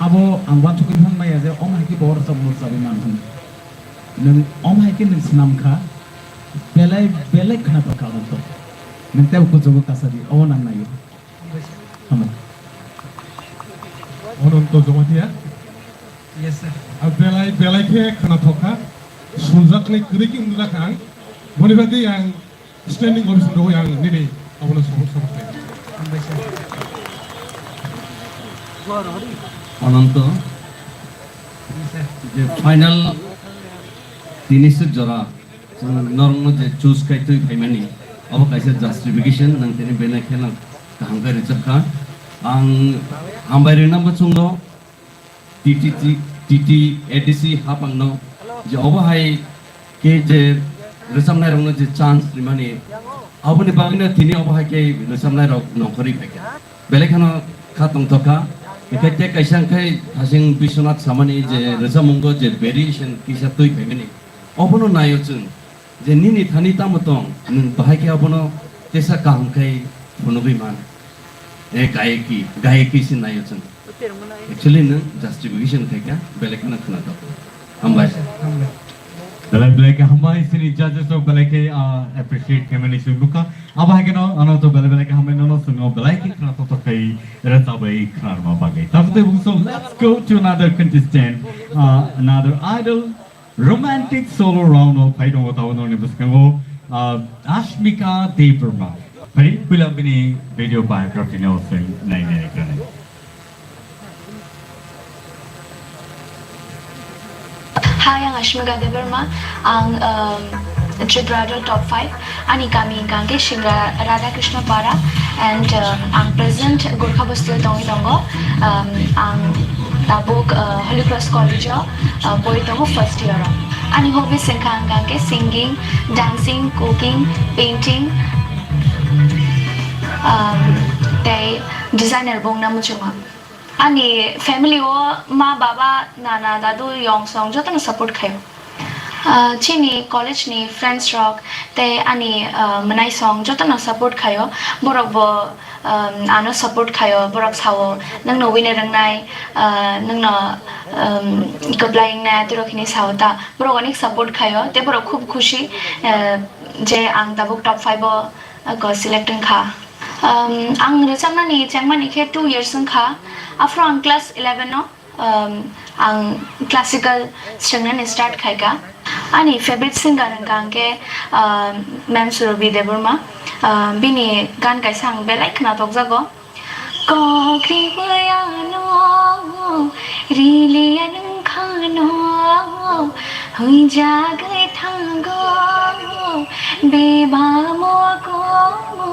abo ang uansukwi phan maya je omo hai khe bo rwchapmung rwchapwi man hwn. Nwng omo hai khe nwng swnam kha, belai belai khna tok kha aboni tok. Nwng tei kuchugo kasa di, obo nang nai o. Hambai. Ananto Jamatia. Yes, sir. A belai, belai khe khwnathok kha. Sunjaknai kwrwi khe wngjak kha ang. Boni bagwi ang standing ovation rwui ang nini abono support, support khlai. Hambai, sir. Ananto. Yes, sir. Je final tini suk jora. Chwng norokno je choose khai twi phaimani, obo kaisa justification, nwng tini belai kheno kaham khe rwchap kha. Ang hambai rwna bo chwngno T T T, T T A D C hapangno je obo hai khe je rwchapnairokno je chance rimani, aboni bagwino tini obo hai khe rwchapnairok nongkhorwi phaikha. Belai kheno kha tongthok kha. Hingkhe tei kaisa hingkhe Hasing Biswanath samani je rwchapmungo je variation kisa twi phaimani. Obono naio chwng je nini thani tamo tong, nwng bahai khe abono tesa kaham khe phunugwi man. E gayeki, gayeki se naio chwng. Actually nwng justification khai kha, belai kheno khwnathok. Hambai. Belai belai khe hambai, sini judges rok belai khe, ah, appreciate khaimani chwng nukha. Abo hai kheno ano to belai belai khe hambai, nono chwngno belai khe khwnathok thok khai rwchabwi khwnarma bagwi. Tabuk tei bung song, let's go to another contestant, ah, another idol. Romantic solo round o phai tongo tabuk norokni bwskango, ah, Ashmika Debbarma. Phai puila bini video biography no chwng nai nai kha nai. Hi, ang Ashmika Debbarma. Ang, um, Tripura Idol top five. Ani kami hingka hingke Singra Radhakrishna Para and, um, ang present Gorkha Bosti o tongwi tongo. Um, ang tabuk, uh, Holy Cross College o, uh, pori tongo first year o. Ani hobbies hingka hingka hingke singing, dancing, cooking, painting, um, tei designer bo wngna muchungo. Ani family o ma, baba, nana, dadu, yong song jotono support khaio. Ah, chini college ni friends rok tei ani, ah, mwnai song jotono support khaio. Borok bo, um, ano support khaio. Borok sao, "Nwng no wine rwngnai, ah, nwng no, um, kwplai wngnai," atorok hini sao ta. Borok onek support khaio. Tei borok khub khusi, ah, je ang tabuk top five o, ah, select wngkha. Um, ang rwchapnani chengmani khe two years wngkha. Aphuru ang class eleven o, um, ang classical swngnani start khaikha. Ani favorite singer hwnkha hwnkhe, um, Ma'am Surabhi Debbarma. Um, bini gan kaisa ang belai khwnatokjago. Kok riwi ano, rili anung khano, huijagwi thango, beba mokomo,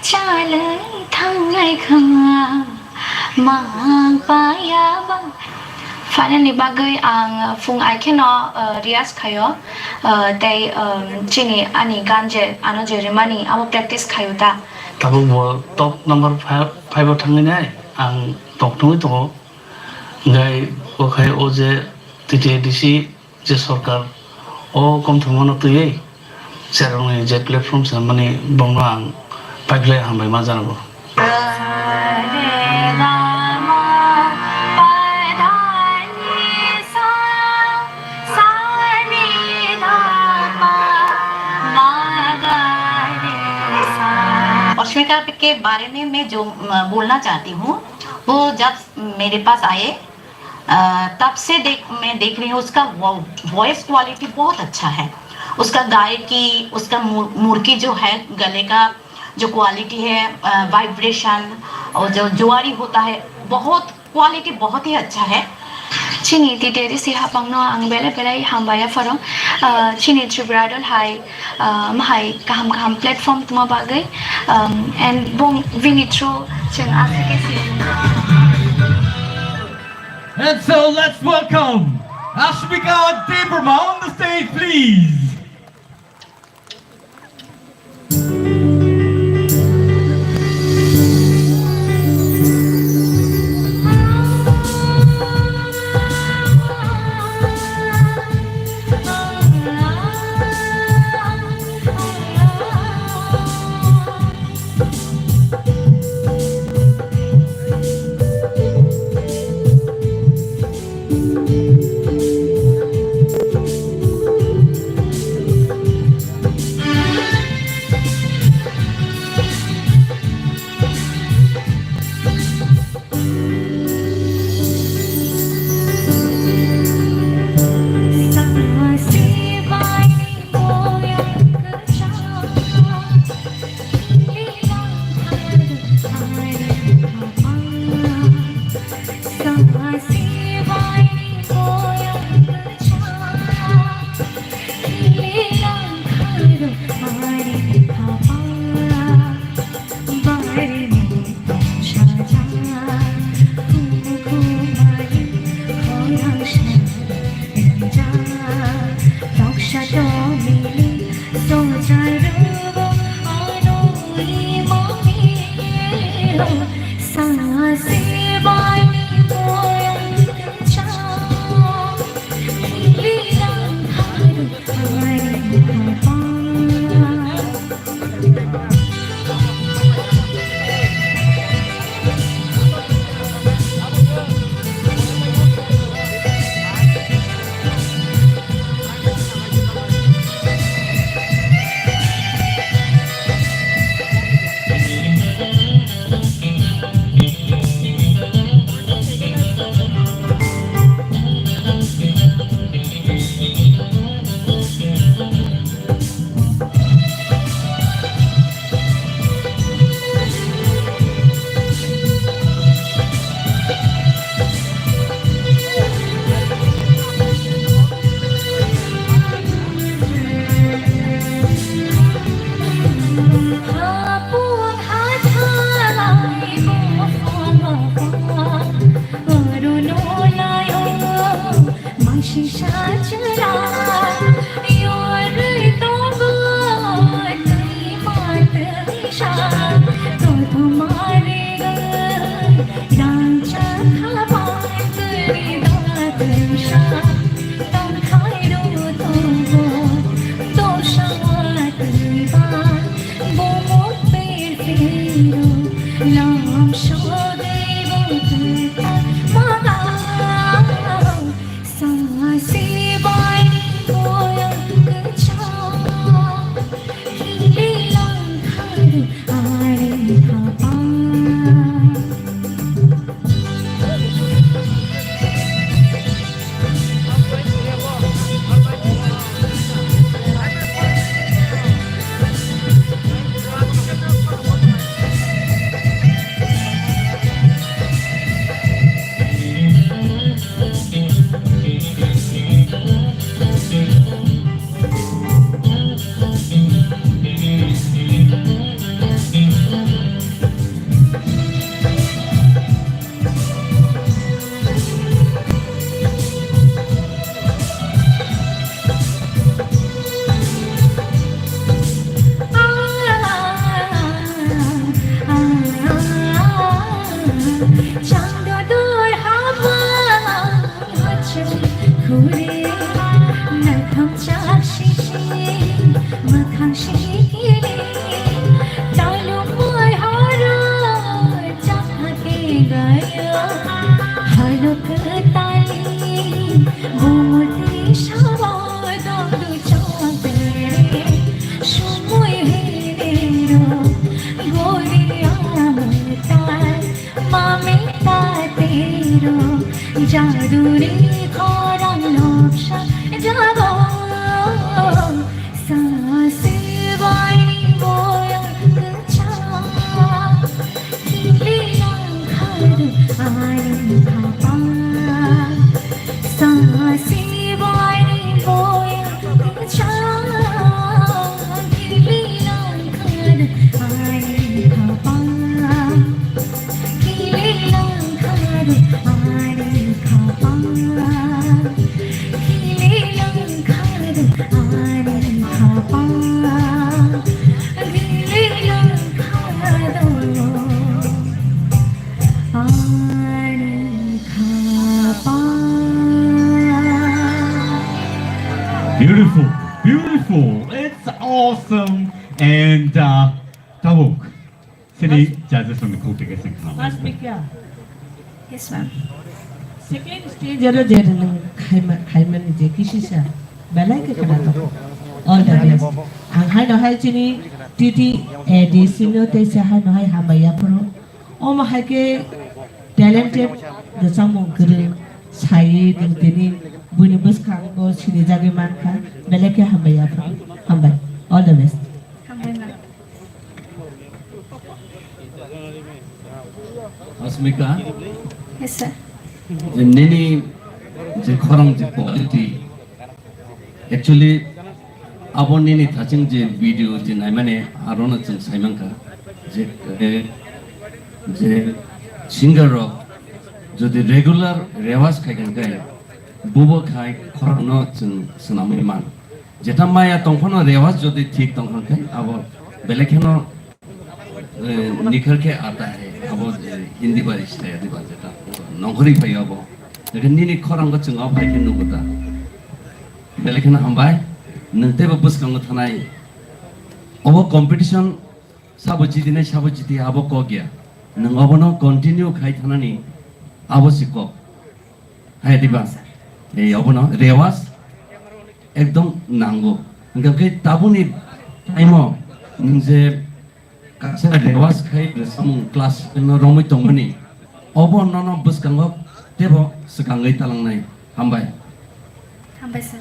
chalwi thanglai kha, mang paya ba. Final ni bagwi ang phung ai kheno, uh, riyaz khaio, uh, tei, um, chini ani gan je ano je rimani abo practice khaio ta. Tabuk bo top number five, five o thangwi nai ang tok thangwi tongo. Hingkhai o khai o je T T A D C je sorkar o komthomano twiwi cherokni je platform se mani bongno ang paiphlai hambai ma janago. अश्मिका के बारे में मैं जो, अ, बोलना चाहती हूँ, वो जब मेरे पास आए, अ, तब से देख, मैं देख रही हूँ, उसका वो, वॉइस क्वालिटी बहुत अच्छा है। उसका गायकी, उसका मुर-, मुरकी जो है, गले का जो क्वालिटी है, अ, वाइब्रेशन और जो जुआरी होता है, बहुत क्वालिटी बहुत ही अच्छा है। Chini T T A D C hapangno ang belai belai hambai apharo. Ah, chini Tripura Idol hai, ah, mahai kaham kaham platform tuma bagwi, um, and bong bini through chwng aswk khe si. And so let's welcome Ashmika Debbarma on the stage, please. Mami tatero jaduni khorang noksa jago. Sasi baini boya kwchang kililang khadu ani khapang. Sasi baini boya kwchang kililang khadu ani khapang. Kililang khadu ani khapang. Beautiful, beautiful. It's awesome. And uh, Tabuk, sini judges from the Khuti Kesing Khanam. Asmika. Yes, ma'am. Second stage aro je nang khaima khaimani je kisisa belai ke khana to. All the best. Ang hai no hai chini T T A D C no te se hai no hai hambai ya phuru. Omo hai ke talented, rwchapmung kwrwng, saiwi nwng tini buini bwskango sinijagwi mankha, belai khe hambai ya phano. Hambai. All the best. Hambai, ma'am. Asmika? Yes, sir. Je nini je khorang je quality, actually, abo nini thaching je video je naimani arono chwng saimankha je, eh, je singer rok jodi regular rewas khai khe bubo khai khorangno chwng swnamwi man. Jeta maya tongphano rewas jodi thik tongkha khe abo belai kheno Eh, nikhar khe aata hai, abo, eh, Hindi bai style diba jeta, nongkhorwi phaio abo. Lekin nini khorang bo chwng o phai khe nugo ta. Belai kheno hambai, nwng teibo bwskango thanai. Obo competition sabo jidinai, sabo jiti abo kok ya. Nwng obono continue khai thanani abo si kok. Hai diba? Ei obono rewas ekdom nango. Hingkha khe tabuni time o nwng je kaisa rewas khai samung class no romwi tongmani, obo nono bwskango teibo swkangwi talangnai. Hambai. Hambai, sir.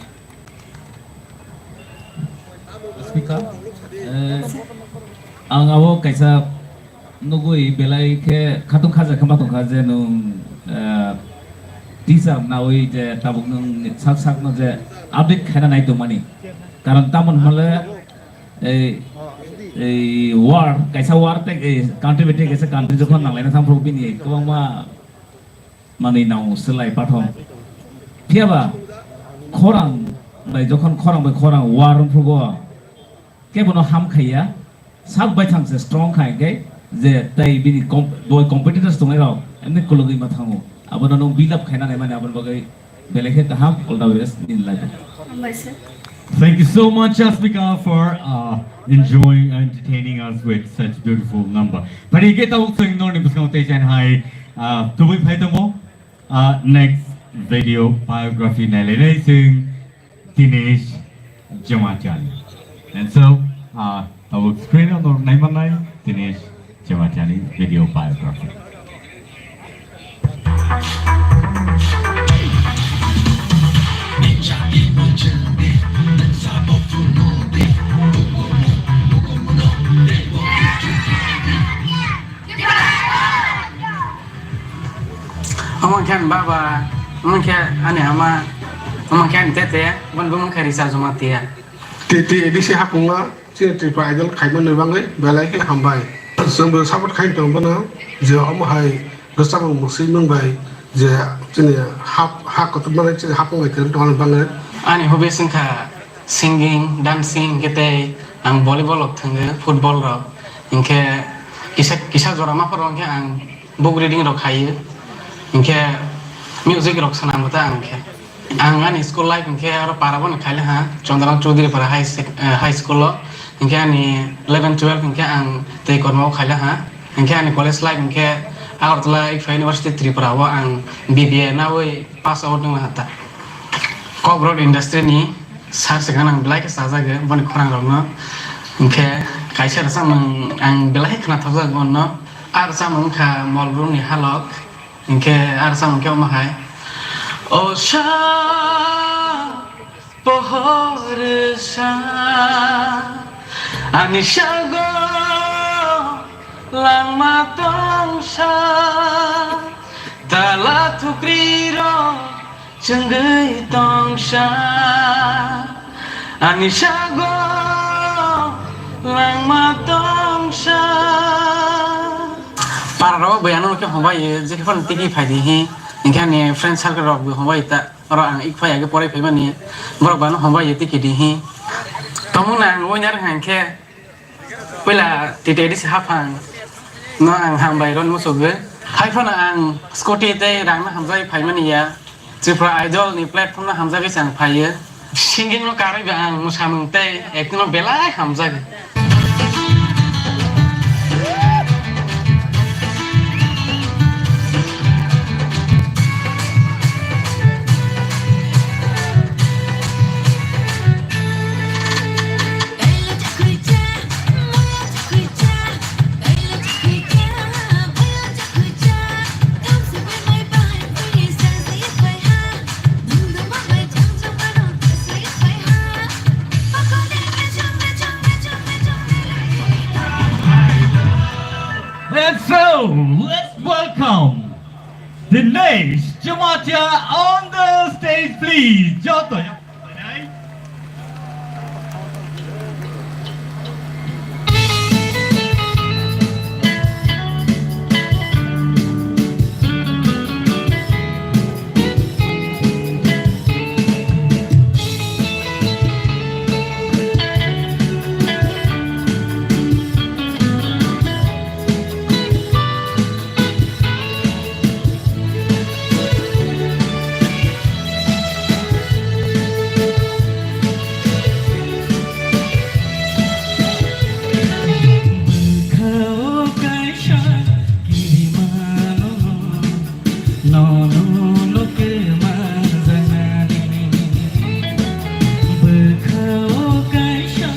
Speaker, eh, ang abo kaisa nugwi belai khe khatung khaja khe ma tongkha je nwng, eh, teaser nawi je tabuk nwng sak sak no je update khaina nai tongmani. Karon tamoni hwnle ei, ei war, kaisa war tei, ei country bai tei kaisa country jokhon nanglaina thangphuru bini kwbangma manwi nang swlai pathom. Phiyaba khorang bai jokhon khorang bai khorang war wngphuru bo kebono ham khaiya, sak baithang se strong khai khe je tei bini com-, bo competitors tongnai rok emni kulugwi ma thango. Abono nwng build up khaina nai mani aboni bagwi belai khe kaham, all the best in life. Hambai sir. Thank you so much, Asmika, for uh, enjoying and entertaining us with such beautiful number. Pari ke tau sing nor ni bwskango tei jan hai, uh, tubui phai tongo. Uh, next video biography nai lai nai sing Dinesh Jamatia. And so, uh, our screen on the name and name, Dinesh Jamatia video biography. Omo khe ani baba, omo khe ani ama, omo khe ani tete, omo khe Risa Jamatia. T T A D C hapung o chini Tripura Idol khaimani bagwi belai khe hambai. Chwngbo support khai tong bono je omo hai rwchapmung mwswimung bai je chini hap, ha kotor mani chini hapung bai kwrwng tongna bagwi. Ani hobbies wngkha singing, dancing, hwnkhe tei ang volleyball rok thwngo, football rok. Hinkhe kisa, kisa jora ma phoro hinkhe ang book reading rok khaio, hinkhe music rok swnamgo ta ang khe. Ang ani school life hinkhe aro para bono khaile ha, Chandranath Chaudhary para high sec-, eh, high school o, hinkhe ani eleven twelve hinkhe ang tei kormo o khaile ha, hinkhe ani college life hinkhe Agartala Iqfa University Tripura o ang B B A nawi pass out wngna ha ta. Cockroach industry ni sak se gana ang belai khe chajago boni khorang rok no, hinkhe kaisa rwchapmung ang belai khe khwnathokjago bono. A rwchapmung wngkha Molbrum ni Halok. Hinkhe a rwchapmung khe omo hai. O sa pohor sa ani sago langma tong sa tala thukri rok chwngwi tongsa ani sago langma tongsa. Para rok bai ano khe hongbai, je khe phano tiki phai di hi, hinkhe ani friend circle rok bo hongbai ta, oro ang ik phai age porai phai mani, borok bo ano hongbai tiki di hi. Tomung na ang winner hang khe, Puila T T A D C haphang no ang hambai rw muchugwi. Hai phano ang scooty tei rang no hamjagwi phaimani ya. Tripura Idol ni platform no hamjagwi se ang phaiyo. Singing no karwi ba ang mwsamung tei acting no belai hamjak. And so, let's welcome Dinesh Jamatia on the stage, please. Joto. Bwkha o kaisa kirimano, nono no kwma janani. Bwkha o kaisa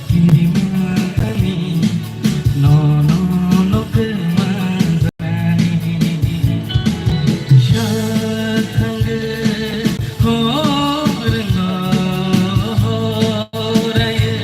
kirimani, nono no kwma janani. Sa thangwi hor no horaye.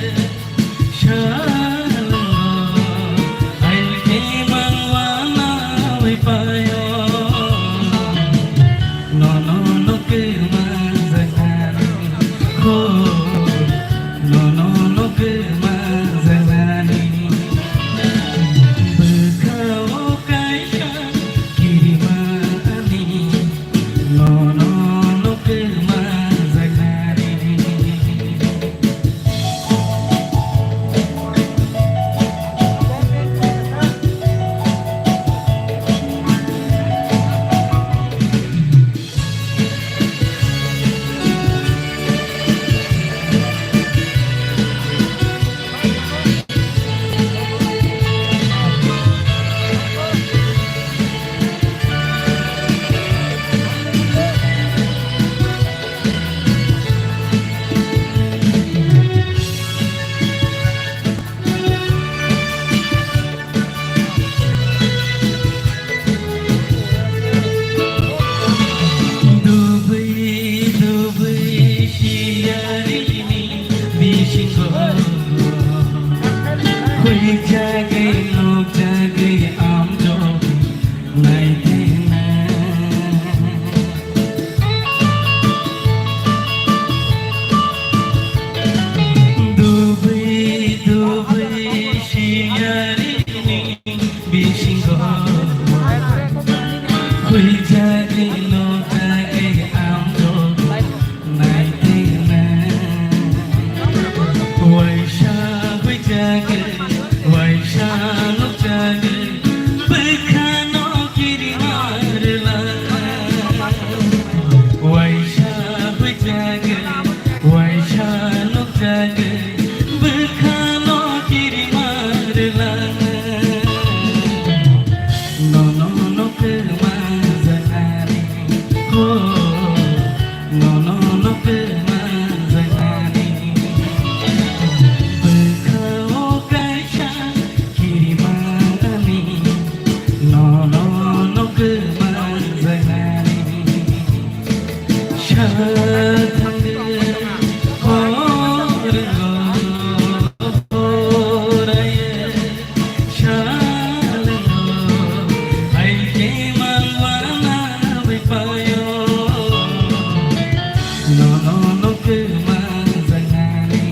Dubui, dubui, siyarini bisingo. Huijagwi, nukjagwi, amjogwi, naitengna. Dubui, dubui, siyarini bisingo. Huijagwi, nukjagwi, amjogwi, naitengna. Waisa huijagwi, waisa nukjagwi, bwkhano kirima rwlangma. Waisa huijagwi, waisa nukjagwi, bwkhano kirima rwlangma. Nono no kwma janani, oh, nono no kwma janani. Bwkha o kaisa kirimani, nono no kwma janani. Sa thangwi hor no horaye. Nono no kwma janani,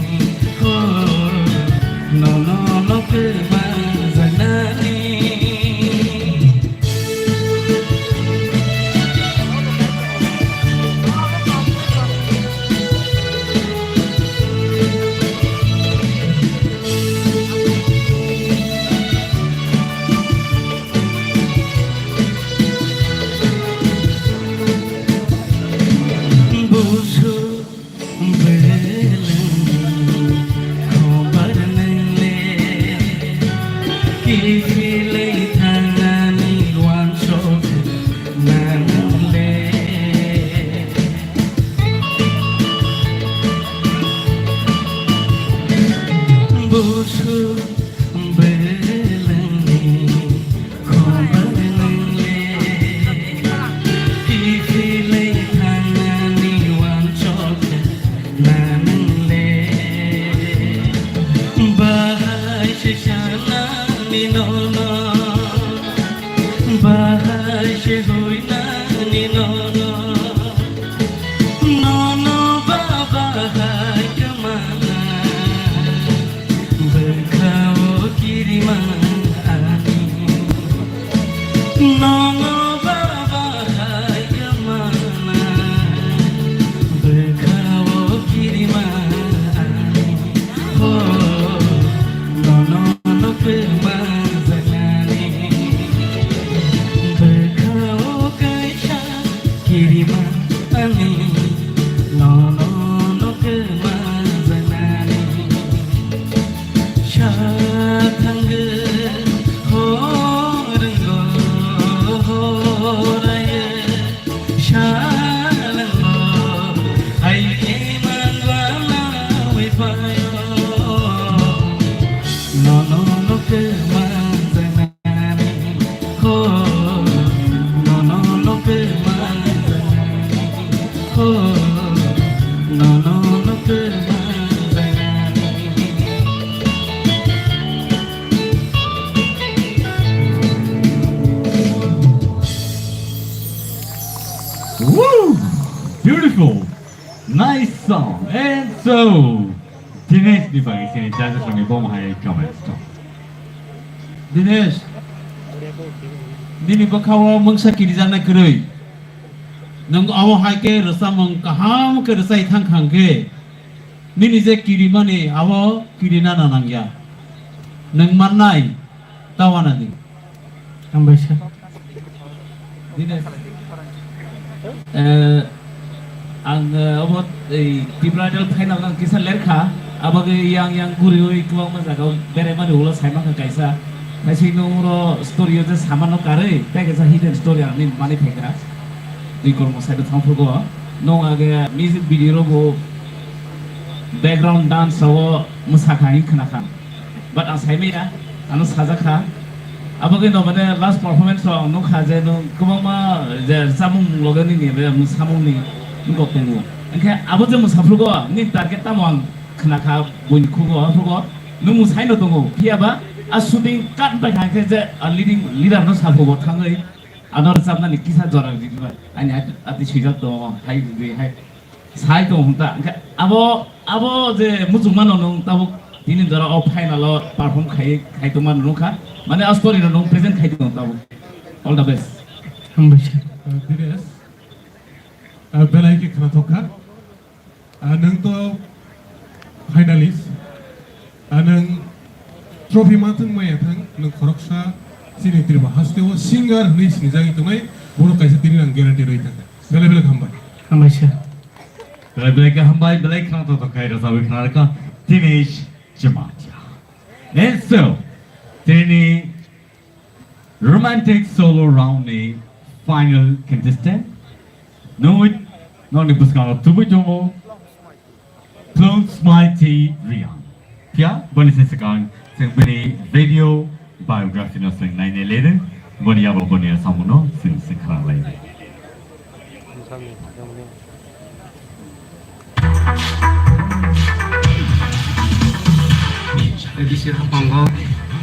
oh, nono no kwma janani. Busu, Busu belengni khobor nwngle, kiphilwi thangnani wansok na nwngle. Bahai se sanani nono, bahai se huinani nono. Nono baba hai kwmana, bwkha o kirima ani. Nono baba hai kwmana, bwkha o kirima ani. Oh, nono no kwmajak ani. Bwkha o kaisa kirima ani, nono no kwmajaknani. Sa thangwi horwngo, horayo sa langbo, hai khe manwa nawi phaio. Nono no kwmajaknani. Woo! Beautiful! Nice song! And so, Dinesh ni bagwi chini judges rokni bo hai comments tong. Dinesh, nini bwkha-o mungsa kirijaknai kwrwi. Nwng abo hai khe rwchapmung kaham khe rwchai thang kha hwn khe, nini je kirimani abo kirina na nangya. Nwng mannai ta wana di. Hambai sir. Dinesh. Eh, ang, eh, obo, ei, Tripura Idol final ang kisa lerkha. Abagwi yang yang guriwi kwbangma jaga o beraimani ulo saimangkha kaisa. Kaisa nung oro story o je samano karwi, tei kaisa hidden story ang nini mani phaikha. Twi kormo side o thangphrugo. Nung age music video rogo background dance rogo mwsakha hinwi khwnakha. But ang saimaya, ano sajakha. Abagwi no mane last performance o ang nukha je no kwbangma je chamung loge nini be samung ni nukok tongo. Hingkhe abo je mwsaphrugo ni target tamo ang khwnakha buini khugo, phrugo no mwsai no tongo. Phiyaba a shooting cut bai kha khe je a leading leader no saphrugo thangwi ano rwchapnani kisa jora rwdi bai. Ani ati swijak tongo, hai rwdi hai. Sai tong hwnta. Hwnkhe abo, abo je muchungmano nwng tabuk tini jora o final o perform khai, khai tongma nukha. Mane a story no nwng present khai tong tabuk. All the best. Hambai sir. Uh, Dinesh, uh, belai khe khnathok kha. Uh, nwng to finalist. Anang trophy mathang maya thang, nang khoroksa chini Tripura haste o singer hwnwi sinijagwi tongnai, borok kaisa tini nang guarantee rwi thang. Belai belai hambai. Hambai sir. Belai belai khe hambai, belai khna to to khai rasa wi khna rakha Dinesh Jamatia. And so, tini romantic solo round ni final contestant. Nui, noni bwskango tubui tongo. Plung Smiley Riang. Phiya, boni se swkang, chwng bini video biography no chwng nainai lere, boni abo boni samung no chwng se khwrang lai. A D C haphango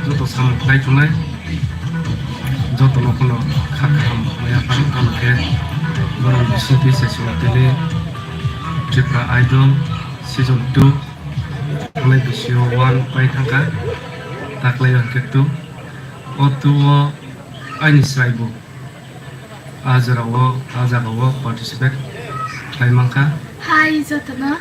joto samung khlai tongnai, joto no kheno kha kaham maya phano tamo khe borok C P S S tini Tripura Idol Season two, thangnai bisio one pai thangkha, taklai hwnkhe two. O two o aini sraibo a jorao, a jagao participate khlai mankha. Hi jotono,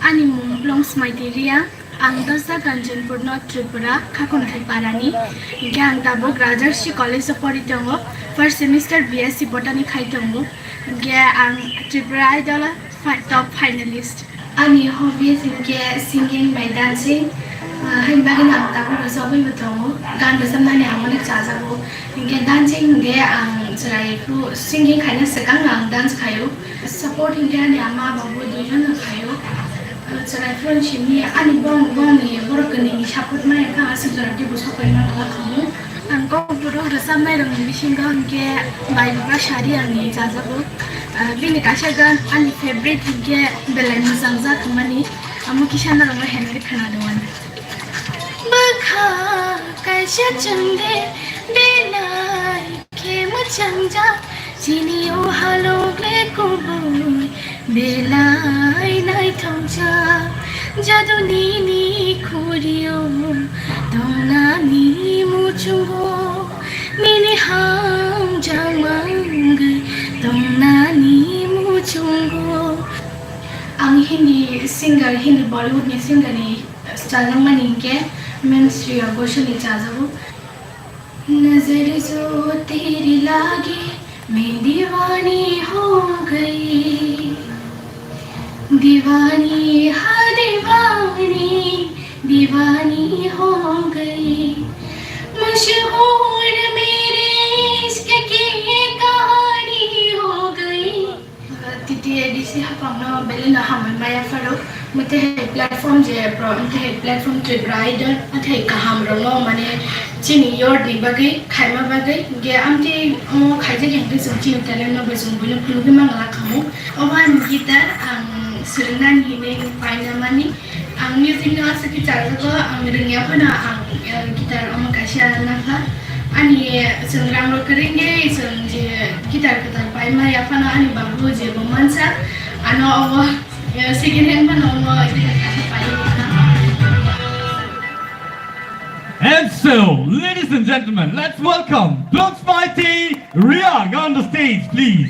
ani mung Blong Smaiti Riya, ang dosda Kanchanpur no Tripura, Khakunthai Parani. Hingkhe ang tabuk Rajarshi College o pori tongo, first semester B S C Botany khai tongo. Hingkhe ang Tripura Idol o fi-, top finalist. Ani hobbies hinkhe singing bai dancing, ah, haini bagwino ang tabuk rwchapwi bo tongo. Gan rwchapnani ang onek chajago. Hinkhe dancing hinkhe ang chwrai phuru singing khaina swkangno ang dance khaio. Support hinkhe ani ama babu duijono khaio. Chwrai phone simi ani bong bongni borok kwnwini support maya kha aswk jora teibo sopai mangla khamu. Ang kok borok rwchapnai rokni bisingo hwnkhe Bai Baba Sari angni chajago. Ah, bini kaisa gan ani favorite hwnkhe belai mwchang jak wngmani. Amo kisa norokno henwi khwnadwani. Bwkha kaisa chwngde belai khe mwchangjak, chini o halok le kubui belai naithokjak. Jadu nini khuri-o tongnani muchungo, nini hamjakma wngwi tongnani muchungo. Ang Hindi singer, Hindi Bollywood ni singer ni chajakmani hinkhe Ma'am Shreya Ghoshal ni chajago. नजर जो तेरी लागे, मैं दीवानी हो गई। दीवानी, हाँ दीवानी, दीवानी हो गई। मशहूर मेरे इश्क की कहानी हो गई। T T A D C haphangno belai no hambai maya pharo. Mwtai hai platform je pro, mwtai hai platform Tripura Idol, mwtai kaham rokno mane chini yorni bagwi, khaima bagwi, ge amtwi omo khaijak hinkhe chwng chini talent no bai chwng buino phunugwi mangla khamu. Omo ani guitar ang swrwngnani hinwi paina mani. Ang music no aswk khe chajago, ang rwngya phano ang, eh, guitar omo kaisa nakha. Ani, eh, chwng rang rok kwrwngwi chwng je guitar kwtal paima yaphano ani babu je bo mansa, ano omo, eh, second hand phano omo guitar kaisa paio. And so, ladies and gentlemen, let's welcome Dogs Mighty React on the stage, please.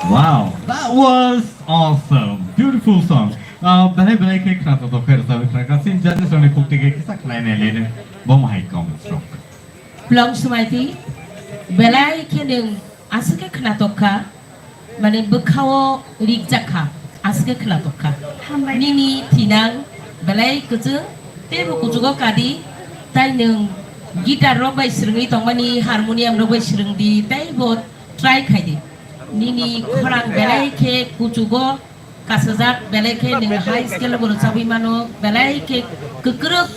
Wow, that was awesome. Beautiful song. Ah, belai belai khe khna tongthok khe rwchapwi khna kha. Chini judges rokni khuk twi khe kisa khlai nai le nw bo hai comments rok. Plong Smaiti, belai khe nwng aswk khe khna tong kha, mane bwkhao rik jak kha, aswk khe khna tong kha. Hambai. Nini thinang belai kwchwng, teibo kuchugo kadi, tai nwng guitar rok bai swrwngwi tongmani, harmonium rok bai swrwng di, teibo try khai di. Nini khorang belai khe kuchugo kasajak, belai khe nwng high scale bo rwchabwi mano, belai khe kwkrwk,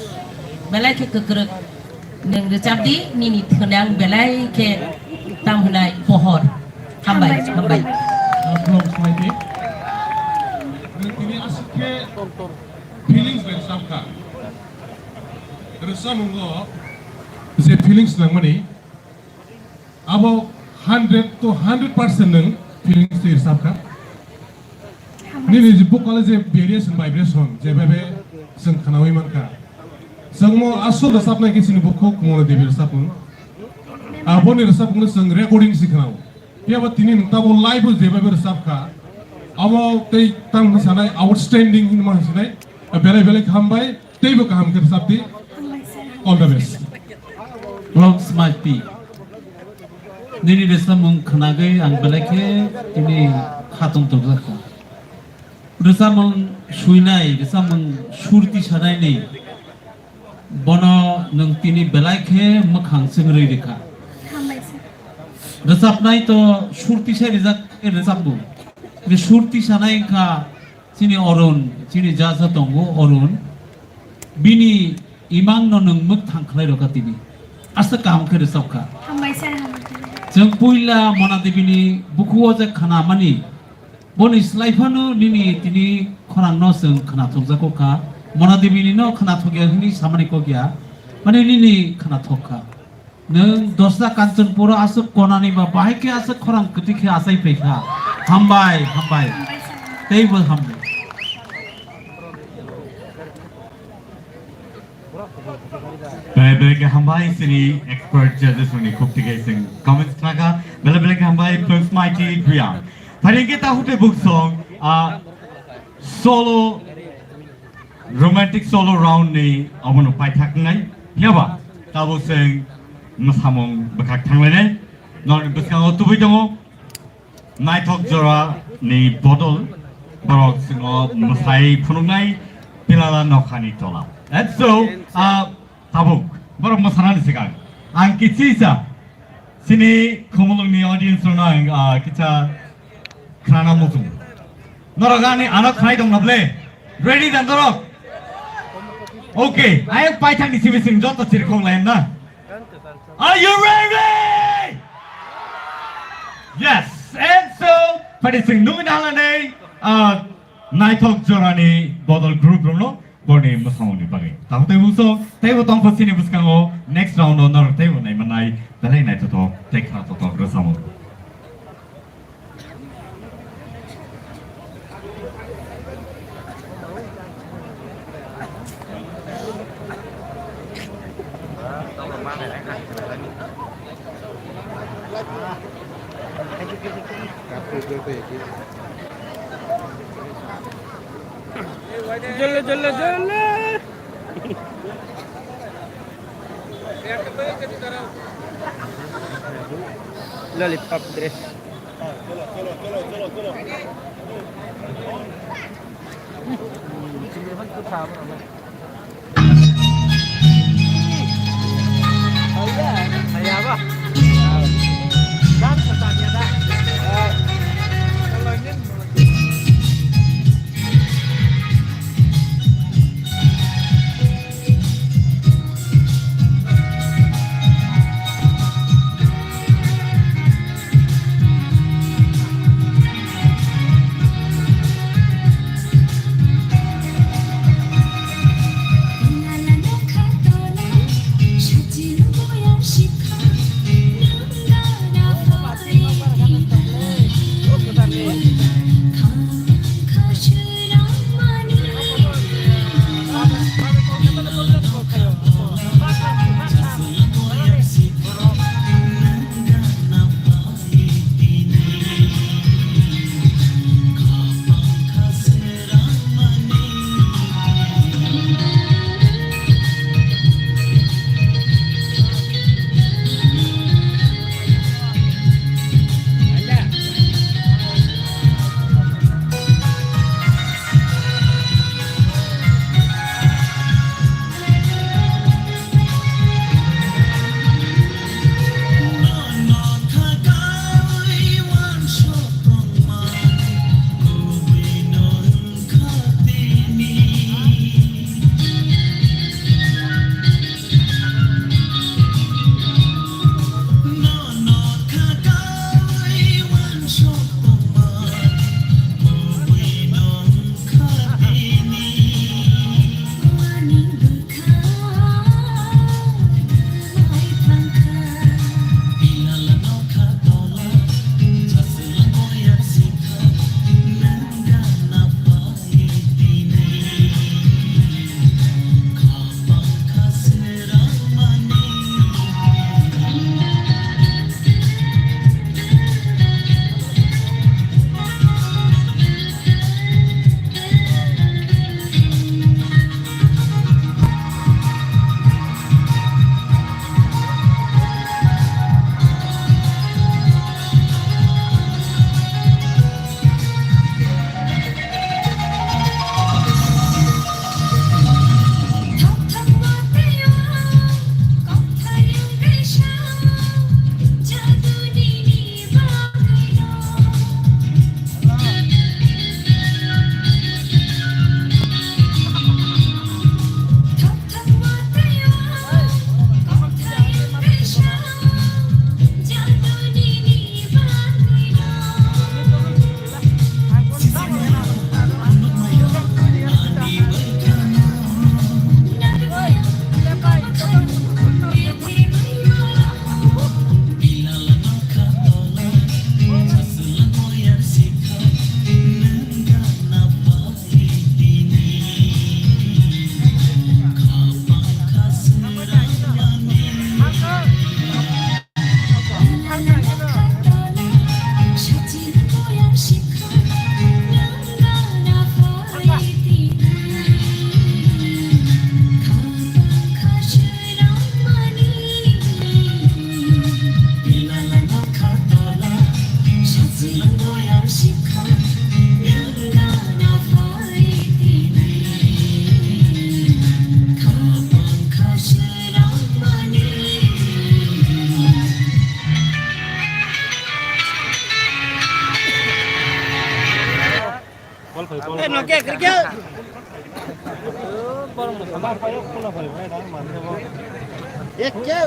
belai khe kwkrwk. Nwng rwchap di, nini thwnang belai khe tam hwnai pohor. Hambai, hambai. Khulum smaiti. Nwng tini aswk khe feelings bai rwchap kha. Rwchapmung o je feelings nangmani, abo hundred to hundred percent nwng feelings twi rwchap kha. Nini je vocal je variation, vibration, je bebe chwng khnaui mankha. Chwngmo aswk rwchapnai khe chini bukhuk Mona Devi rwchapmung. Aboni rwchapmungno chwng recording se khnao. Phiya ba tini nwng tabo live o je bebe rwchap kha. Abo tei tang hwnwi sanai outstanding hwnwi ma hwnwi sanai. Belai belai khe hambai. Teibo kaham khe rwchap di. All the best. Long smile pi. Nini rwchapmung khwnagwi ang belai khe tini khatong tongjakha. Rwchapmung suinai, rwchapmung sur tisanaini bono nwng tini belai khe mwkhang chwngrwi rwkha. Rwchapnai to sur tisai rijak khe rwchapmung. Sur tisanai wngkha chini Arun, chini judge o tongo Arun. Bini imang no nwng mwkhang khlai rwkha tini. Aswk kaham khe rwchapkha. Hambai sir, hambai. Chwng puila Mona Devi ni bukhuo je khna mani, boni slai phano nini tini khorang no chwng khna thokjago kha. Mona Devi ni no khna thokya hwnwi samani kok ya. Mane nini khna thok kha. Nwng dosra Kanchanpur o aswk konani ba bahai khe aswk khorang kwtwi khe achai phai kha. Hambai, hambai. Teibo hambai. Belai belai khe hambai chini expert judges rokni khuk twi khe chwng comments khlakha. Belai belai khe hambai Prince Mighty Buyang. Phai khe ta hute buk song, ah, solo romantic solo round ni abono paithak wngnai. Phiya ba tabuk chwng mwsamung bwkhak thanglainai. Norokni bwskango tubui tongo naithok jora ni bodol, borok chwngno mwsai phunuknai Pilala nokhani tola. And so, uh, tabuk borok mwsanani swkang ang kichisa chini Khumulwngni audience rokno ang, ah, kisa khnana muchung. Norok ani ano khnai tong na ble? Ready da norok? Okay, ayang paithak ni simi sing joto chirikhok lai na. Are you ready? Yes, and so, padi sing nungwi na halani, ah, naithok jorani bodol group rokno borni mwsamungni bagwi. Tamo tei buso, teibo tongkha chini bwskango next round o norok teibo naimanai, belai naithothok tei khnathothok rwchapmung. Jole, jole, jole. Lollipop dress.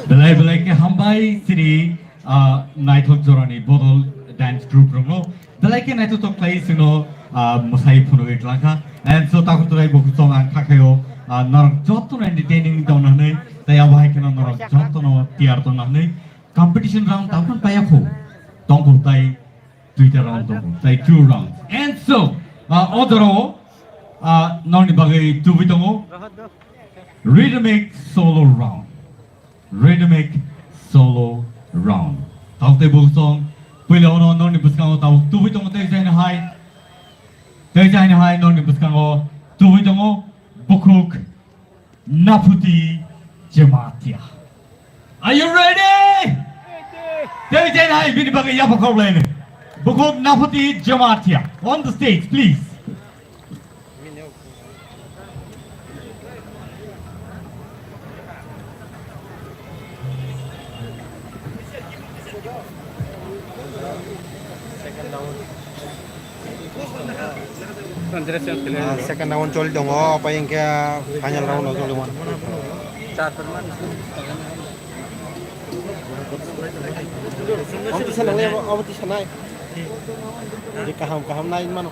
Belai belai khe hambai chini, ah, naithok jorani Bodol dance group rokno. Belai khe naithotok khlai chwngno, ah, mwsai phunugwi twlangkha. And so takhuk twlai bukhuk song ang kha khaio, ah, norok jotono entertaining tongna hwnwi, tei abo hai kheno norok jotono tiyar tongna hwnwi. Competition round tabukno paiya kho. Tongkho tai duita round tongo, tai two rounds. And so, ah, o jorao, ah, norokni bagwi tubui tongo rhythmic solo round. Rhythmic solo round. Tabuk tei bukhuk song, puila ono norokni bwskango tabuk tubui tongo tei jaino hai, tei jaino hai norokni bwskango tubui tongo bukhuk Naphuti Jamatia. Are you ready? Tei jaino hai bini bagwi yapha khorokbwlaino. Bukhuk Naphuti Jamatia. On the stage, please. Ah, second round choli tongo, apai hwnkhe final round o choli mano. Obo tisa nangnai, obo, obo tisa nai. Kaham, kaham nai mano.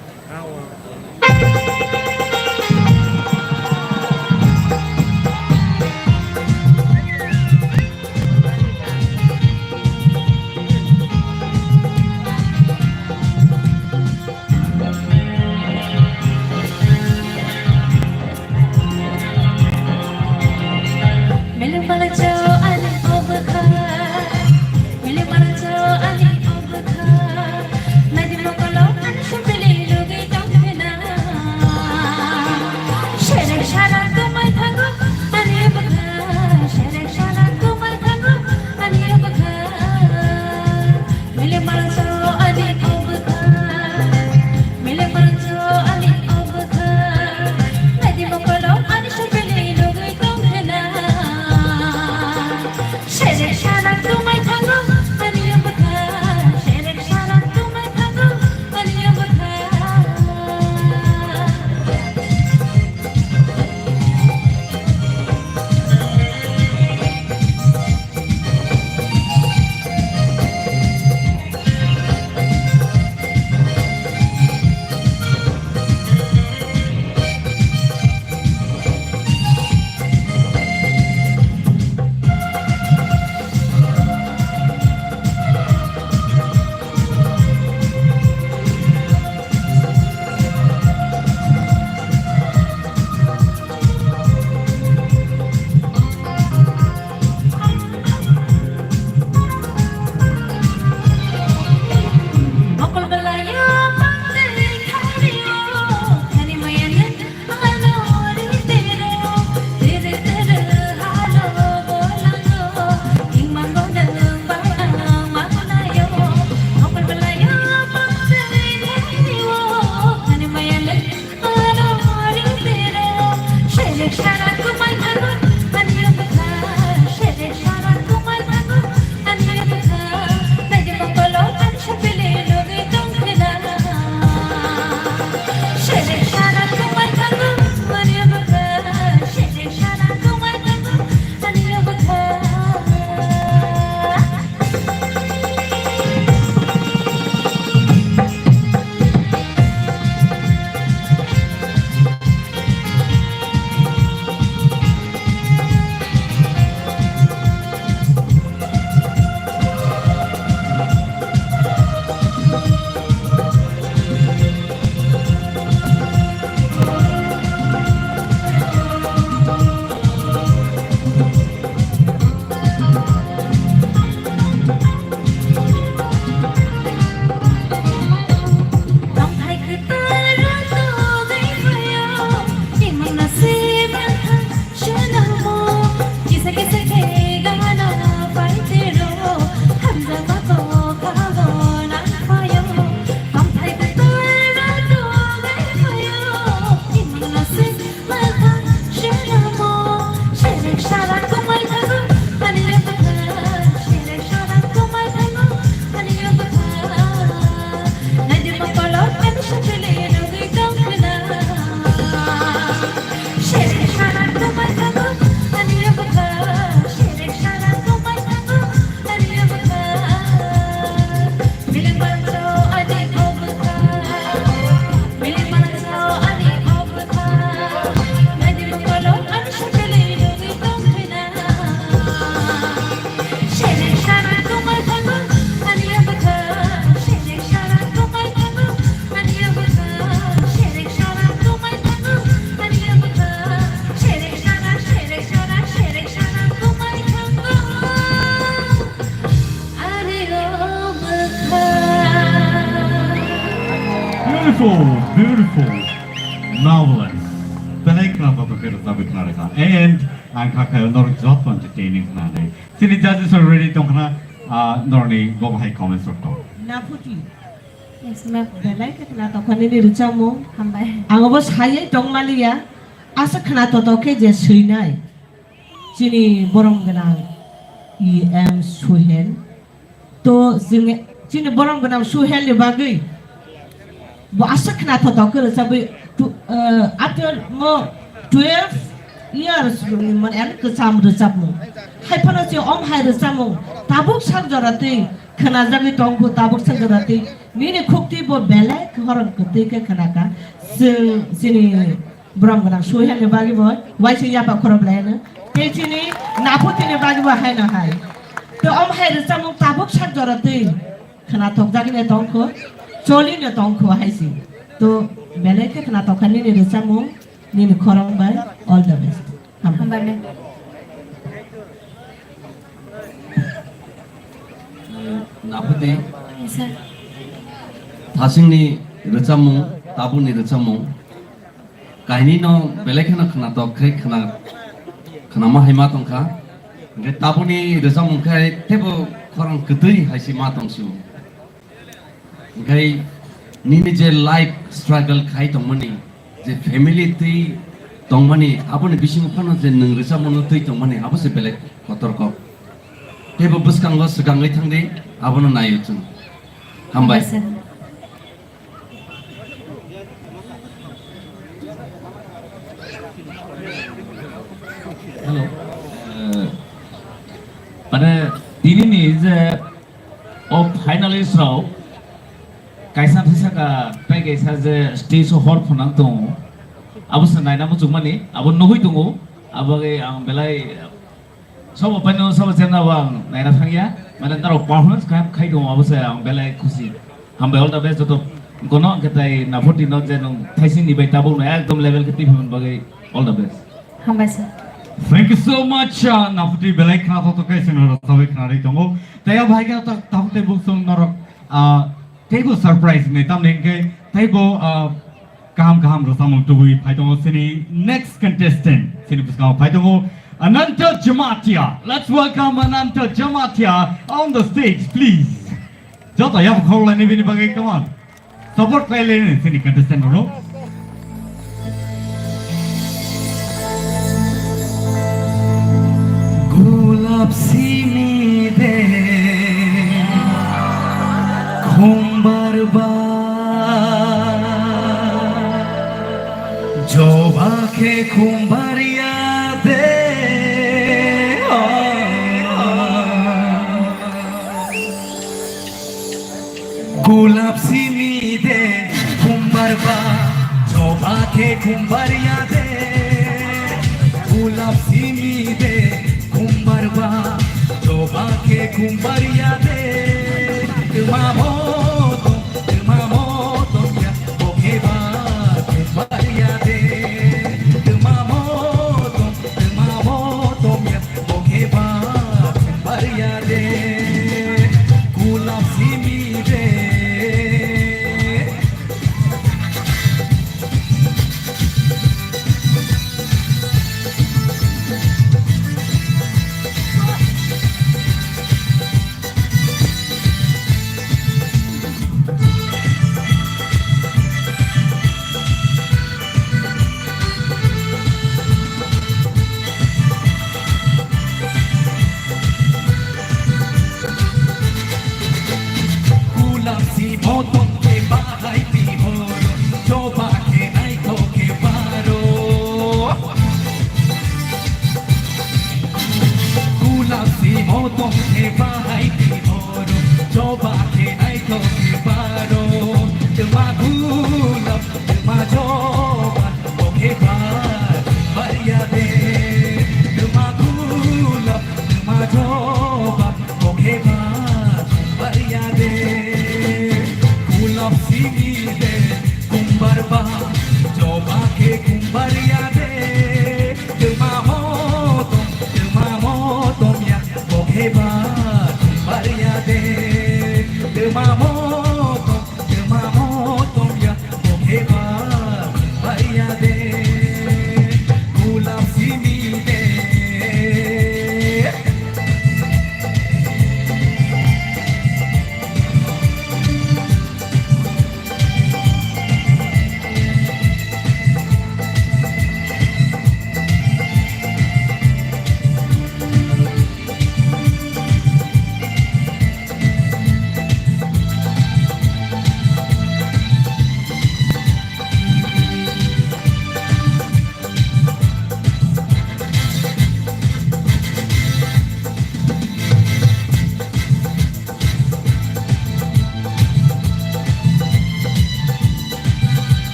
Beautiful, beautiful, marvelous. Belai khna totokhe rwchabwi khna rwkha. And ang kha khayo norok joto entertaining khnanai. Chini judges are ready tongkhna, ah, norni bo bahai comments rok tong. Naputi. Yes, ma'am. Belai khe khna tokha nini rwchapmung. Hambai. Ang obo sayai tongmaliya. Asa khna totokhe je swinai. Chini borom gwnang E M Suhel. To chini, chini borom gwnang Suhel ni bagwi bo aswk khna thothok khe rwchabwi tu, eh, after mo twelve years ni mane ani kwcham rwchapmung. Hai phano se om hai rwchapmung tabuk sak jora twi khna jagwi tong phu, tabuk sak jora twi nini khukti bo belai khorang kwtwi khe khna kha. Chwng chini Borom gwnang Suhel ni bagwi bo waisa yapha khorok lai no. Tei chini Naputi ni bagwi bo hai no hai. To om hai rwchapmung tabuk sak jora twi khna thok jagwi no tong kho, choli no tong kho hai si. To belai khe khna thok kha nini rwchapmung, nini khorang bai all the best. Hambai. Hambai, ma'am. Naputi. Yes, sir. Thasingni rwchapmung, tabukni rwchapmung. Kainwino belai kheno khwnatok khe khwna-, khwnama hai ma tongkha. Hwnkhe tabukni rwchapmung khe teibo khorang kwtwi hai se ma tongsu. Hwnkhe nini je life struggle khai tongmani, je family twi tongmani, aboni bisingo phano je nwng rwchapmano twi tongmani, abo se belai kotor kok. Teibo bwskango swkangwi thangdi, abono naio chwng. Hambai. Hambai, sir. Hello. Eh, mane, tinini je o finalist rok kaisa thasa ka tei kaisa je stage o hor phunang tongo. Abo se naina muchungmani, abo nugwi tongo. Abo bai ang belai Sobo paino sobo chemna bo ang naina thangya, mane norok performance kaham khai tongo, abo se ang belai khusi. Hambai, all the best joto kono, hwnkhe tai Naputi no je nwng thaising ni bai tabuk no ekdom level khe twi phaimani bagwi all the best. Hambai sir. Thank you so much, uh, Naputi, belai khna thok thok khe chwng rwchabwi khna rwi tongo. Tei o bahai khe ta-, tabuk tei buk chwng norok, uh, teibo surprise ni tamni hwnkhe teibo, uh, Kaham kaham rwchapmung tubui phai tongo chini next contestant. Chini bwskango phai tongo Ananta Jamatia. Let's welcome Ananta Jamatia on the stage, please. Joto yaphang khorok laini bini bagwi, come on. Support khlai laini chini contestant rok. Gulap simi de khumbar ba, joba khe khumbar ya de. Gulap simi de khumbar ba, joba khe khumbar ya de. Gulap simi de khumbar ba, joba khe khumbar ya de. Twma bo tong, twma bo tong ya, bo khe ba khumbar ya de. Twma bo tong, twma bo tong ya, bo khe ba khumbar ya de. Gulap simi de. Gulap si motom khe bahai tihoro, joba khe naithok khe baro. Gulap si motom khe bahai tihoro, joba khe naithok khe baro. Twma gulap, twma joba, bo khe ba khumbar ya de. Twma gulap, twma joba, bo khe ba khumbar ya de. Gulap simi de khumbar ba, joba khe khumbar ya de. Twma motom, twma motom ya, bo khe ba khumbar ya de. Twma motom, twma motom ya,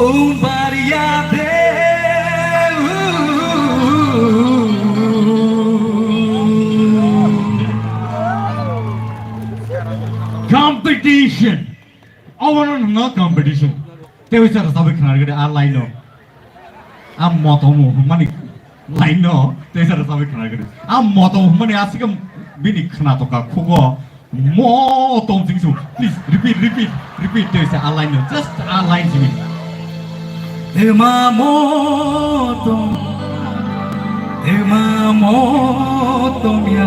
Umbariya de. Competition. Obono no competition. Tewi sara sabai khna gede a line no. A moto mo mani line no. Tewi sara sabai khna gede. A moto mo mani asike bini khna to ka khugo. Mo tong sing su. Please repeat, repeat, repeat. Tewi sa a line no. Just a line sini. Tema mo tong. Tema mo tong ya.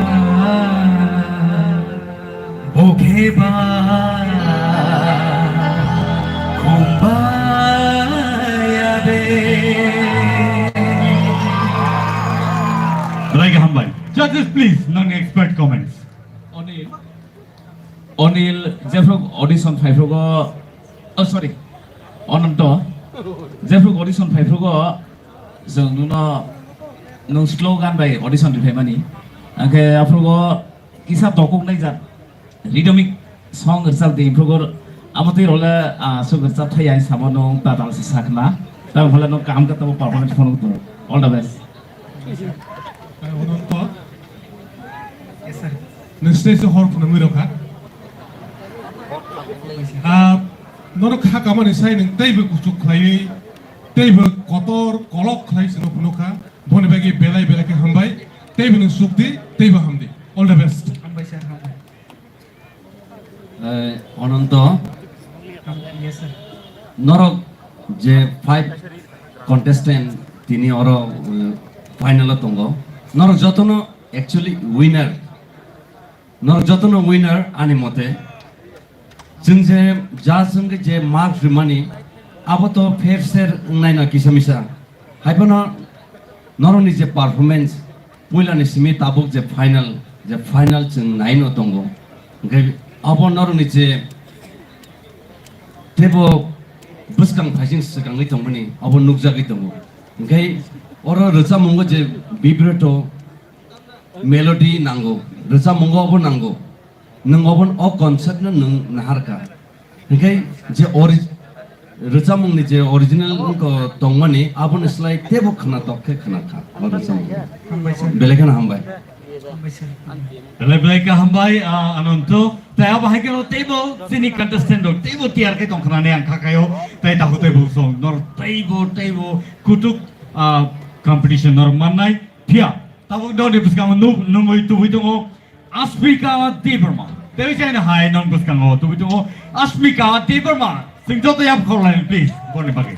Bokhe ba khumba ya de. Belai kaham bai. Judges, please, nang expert comments. Onil, Onil, jephru audition phaiphugo, oh, sorry, Ananto, jephru audition phaiphugo, jeng nuno, nung slogan bai audition riphaimani, angkhe aphrugo kisa dokok naijak. Rhythmic song rwchap di, improve kor. Amo twi role, ah, aswk rwchap thai ai samo nung tatal se sakna. Tamo phale nung kaham khe tamo performance phone tongo. All the best. Ananto. Yes, sir. Nung stage o hor phunugwi rokha. Ah, nono kha kamani sai nung teibo kuchuk khlaiwi, teibo kotor kolok khlai se nung phunukha. Boni bagwi belai belai khe hambai. Teibo nung sukdi, teibo hamdi. All the best. Hambai sir, hambai. Eh, Ananto, yes, sir. Norok je five contestant tini oro, eh, final o tongo. Norok jotono actually winner. Norok jotono winner ani mote. Chwng je judge wngkhe je marks rimani, abo to fair share wngnai no kisa misa. Haiphano norokni je performance, puilani simi tabuk je final, je final chwng naino tongo. Hwnkhe abo norokni je teibo bwskang phaising swkangwi tongmani, abo nukjagwi tongo. Hwnkhe oro rwchapmungo je vibrato, melody nango, rwchapmungo obo nango. Nwng obo o concept no nwng naharkha. Hinkhe je ori-, rwchapmungni je original wngkha tongmani, aboni slai teibo khwnatok khe khwnakha o rwchapmung. Hambai sir. Belai kheno hambai. Hambai sir. Belai belai khe hambai, ah, Ananto. Tai abo hai kheno teibo chini contestant rok teibo tiyar khe tongkha nani ang kha khaio. Tai takhuk teibo song nor teibo teibo kutuk, ah, competition nor mannai. Phiya tabuk nokni bwskango nuk-, nungwi tubui tongo Asmika Debbarma. Tei chaino hai nok bwskango tubui tongo Asmika Debbarma. Chwng joto yap khorlaini, please, boni bagwi.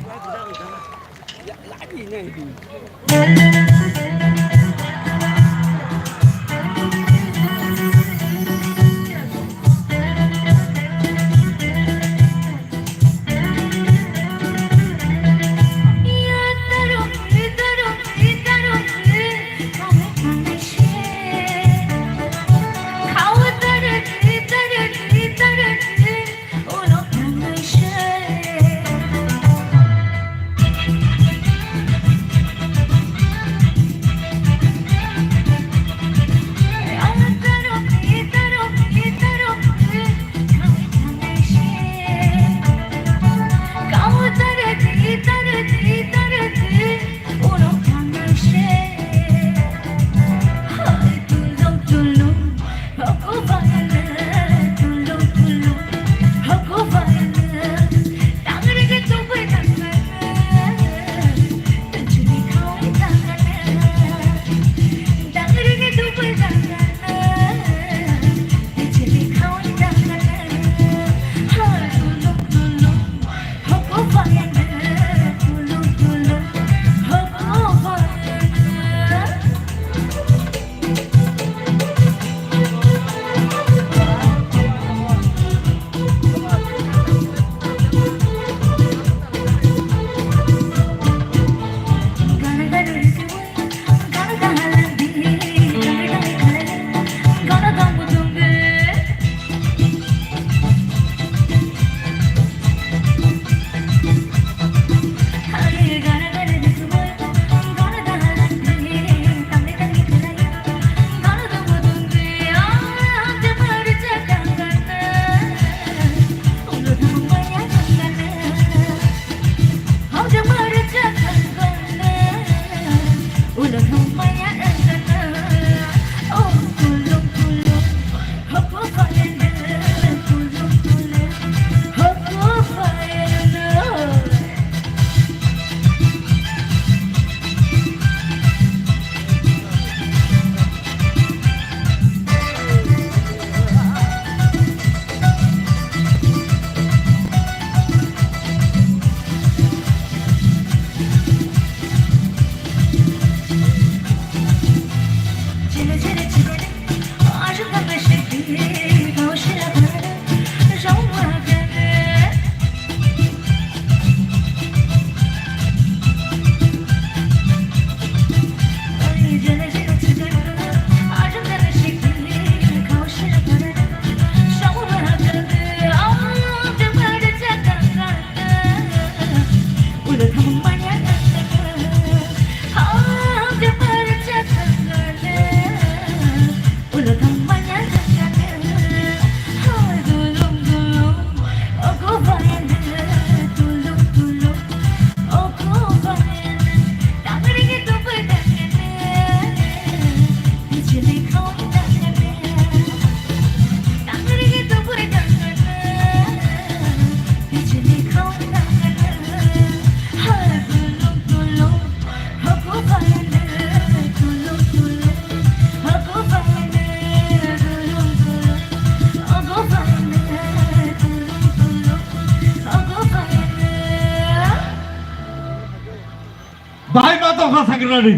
Tokha sakrari.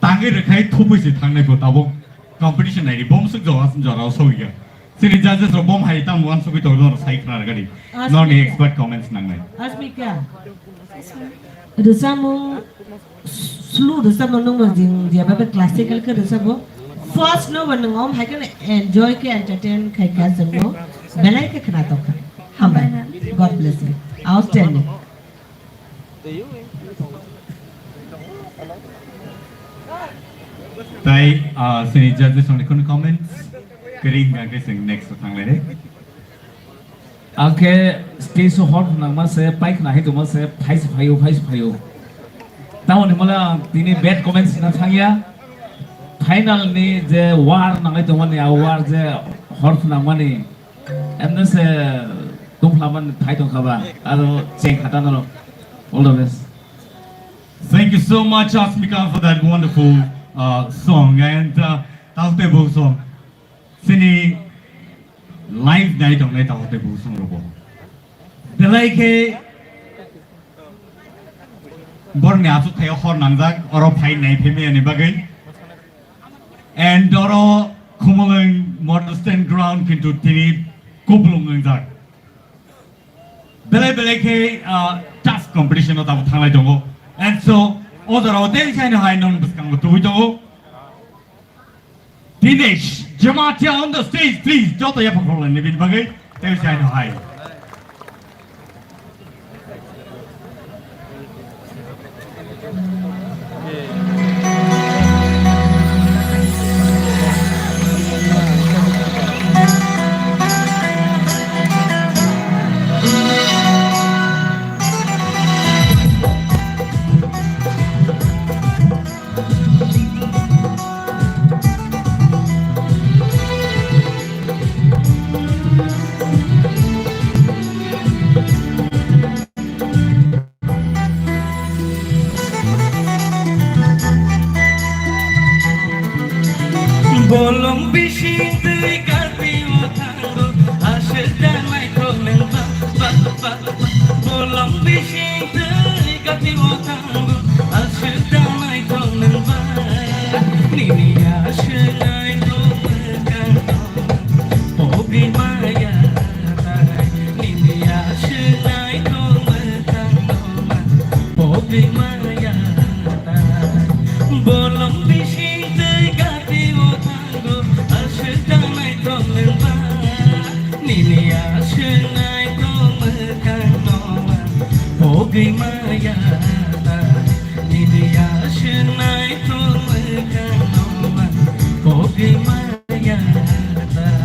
Tangwi rwkhai thupui se thangnai bo tabuk competition naidi bom suk jora sum jora o sogwi ya. Chini judges rok bom hai tamo uansugwi tongo, norok sai khna rwgadi. Norni expert comments nangnai. Asmika. Rwchapmung slu rwchapmung nungno jing jeba be classical khe rwchapmung. First no bo nwng om hai kheno enjoy khe entertain khai kha chwngno belai khe khna tongkha. Hambai. God bless you. Outstanding. Tai, ah, sini judges rokni khun comments kering ga ke sing next thang lai re. Ang khe stage o hor nangma se, paikna hai tongma se, phai se phaio, phai se phaio. Tamoni mala ang tini bad comments na thangya. Final ni je war nangai tongmani, a war je hor nangmani. Emno se tongphla man phai tongkha ba, aro cheng khata norok. All the best. Thank you so much, Asmika, for that wonderful, uh, song. And, uh, Taote Bo song. Sini live nai tong nai Taote Bo song robo. Belai khe borni achu thayo hor nangjak, oro phai nai phemiyani bagwi. And oro Khumulwng Model Stand Ground kintu tini kuplung wngjak. Belai belai khe, ah, tough competition o tabuk thanglai tongo. And so, o jora o tei saino hai non bwskango tubui tongo. Dinesh Jamatia on the stage, please. Joto yapha khorlai ni bini bagwi tei saino hai. Bolong bising twi kati o thango, aswk da naithok nwng ba, ba, ba, ba. Bolong bising twi kati o thango, aswk da naithok nwng ba. Nini aswk naithok mwkhang no, pogwi maya tai. Nini aswk naithok mwkhang no, pogwi maya tai. Bolong bising twi kati o thango, aswk da naithok nwng ba. Nini aswk naithok mwkhang no, pogwi maya tai. Nini aswk naithok mwkhang no, pogwi maya tai.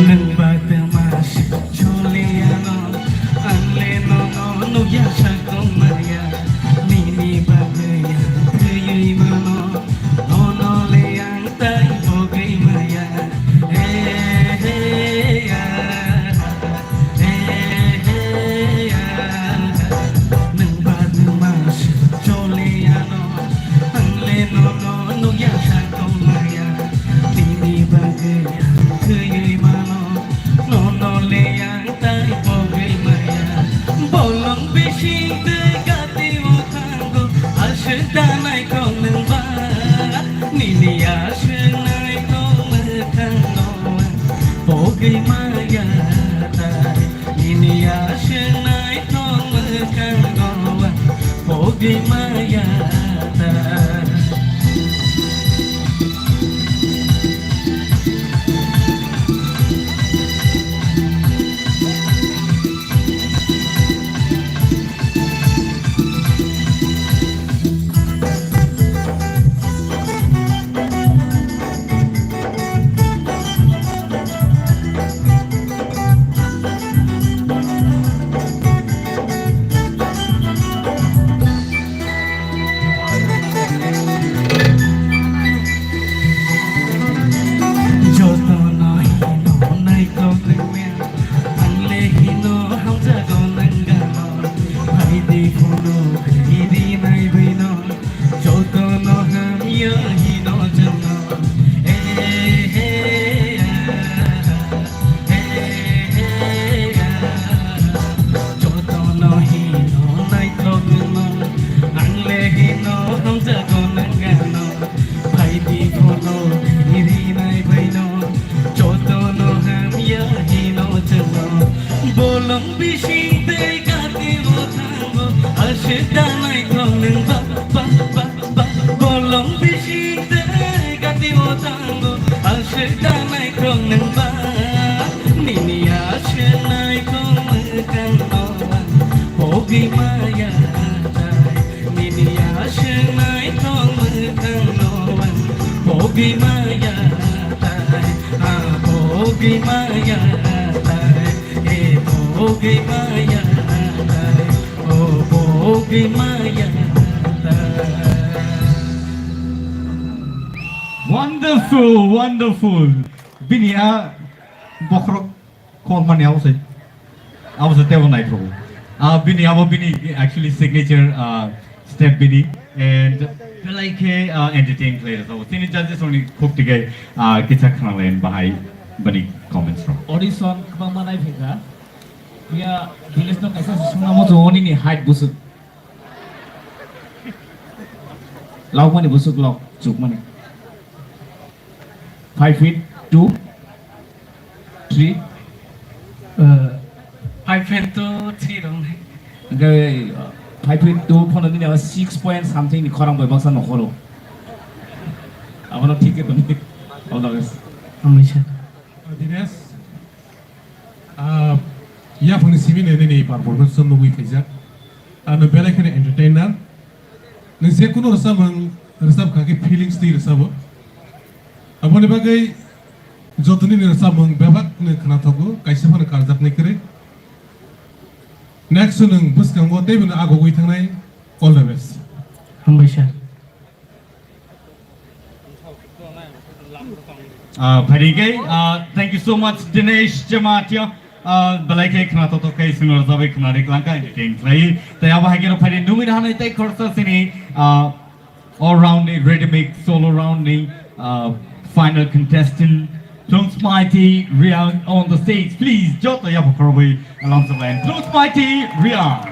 Nwng ba twma se choli ano, ang le nono nukya sak tongmaya. Nini bagwi ang thwiwi mano, nono le ang tai pogwi maya. He, he, ya. Nwng ba nwng ma se choli ano, ang le nono nukya sak tongmaya. Nini bagwi ang thwiwi mano, nono le ang tai pogwi maya. Bolong bising twi kati o thango, aswk da naithok nwng ba. Nini aswk naithok mwkhang no, pogwi maya tai. Nini aswk naithok mwkhang no, pogwi maya tai. Danai krong nang ba, nini aswk nai krong mwkang no ang pogi maya tai. Nini aswk nai krong mwkang no ang pogi maya tai. Ah, pogi maya tai. Eh, pogi maya tai. Oh, pogi maya tai. Wonderful, wonderful. Bini a bokhorok kolmani abo se, abo se tebo naithok. Ah, bini abo bini actually signature, ah, step bini and belai khe, ah, entertain khlai rwkha. Chini judges rokni khuk tigai, ah, kisa khna lai bahai bini comments rok. Audition kwbangma nai phikha. Phiya village no kaisa sungna mo chongo nini height busuk. Laukmani busuk lok chukmani. Five feet two, three. Uh, five feet two, three rong. Hingke, uh, five feet two phano nini abo six point something ni khorang bai baksa nokhoro. Abono thik khe tongdi. All the best. Hambai sir. Dinesh, ah, yaphangni simi nini performance no nugwi phaijak. Ano belai kheno entertainer. Nwng je kunu rwchapmung rwchap kha khe feelings twi rwchabo. Aboni bagwi jotoni ni rwchapmung bebak no khwnathogo, kaisa phano karjaknai kwrwi. Next nwng bwskango teibo no agogwi thangnai. All the best. Hambai sir. Ah, phaidi khe, ah, thank you so much, Dinesh Jamatia. Ah, belai khe khna to to khe sino jabai khna ri klang kha entertain khlai. Tai abo hai khe no phaidi nungwi hanai tai khorsa sini, ah, all round ni ready mix solo round ni, ah, final contestant Thungsmaiti Riang on the stage, please. Joto ya phakhorwi alam sa line. Thungsmaiti Riang.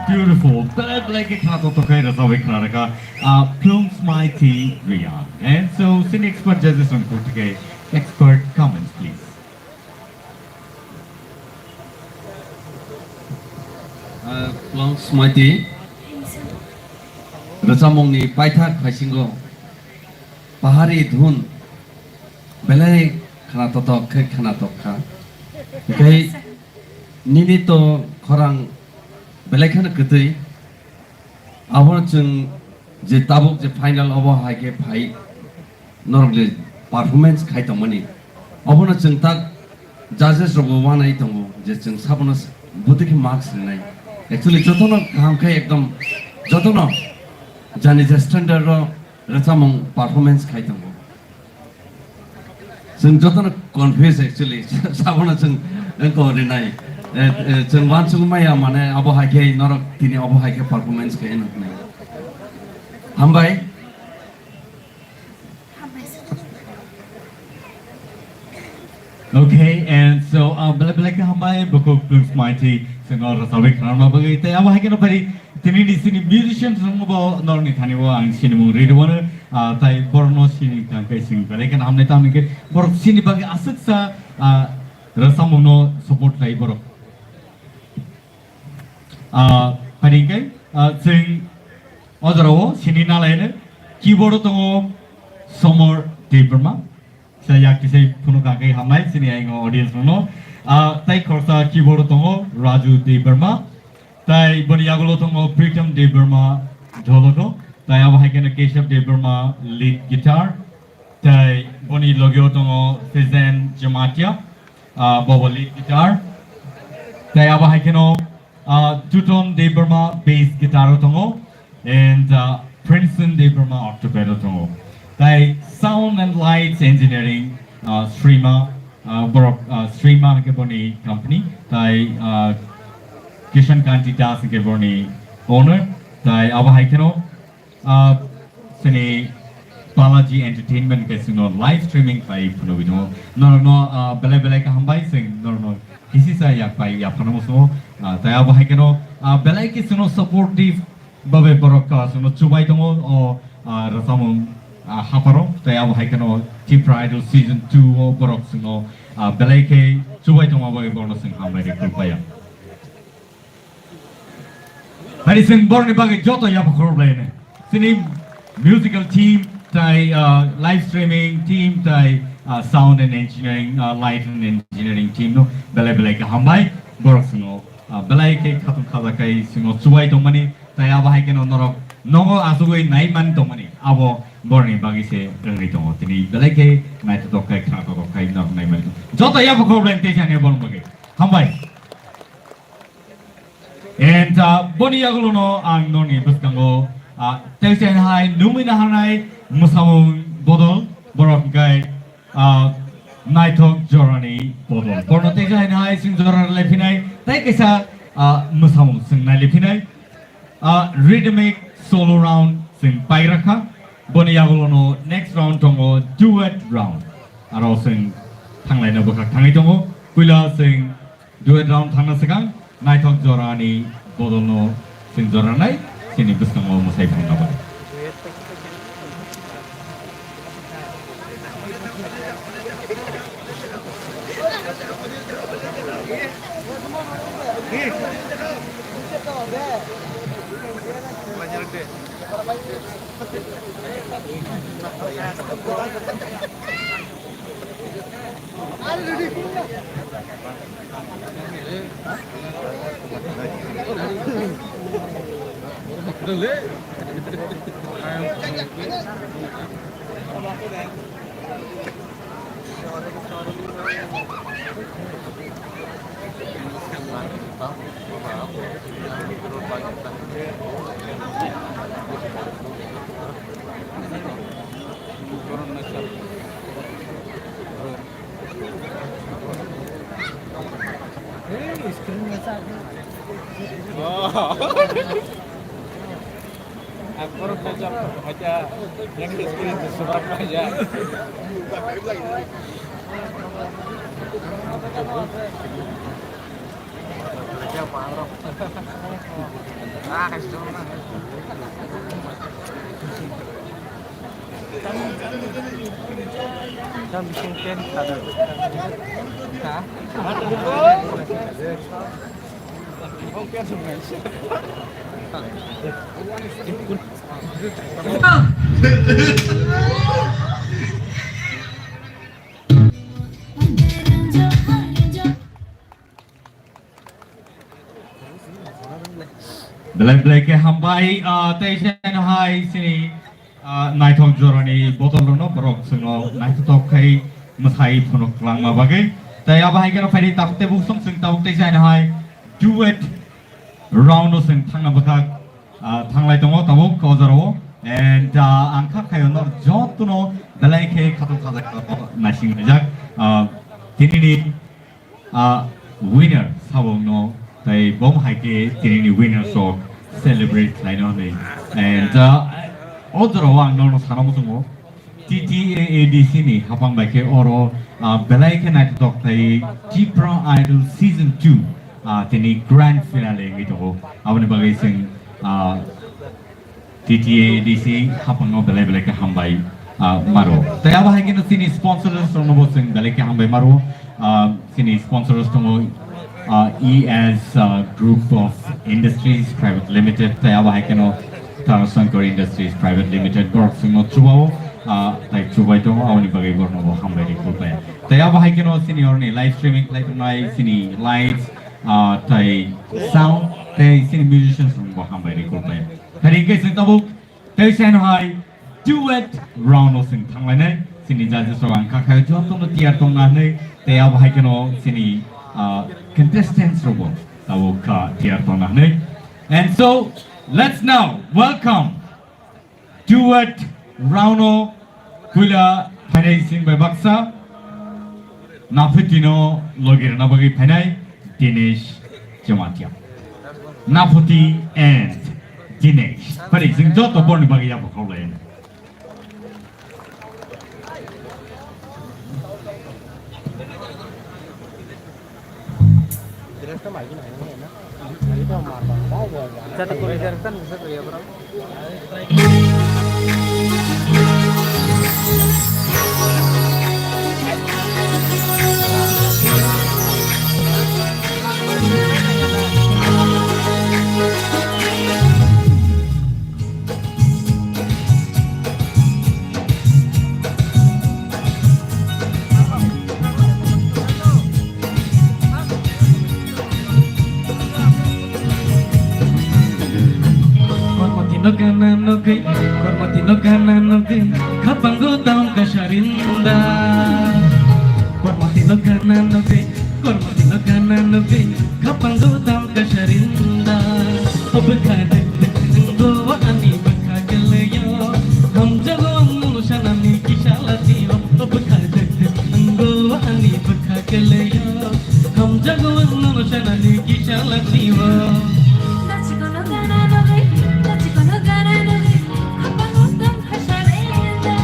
Beautiful. Belai belai khe khna toktok khe rwchapwi khna rwkha, ah, Plungsmaiti Riya. And so, sini expert judges rok khe expert comments, please. Ah, Plungsmaiti rwchapmungni paithak phaisingo pahari dhun belai khna toktok khe khna tokha. Tei nini to khorang belai kheno kwtwi. Abono chwng je tabuk je final obo hai khe phai norok je performance khai tongmani. Obono chwng tak judges rokbo uanai tongo je chwng sabono bwtwi khe marks rinai. Actually jotono kaham khe ekdom jotono jani je standard o rwchapmung performance khai tongo. Chwng jotono confuse actually. Sabono chwng wngkor rinai. Eh, eh, chwng uansuk maya mane abo hai khe norok tini abo hai khe performance khe nuknai. Hambai. Okay, and so, uh, belai belai khe hambai, bukhuk Plungsmaiti, chwngno rwchapwi khna rwna bagwi. Tei abo hai kheno phai, tini ni sini musicians rokno bo norokni thani o ang sinimung ri rwmano, ah, tei borokno sini tang khe chwng belai kheno hamnai, tamni khe borok sini bagwi aswksa, ah, rwchapmungno support khlai borok. Ah, phaidi khe, ah, chwng o jorao sini nalaino keyboard o tongo Somor Debbarma. Sa yak kisai phunuk kha khe hamnai chini aingo audience rokno. Ah, tai khoroksa keyboard o tongo Raju Debbarma. Tai boni yagulo tongo Pritam Debbarma dholok o. Tai abo hai kheno Keshav Debbarma lead guitar. Tai boni logio tongo Fizen Jamatia, ah, bobo lead guitar. Tai abo hai kheno, ah, Duton Debbarma bass guitar o tongo, and, ah, Princeton Debbarma octopad o tongo. Tai sound and lights engineering, ah, Srima, ah, borok, ah, Srima hwnkhe boni company, tai, ah, Kishan Kanti Das hwnkhe boni owner, tai abo hai kheno, ah, chini Balaji Entertainment khe chwngno live streaming khlai phunugwi tongo. Norokno, ah, belai belai khe hambai, chwng norokno kisisa yak pai yaphano muchungo. Ah, tai abo hai kheno, ah, belai khe chwngno supportive babe borok, ah, chwngno chubai tongo o, ah, rwchapmung, ah, hapharo. Tai abo hai kheno Tipra Idol season two o borok chwngno, ah, belai khe chubai tongma bagwi borokno chwng hambai rw khlai ya. Hari chwng borokni bagwi joto yapha khorok laino. Chini musical team tai, ah, live streaming team tai, ah, sound and engineering, ah, light and engineering team no belai belai khe hambai. Borok chwngno, ah, belai khe khatung khaja khai chwngno chubai tongmani. Tai abo hai kheno norok nogo achugwi nai man tongmani. Abo borokni bagwi se wngwi tongo. Tini belai khe naithotok khai khna toktok khai norok nai man. Joto yapha khorok laino teisa ne borok bagwi. Hambai. And, uh, boni yagulono ang noni bwskango, uh, teisa hai nungwi naharnai mwsamung bodol borok hwnkhe, uh, naithok jorani bodol. Borno teisa hai nahai chwng jora lephinai, tei kaisa, uh, mwsamung chwng nai lephinai, uh, rhythmic solo round chwng pairakha. Boni yagulono next round tongo duet round. Aro chwng thanglaino bwkhak thangwi tongo. Puila chwng duet round thangna swkang naithok jorani bodolno chwng jora nai chini bwskango mwsai phunukna bagwi. Ang borok khe jab haja yang screen tu sebab aja. Belai belai khe hambai, ah, tei se hai sini, ah, naithok jorani botol rwno borok chwngno naithotok khai mwsai phunuk langma bagwi. Tei abo hai kheno phaidi tabuk tei buk song chwng tabuk tei se hai duet round o chwng thangna bwkhak, ah, thanglai tongo tabuk o jorao. And, ah, ang kha khayo nor jotono belai khe khatung khajak naising laijak, ah, tinini ah, winner sabokno tei bom hai khe tinini winner sok celebrate khlaino hwnwi. And, ah, o jorao ang nono sana muchungo T T A A D C ni hapang bai khe oro, ah, belai khe naithotok tei Tipra Idol Season two, ah, tini grand finale wngwi tongo. Aboni bagwi chwng, ah, T T A D C hapangno belai belai khe hambai, ah, maro. Tei abo hai kheno chini sponsors rokno bo chwng belai khe hambai maro. Ah, chini sponsors tongo, ah, E S, ah, Group of Industries Private Limited, tei abo hai kheno Tarashankar Industries Private Limited, borok chwngno chubao, ah, tei chubai tongo, aboni bagwi borokno bo hambai rwi khulpai. Tei abo hai kheno chini oroni live streaming khlai tongnai chini lights, ah, tei sound, tei chini musicians rokno bo hambai rwi khulpai. Phari hwnkhe chwng tabuk tei se hai duet round o chwng thanglainai. Chini judges rok ang kha khayo jotono tiyar tongna hwnwi tei abo hai kheno chini, ah, contestants rokbo tabuk kha tiyar tongna hwnwi. And so, let's now welcome duet round o puila phainai sing bai baksa. Naphuti no logi rwna bagwi phainai Dinesh Jamatia. Naphuti and Dinesh. Phari chwng joto borni bagwi yapha khaulai. Kormoti no gana nugwi, kormoti no gana nugwi, khapango dam kasarinda. Kormoti no gana nugwi, kormoti no gana nugwi, khapango dam kasarinda. O bwkha dek dek nunggo ani bwkha keleyo. Hamjago ang nono sanani kisa latiyo. O bwkha dek dek nunggo ani bwkha keleyo. Hamjago ang nono sanani kisa latiyo. Dachikono gana nugwi, dachikono gana nugwi, khapango dam kasarinda.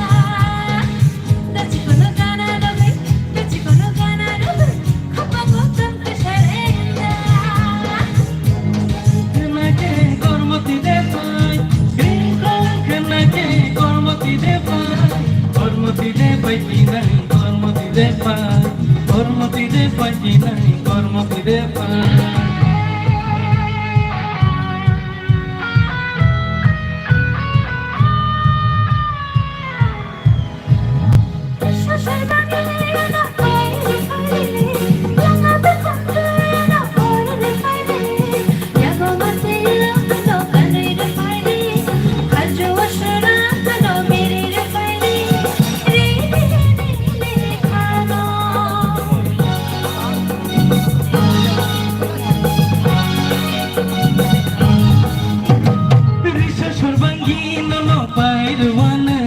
Risa sorbangi nono pai rwano,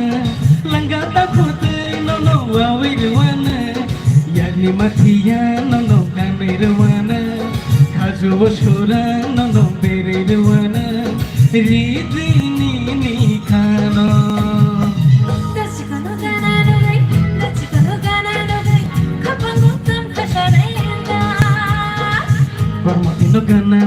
langa ta khutui nono wawi rwano, yakni mathiya nono kanwi rwano, khaju o sura nono berwi rwano, ridini ni khano. Dachikono gana nugwi, dachikono gana nugwi, khapango tong khasarenda. Kormoti no gana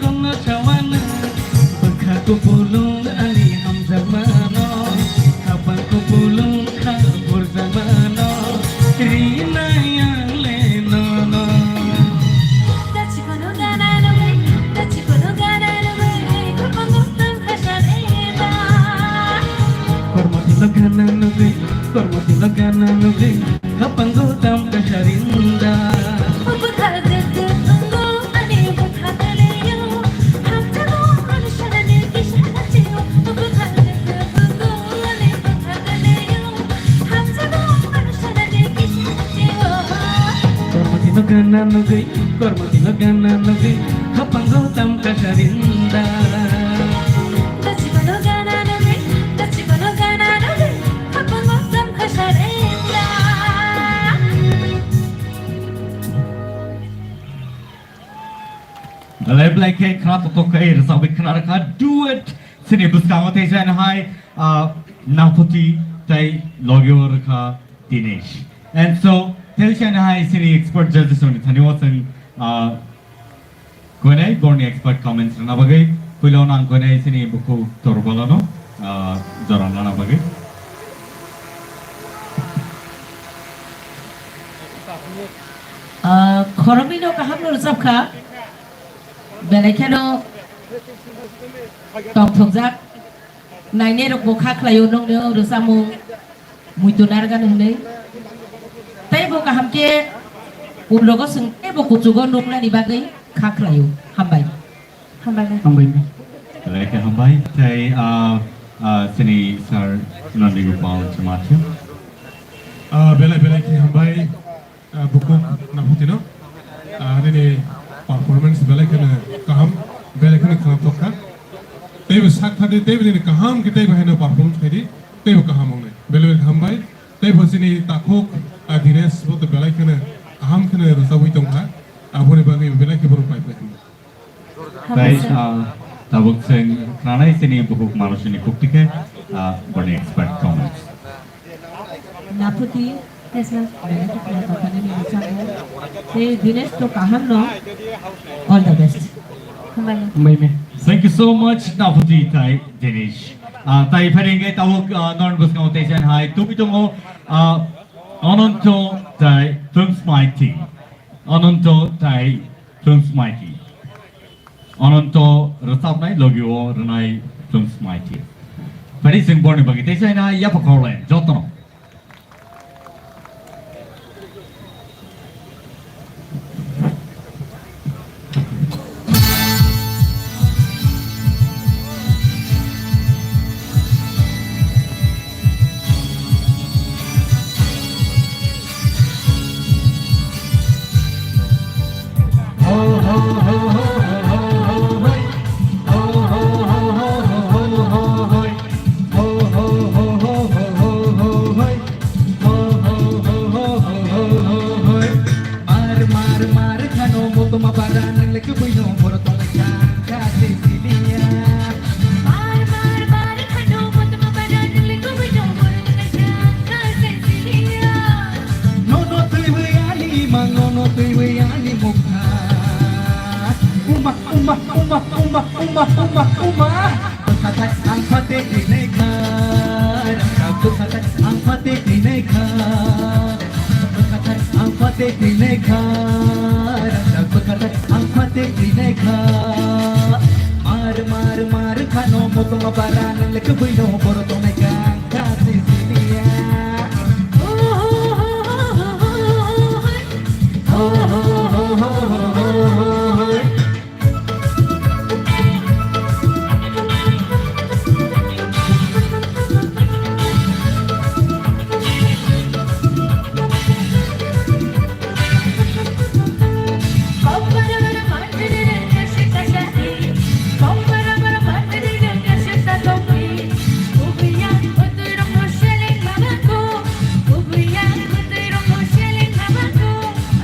Kono sawana, bwkha kupulung ani hamjakmano, khapang kupulung kha burjakmano, rinai ang le nono. Dachi kono gana nugwi, dachi kono gana nugwi, khapang gotang khasarenda. Kormo tilo gana nugwi, kormo tilo gana nugwi, khapang gotang khasarenda. Bwkha gana nugwi, ani bwkha gana nugwi, hamjakmano, ani sarani kisa nachiyo. Bwkha gana nugwi, ani bwkha gana nugwi, hamjakmano, ani sarani kisa nachiyo. Kormo tilo gana nugwi, kormo tilo gana nugwi, khapang gotang khasarenda. Dachi kono gana nugwi, dachi kono gana nugwi, khapang gotang khasarenda. Belai belai khe khna toktok khe rwchapwi khna rwkha duet sini bwskango tei jani hai, ah, Naputi tei logio rwkha Dinesh. And so, tei jani hai sini expert judges ni thani o chwng, ah, Koinai borni expert comments rwna bagwi puilano ang koinai chini bukhuk Torbalano, ah, jora nana bagwi. Ah, khoroknwino kaham no rwchapkha, belai kheno tongthokjak. Nainai rok bo kha khlaio nongni o rwchapmung muitu narwkani hwnwi. Tei bo kaham khe ulogo chwng tei bo kuchugo nuknani bagwi kha khlaio. Hambai. Hambai. Hambai. Belai khe hambai. Tei, ah, ah, chini sir Nandi Gopal Chamathia. Ah, belai belai khe hambai. Ah, bukhuk Naputino, ah, nini performance belai kheno kaham, belai kheno khwnathok kha. Teibo sak thadi, teibo nini kaham khe teibo haino performance khaidi, teibo kaham wngnai. Belai belai hambai. Teibo chini takhuk, ah, Dinesh bo to belai kheno kaham kheno rwchabwi tongkha. Aboni bagwi belai khe borok pai pai hambai. Tei, ah, tabuk chwng khnanai chini bukhuk manusini kukti khe, ah, boni expert comments. Naputi, yes, ma'am. Belai khe khwnathok kha nini rwchapmung. Tei Dinesh to kaham no. All the best. Hambai. Hambai me. Thank you so much, Naputi tei Dinesh. Ah, tei phai ringkhe tabuk, ah, norok bwskango tei jan hai tubui tongo, ah, Ananto tei Thungsmaiti. Ananto tei Thungsmaiti. Ananto rwchapnai logi o rwnai Thungsmaiti. Phai chwng borni bagwi tei chaina yapha khorle jotono. Mar, mar, mar, khano motoma bara nang le kubui no boro tong le kha, kha se siliya. Mar, mar, mar, khano motoma bara nang le kubui no boro tong le kha, kha se siliya. Nono twi wi ani mang, nono twi wi ani mukha. Uma, uma, uma, uma, uma, uma, uma. Bwkhathai ang phatwi twi naikha, rangchak bwkhathai ang phatwi twi naikha. Bwkhathai ang phatwi twi naikha, rangchak bwkhathai ang phatwi twi naikha. Mar, mar, mar khano motoma bara nang le kubui no boro tong naikha, kha se siliya.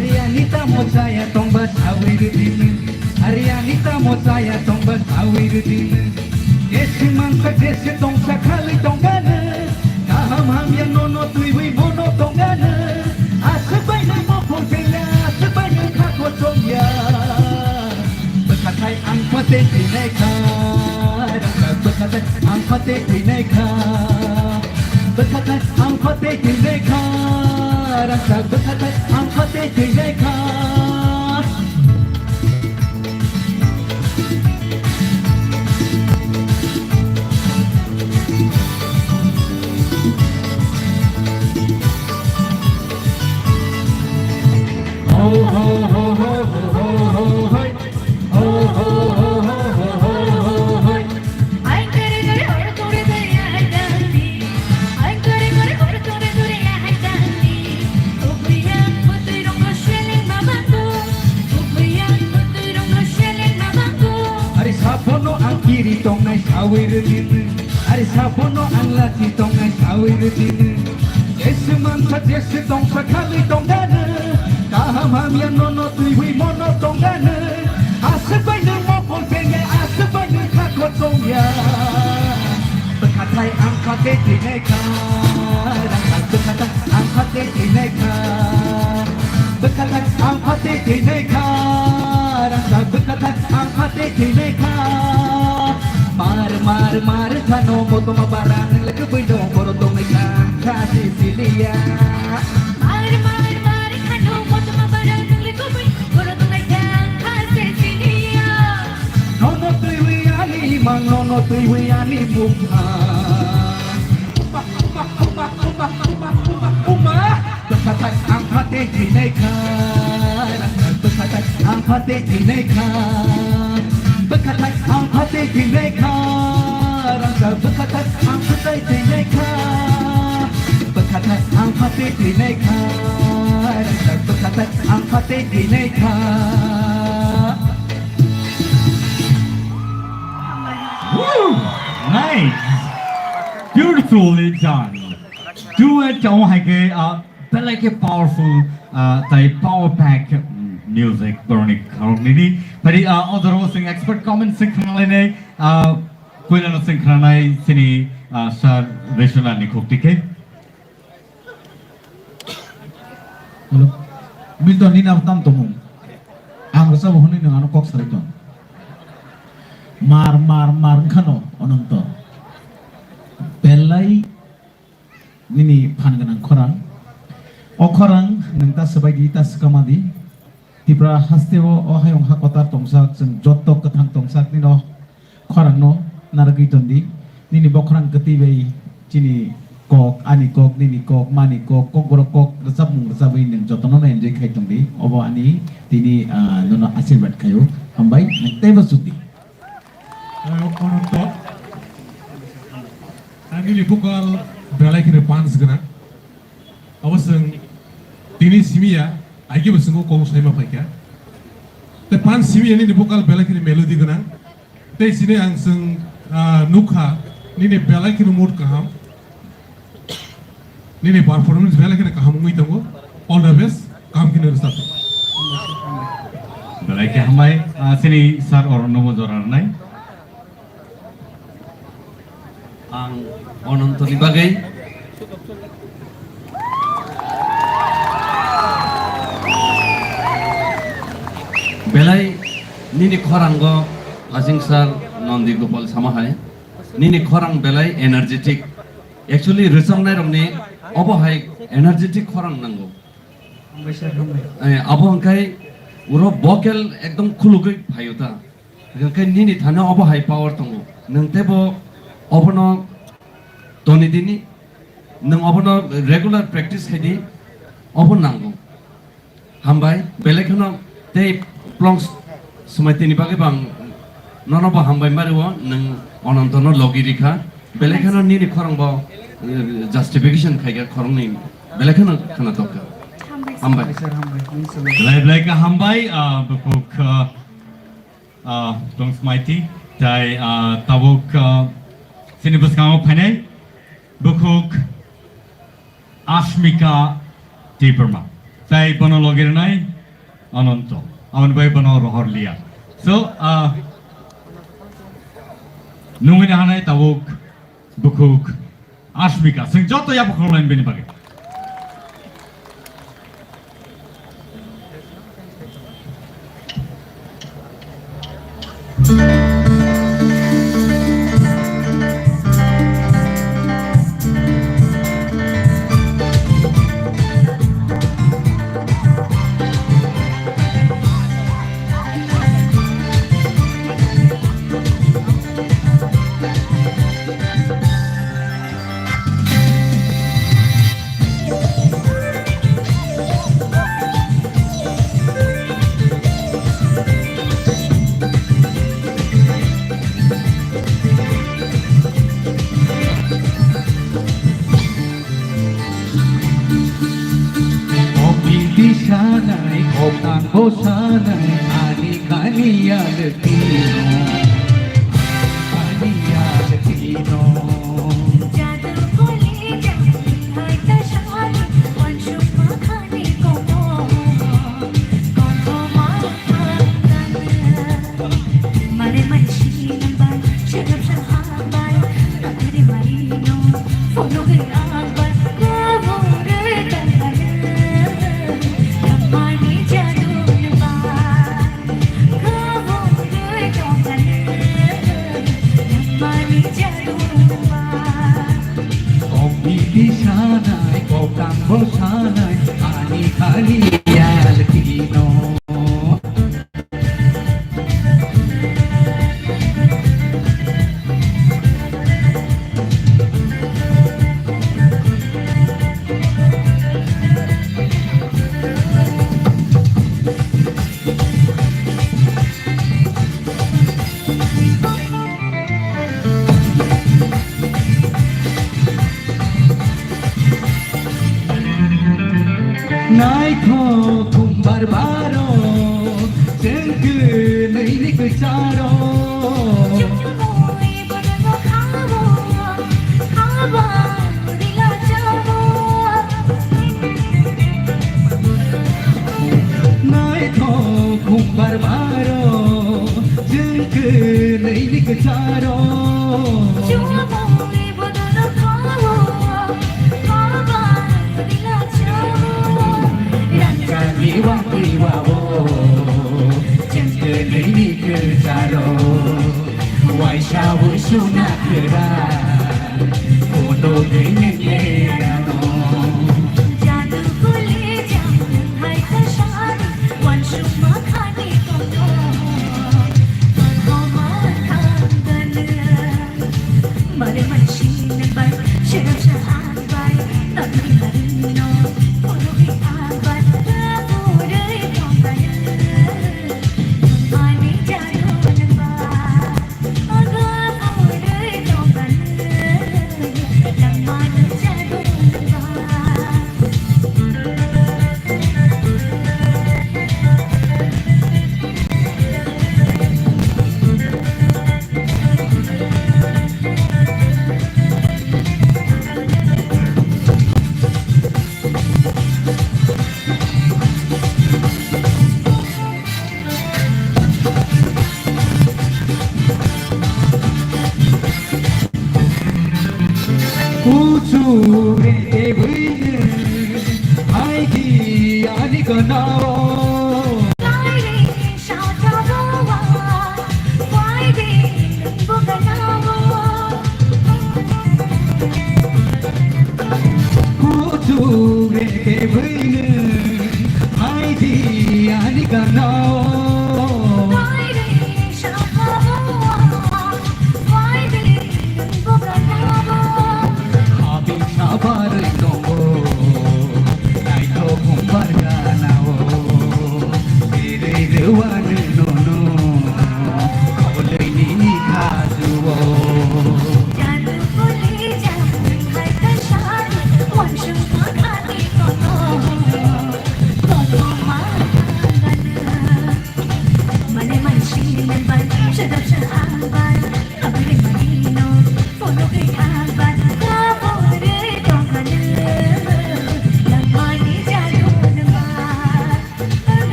Ari ani tamo chaya tongba sawi rwdini. Ari ani tamo chaya tongba sawi rwdini. Jesi mangsa jesi tongsa khali tongkani. Kaham hamya nono twiwi mono tongkani. Aswk bai nai mokhor thengya, aswk bai nai khakho chongya. Bwkhathai Ang phatwi thwinaikha, rangchak bwkhathai ang phatwi thwinaikha. Bwkhathai ang phatwi thwinaikha, rangchak bwkhathai ang phatwi thwinaikha. Ho, ho, ho, ho, ho, ho, ho, hai. Ho, ho, ho, hai. Ai kare kare hor tore dore hai dandi. Ai kare kare hor tore dore hai dandi. Ubriya putui rong no sheleng mama ko. Ubriya putui rong no sheleng mama ko. Ari sabono ang kiri tongnai sawi rwdi. Ari sabono ang lachi tongnai sawi rwdi. Jesu mangsa jesu tongsa khalwi tongdano. Kaham hamya nono twiwi mono tongdano. Aswk bai nwng mokol bengya, aswk bai nwng khakor tongya. Bwkhathai ang phatwi thwinaikha, rangchak bwkhathai ang phatwi thwinaikha. Bwkhathai ang phatwi thwinaikha, rangchak bwkhathai ang phatwi thwinaikha. Mar, mar, mar khano motoma bara nwng le kubui dong boro tongnai kha, kha se siliya. Mar, mar, mar khano motoma bara nwng le kubui boro tongnai kha, kha se siliya. Nono twiwi ani mang, nono twiwi ani mukha. Uma, uma, uma. Bwkhathai ang phatwi thwinaikha, rangchak bwkhathai ang phatwi thwinaikha. Bwkhathai ang phatwi thwinaikha, rangchak bwkhathai ang phatwi thwinaikha. Bwkhathai ang phatwi thwinaikha, rangchak bwkhathai ang phatwi thwinaikha. Woo! Nice! Beautifully done. Duet tong hai khe, ah, belai khe powerful, ah, tai power pack, mm, music boroni khoroknwi ni. Phari, ah, o jorao chwng expert comment se khna lainai, ah, puilano chwng khnanai chini, ah, sir Vishwanath ni khukti khe. Hello. Milton, nini abo tam tongmung. Ang rwchabo hwnwi nwng ano kok sarai tong. Mar, mar, mar wngkhano, Ononto. Belai nini phan gwnang khorang. O khorang nwng ta swbai di, ta swkama di. Tripura hasteo o hayung ha kotor tongsak, chwng jotto kwthang tongsak nino khorangno narwgwi tondi. Nini bokhorang kwtwi bai chini kok, ani kok, nini kok, mani kok, kokborok kok rwchapmung rwchapwi nwng jotono no enjoy khai tongdi. Obo ani tini, ah, nono asirwad khaio. Hambai, nwng teibo chukdi. Ononto, nini vocal belai kheno punch gwnang. Abo chwng tini simi ya, aigebo chwng o kok saima phaikha. Tei punch simi ya nini vocal belai kheno melody gwnang. Tei sini ang chwng, ah, nukha, nini belai kheno mood kaham. Nini performance belai kheno kaham wngwi tongo. All the best. Kaham kheno rwchap. Belai khe hambai, ah, chini sir Oronno bo jora rwnai. Ang Onontoni bagwi belai nini khorango Asing sir Nondi Gopal sama hai, nini khorang belai energetic. Actually, rwchapnairokni obo hai energetic khorang nango. Hambai sir, hambai. Eh, abo hwnkhai uro vocal ekdom khulugwi phaio ta. Hwnkhe nini thani obo hai power tongo. Nwng teibo obono toni dini, nwng obono regular practice khai di, obo nango. Hambai, belai kheno tei plongs swmai tini bagwi bang nono bo hambai mario, nwng Onontono logi rikha. Belai kheno nini khorang bo, eh, justification khai kha khorang ni. Belai kheno khna tokkha. Hambai. Hambai sir, hambai. Nwng swmai. Belai belai kha hambai, ah, bukhuk, ah, ah, tong smaiti, tai, ah, tabuk, ah, chini bwskango phainai, bukhuk Ashmika Debbarma. Tai bono logi rwnai Ananto. Aboni bai bono rohor liya. So, ah, nungwi nahanai tabuk bukhuk Ashmika, chwng joto yapha khulumlaini bini bagwi. Sanai ani kani yaltino, ani yaltino. Kok bibi sanai, kok tangbo sanai, ani kani yaltino. Naithok khumbar baro, chengkhe nini kwcharo. Naithok khumbar baro, chengkhe nini kwcharo. Rangchakni wngwi wao, chengkhe nini kwcharo. Waisa wi suna kwra, kono gwi nengkerano. Jadu kuli jang hai kasari, wansukma khani kono. Kono man kangana. Mare mansi nang bai, sherap sa ang bai, nang ri nang ri no, kono gwi ang bai, na purei kong bai. Mani jadu nang bai. Kuchu rete buine, aidi ani kanao. Kuchuk reke bwino, hai di ani gana o. Habing sabar tongo, naito bumbar gana o. Biri rwani nono, kolini ni khajuo.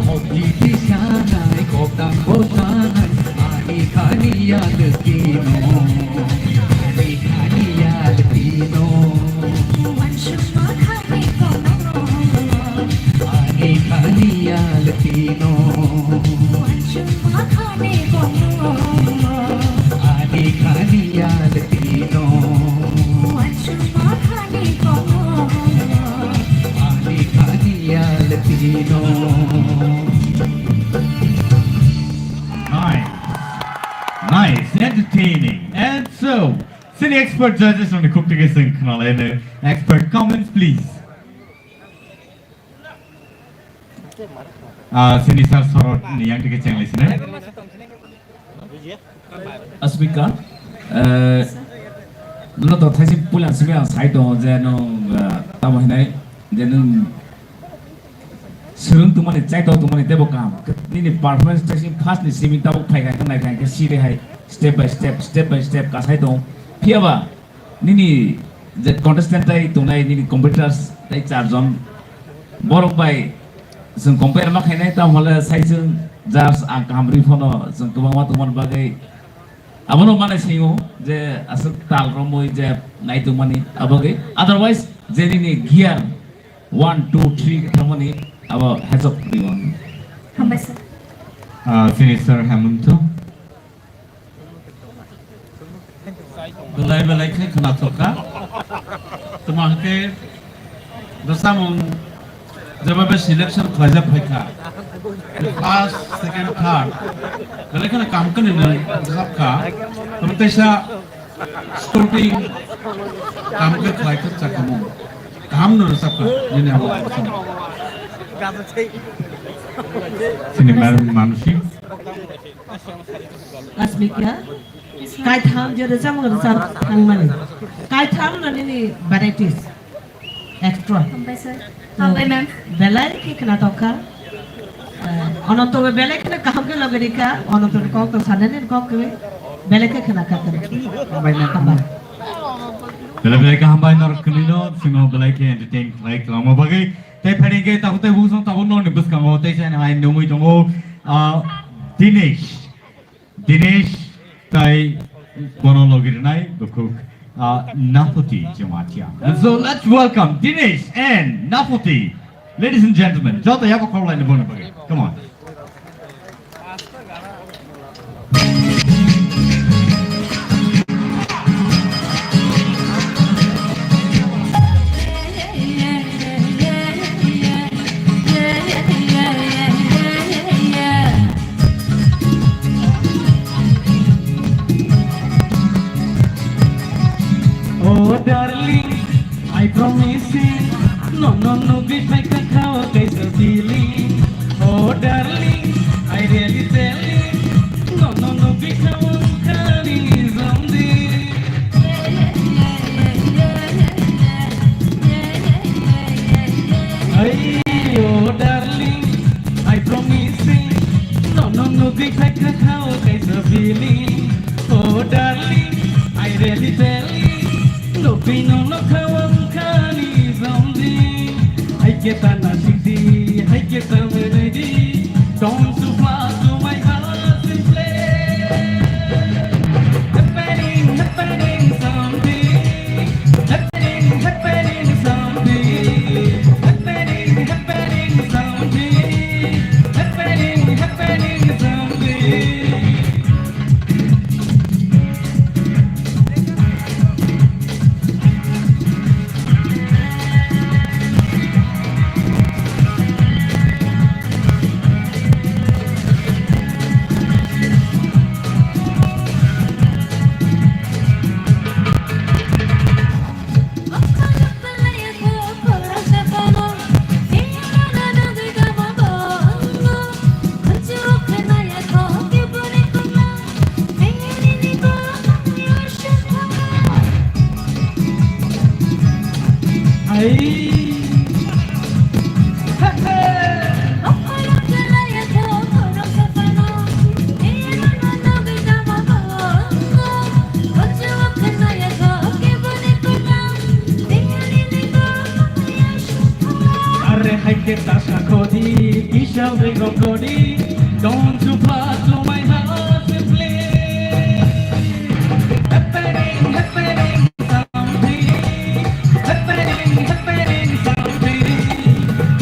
Kok bibi sanai, kok tangbo sanai, ani khani yaltino, ani khani yaltino. Ani khani yaltino. Ani khani yaltino. Ani khani yaltino. Nice. Nice, entertaining. And so, sini expert judges rokni khuk tike sing khnalaino. Expert comments, please. Ah, sini sir sorot ni yang tike chengli sini. Asmika, eh, Nono to thaisi puila simi ang sai tongo je nwng, ah, tamo hinai je nwng swrwng tongmani, chaito tongmani teibo kaham. Nini performance thaisi first ni simi tabuk phai kha khe nai kha khe siri hai step by step, step by step kasai tongo. Phiya ba nini je contestant tai tongnai nini competitors tai char jon borok bai chwng compare ma khainai, tamo hole sai chwng judge ang kaham ri phano chwng kwbangma tongmani bagwi Abono mane singo je aswk tal romwi je naitongmani aboge. Otherwise, je nini gear one, two, three thangmani abo hesok twiwon. Hambai sir. Ah, sini sir Hemanto. Belai belai khe khwnathokha. Tamo hwnkhe Bwsamung jeba be selection khlaijak phaikha. First, second, third. Belai kheno kam kani no bwsap kha. Tamo teisa sporting kam khe khlai khe chakamo. Kaham no bwsap kha. Nini abo bwsam. Sini mar manusi. Asmika, kaitham je rwchapmung rwchap thangmani. Kaitham no nini varieties extra. Hambai sir. Hambai ma'am. Belai khe khwnathokha. Eh, Ononto bo belai kheno kaham khe logi rikha. Ononto ni kok to sanani kok khe belai khe khwna kha khe. Hambai ma'am. Hambai. Belai belai khe hambai norok kwnwi no, sino belai khe entertain khlai kwlangma bagwi. Tei phaini khe tabuk tei bukhuksong tabuk norni bwskango tei chani hai nungwi tongo, ah, Dinesh. Dinesh tai bono logi rwnai bukhuk, ah, Napoti Jamatia. And so let's welcome Dinesh and Napoti. Ladies and gentlemen, joto yabo khorlaini bono bagwi. Come on. Oh darling, I promise you, no, no, no, be fake, kaisa feeling. Oh darling, I really tell you, no, no, no, be kawan kani zombie. Hey, oh darling, I promise you, no, no, no, be fake, kaisa feeling. Oh darling, I really tell you, no, be no, no, kawan kani zombie. I get an asidi, I get an ready. Don't you fly to my heart and play. Happening, happening something. Happening, happening something. Happening, happening something. Happening, happening something. Ai. Are hai khe ta sakho di, kisa bego kodi, don't you fly to my heart, please. Happening, happening something, happening, happening something,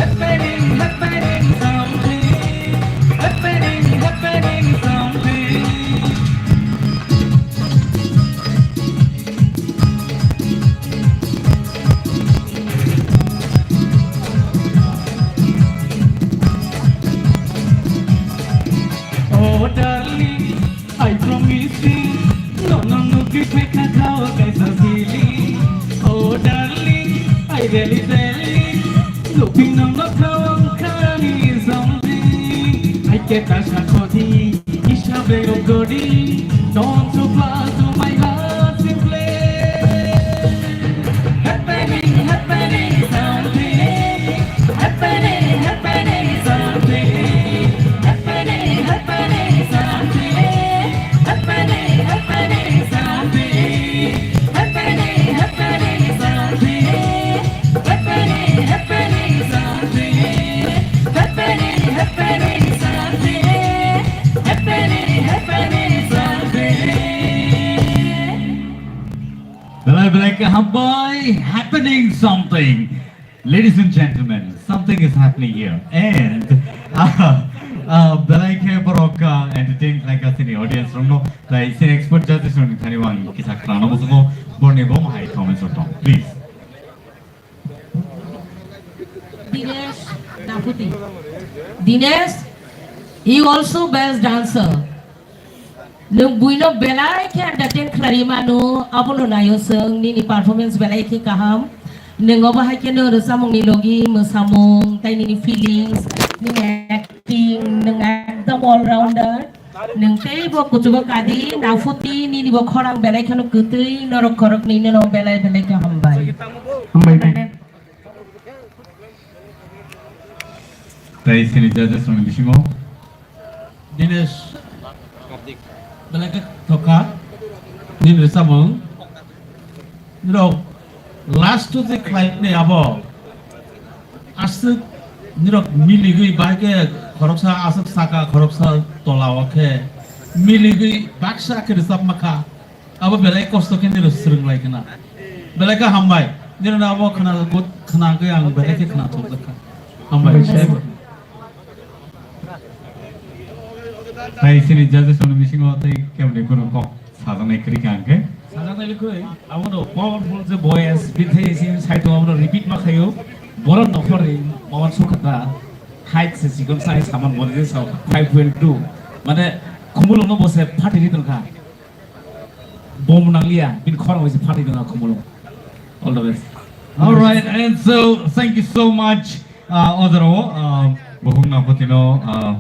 happening, happening something, happening, happening something. Oh darling, I promise you, no, no, no, give me kakao kaisa feeling. Oh darling, I really tell you, looking on the phone, kani something. I get a shot for the Isha Begum Godi, don't you fly to my heart simply. Hambai, happening something. Ladies and gentlemen, something is happening here. And uh, uh, belai khe borok uh, entertain khlai kha chini audience rokno. Tai chini expert judges rokni thani ang kisa khnana muchungo, borni bo hai comments rok tong. Please. Dinesh Naputi. Dinesh, you also best dancer. Nwng buino belai khe entertain khlai mano, abono naio chwng, nini performance belai khe kaham. Nwng obo hai khe nwng rwchapmungni logi mwsamung, tai nini feelings, nini acting, nwng ekdom all rounder. Nwng teibo kuchugo kadi, Naputi, nini bo khorang belai kheno kwtwi, norok khoroknwi no belai belai khe hambai. Hambai, hambai. Tai chini judges rokni bisingo. Dinesh. Belai khe thokha. Nini rwchapmung. Nirok last to the client ni abo. Aswk nirok miligwi bai khe khoroksa aswk saka khoroksa tola o khe miligwi baksa khe rwchapma kha. Abo belai kosto khe nirok swrwng lai khna. Belai khe hambai. Nirok abo khna khna khe ang belai khe khna thok kha. Hambai. Tai chini judges rokni bisingo tei kemni kunu kok sajaknai kwrwi kha hwnkhe? Sajaknai kwrwi, abono powerful je voice, bithai isi side o abono repeat ma khayo, borok nokhorni mawan sukha ta, height se sikon sai saman mori je sa five point two, mane khumulungno bo se phatiri tongkha, bom nangliya, bini khorang bai se phatiri tongkha khumulung. All the best. All right, and so thank you so much, uh, Ojaro, uh, Buhung Naputino, uh,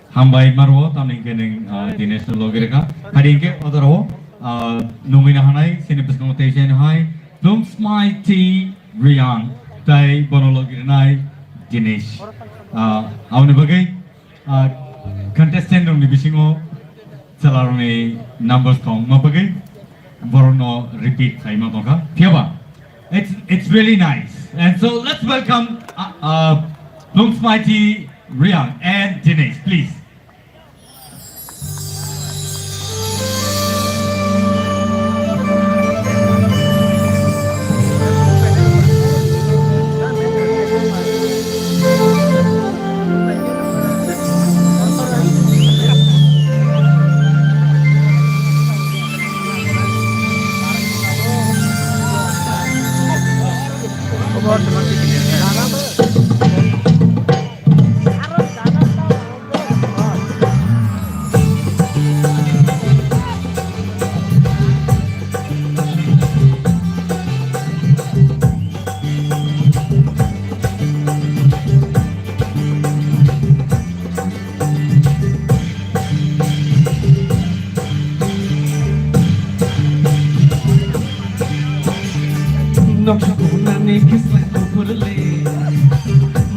Hambai maro, tamni hwnkhe nwng, ah, Dinesh no logi rwkha. Phadi hwnkhe o jora o, ah, nungwi nahanai, chini bwskango tei chini hai, Blooms Mighty Reang, tai bono logi rwnai Dinesh. Ah, aboni bagwi, ah, contestant rokni bisingo chwla rokni numbers tong ma bagwi borokno repeat khlaima tongkha. Phiyaba, it's, it's really nice. And so let's welcome, uh, uh, Blooms Mighty Reang and Dinesh, please. Noksa kuhunani kisla kuphurle,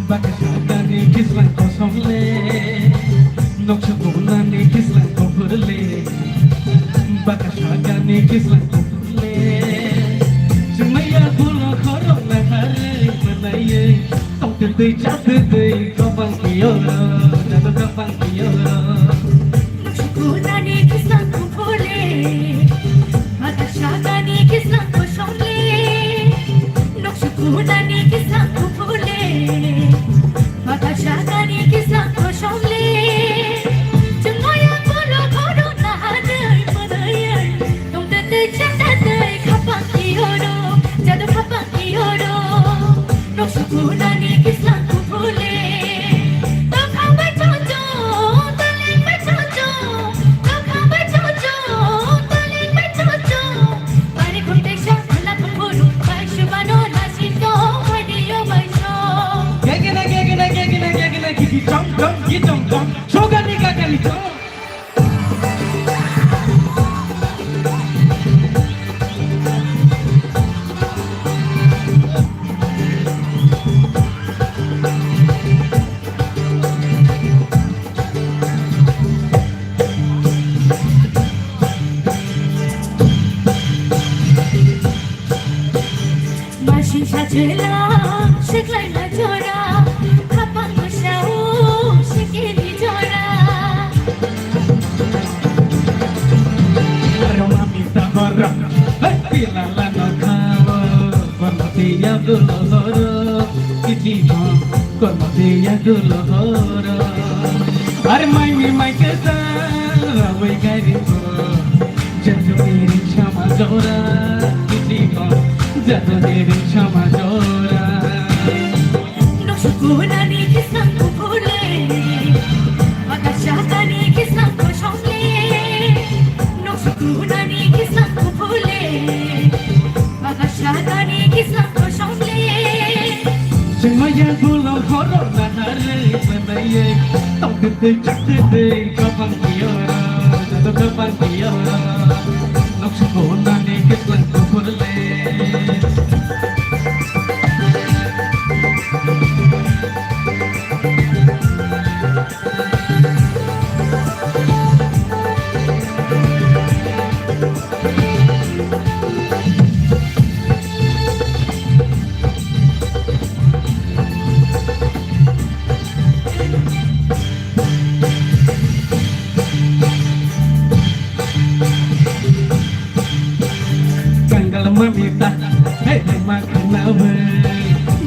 baka sagani kisla kosongle. Noksa kuhunani kisla kuphurle, baka sagani kisla kuphurle. Chumaya gulo khorok na harwi manaywi. Tongtwtwi chatwtwi gabang piyoro, jado gabang piyoro. Noksukunani kisang kuphurle, matasagani kisang kosongle. Noksukunani kisang kuphurle, matasagani kisang kosongle. Chwngnoya koro koro nahanwi mwnwi. Tongtwtwi chatwtwi khapang piyoro, jado khapang piyoro. Noksukunani kislang kuphule. Tokha bai chocho, toleng bai chocho, tokha bai chocho, toleng bai chocho. Bari khunte sa khula kuphuru, bai subano nasinto, bai diyo bai so. Gegena, gegena, gegena, gegena, gigi chong chong, gi chong chong. Sogani gagani chong. Masi sajela, seklai na jora, khapang bwsao, sikini jora. Aroma mita bara, hey, pila lano Kono de ya dulo horo. Ar mai mi mai ke sa, rawi gari ko. Jadu diri sama jora, kiti ko. Jadu diri sama jora. Noksa kunani kisang kupule, bakasha kani kisang kosongle. Noksa kunani kisang kupule, bakasha kani kisang kosongle. Sengmaya gulo horo na hare manaye, tongkete chakete kapang kiora, jato kapang kiora. Noksa kunani kisang kupule. Kangal mamita, hey, hey, makhnawe.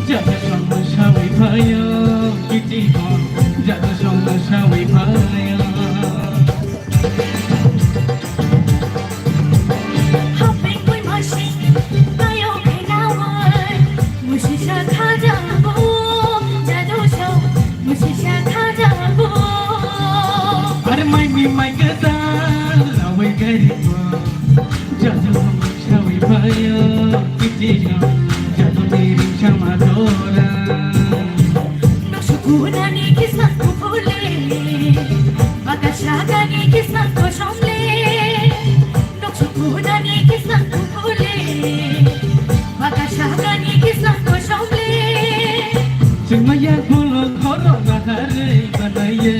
Jada song sawi phayo, kiti ko. Jada song sawi phayo. Hapeng bui masi, tayo khainawai. Musisa khajabu, jadu song, musisa khajabu. Ar mai mi mai kata, lawai gari ko. Jadu sawi phayo, kiti ko. Jadu diri sama dora. Noksa kunani kisang kupule, bakasha kani kisang kosongle. Noksa kunani kisang kupule, bakasha kani kisang kosongle. Sengmaya gulo horo na hare banaye,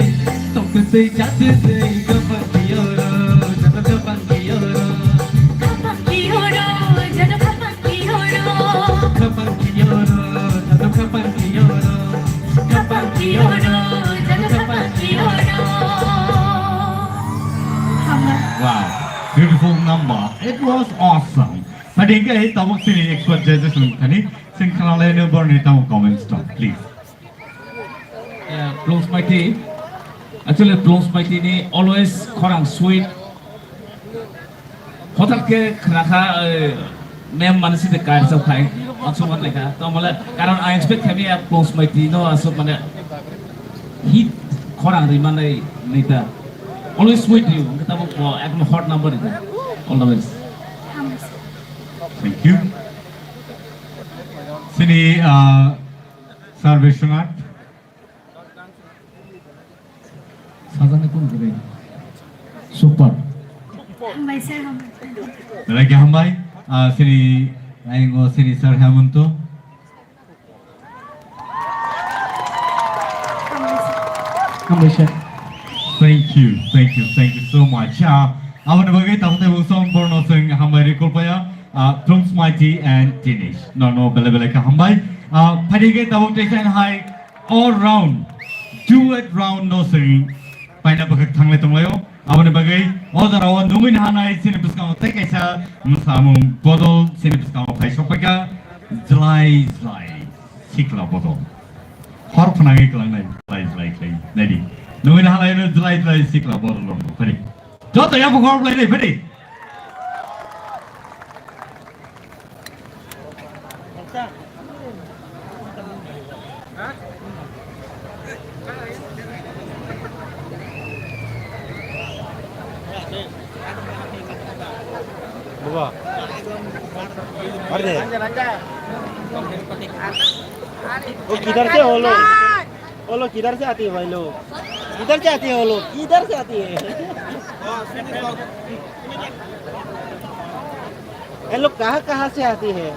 tongkete chakete kapang kiora, jata kapang kiora. Kapang kiora, jata kapang Kapang kioro, jadu kapang kioro. Kapang kioro, jadu kapang kioro. Hambai. Wow, beautiful number. It was awesome. But again, tabuk sini expert judges ni thani, sing khala le no borni tabuk comments to, please. Yeah, Plungsmaiti. Actually, Plungsmaiti ni always khorang sweet. Hotak khe khna kha, eh, mem mani side kaisa khai, aswk man lekha. To mole, karon I expect kha mia Plungsmaiti no aswk mane hit khorang ri manai nita. Always sweet you. Kita mo, mo, ekdom hot number ita. All the best. Thank you. Sini, uh, Sir Vishwanath. Sajani kun guri. Super. Hambai sir, hambai. Belai khe hambai. Ah, sini, aingo sini Sir Hemanto. Hambai sir. Thank you, thank you, thank you so much. Ah, aboni bagwi tabuk tei bung song borno sing hambai ri kulpaya. Ah, Plungsmaiti and Dinesh. No, no, belai belai khe hambai. Ah, phaidi khe tabuk tei sain hai. All round, duet round no sing paina bwkhak thanglai tonglaio. Aboni bagwi o jorao nungwi nahanai chini bwskango tei kaisa mwsamung bodol chini bwskango phai sokpaikha, jlai jlai sikla bodol. Hor phnangwi kwlangnai jlai jlai khlai naidi. Nungwi nahanai no jlai jlai sikla bodol rok phari. Joto yapuk hor lai dai phari. Baba. Arre. वो किधर से हो लोग? वो लोग किधर से आते हैं भाई लोग? किधर से आते हैं वो लोग? किधर से आते हैं? ये लोग कहाँ कहाँ से आते हैं?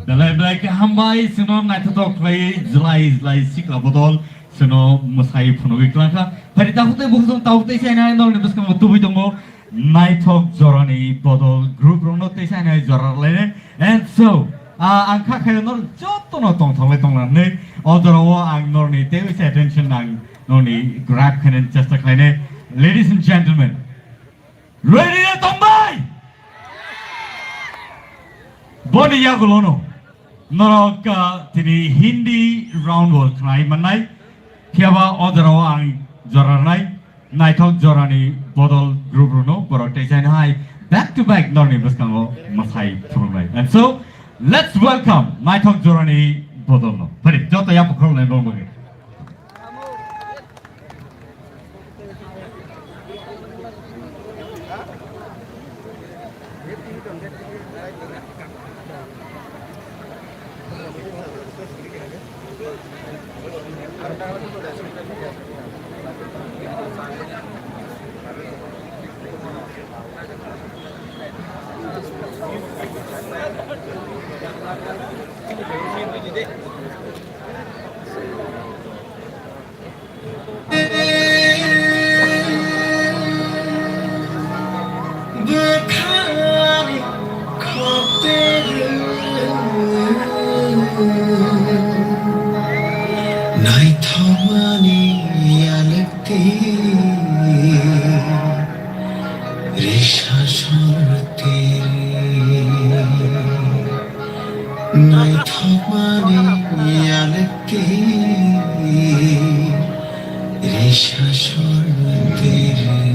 Belai belai khe hambai, chwngno naithothok khlaiwi jlai jlai sikla bodol chwngno mwsai phunugwi kwlangkha. Phari takhuk tei bukhuk tong takhuk tei sainai norokni bwskango tubui tongo naithok jorani bodol group rokno tei sainai jora rwlainai. And so, ah, ang kha khayo norok jotono tongthoklai tonglanai. O jorao ang norokni teibo se attention ang norokni grab khainani chesta khlainai. Ladies and gentlemen, ready na tongbai? Boni yagulono norok, ah, tini Hindi round o khlai mannai. Phiyaba o jorao ang jora rwnai. Naithok jorani bodol group rokno borok tei jaino hai back to back norni bwskango mwsai phunuknai. And so, let's welcome naithok jorani bodolno. Phari, joto yapuk khulumnai borok bagwi. Bwkhani khokterwi naithokmani yalwkti risa sorterwi. Naithokmani yalwkti risa sorterwi.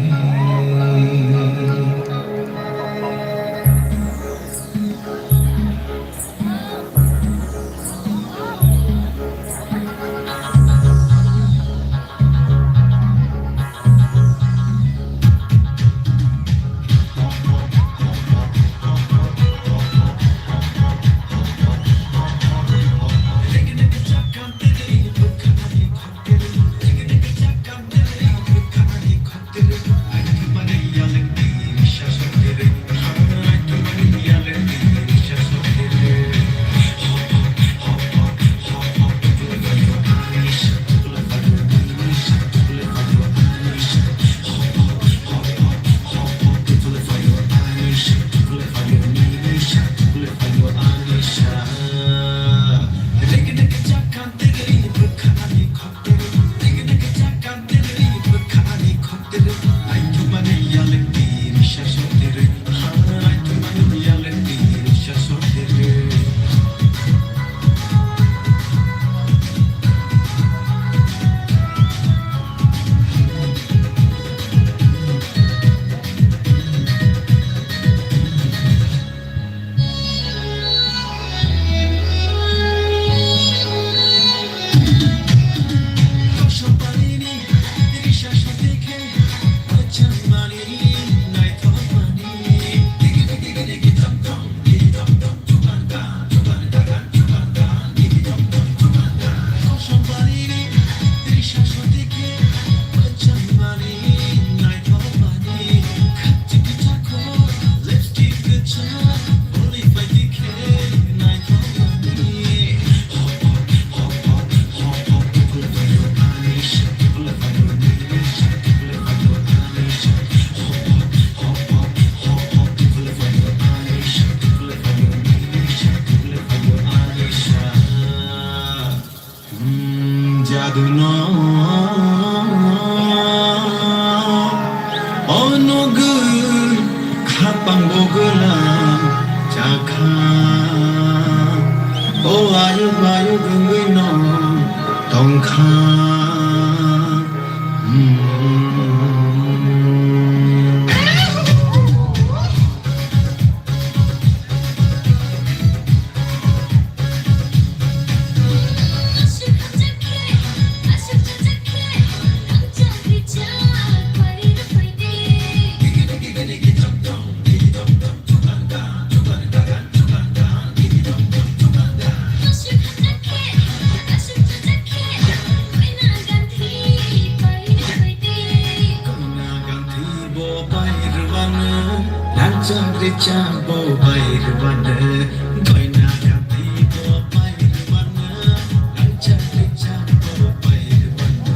Jaduno onogwi khapang bogwla chakha. O ayuk mayuk wngwi no tongkha. Hmm. Bo bai rwano, rangchak richak bo bai rwano, doina gati bo bai rwano, rangchak richak bo bai rwano.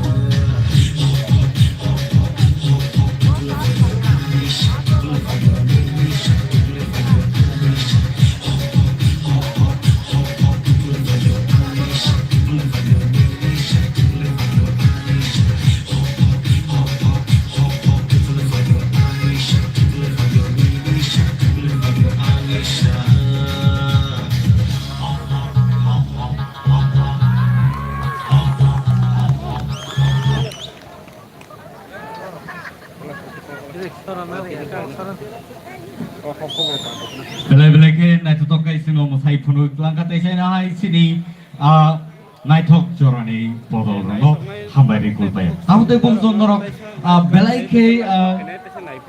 Belai belai khe naithothok khe chwngno mwsai phunuk langkha tei saino hai chini, ah, naithok jorani bodol rwno hambai ri kulpaya. Abo tei bumjong norok, ah, belai khe, ah,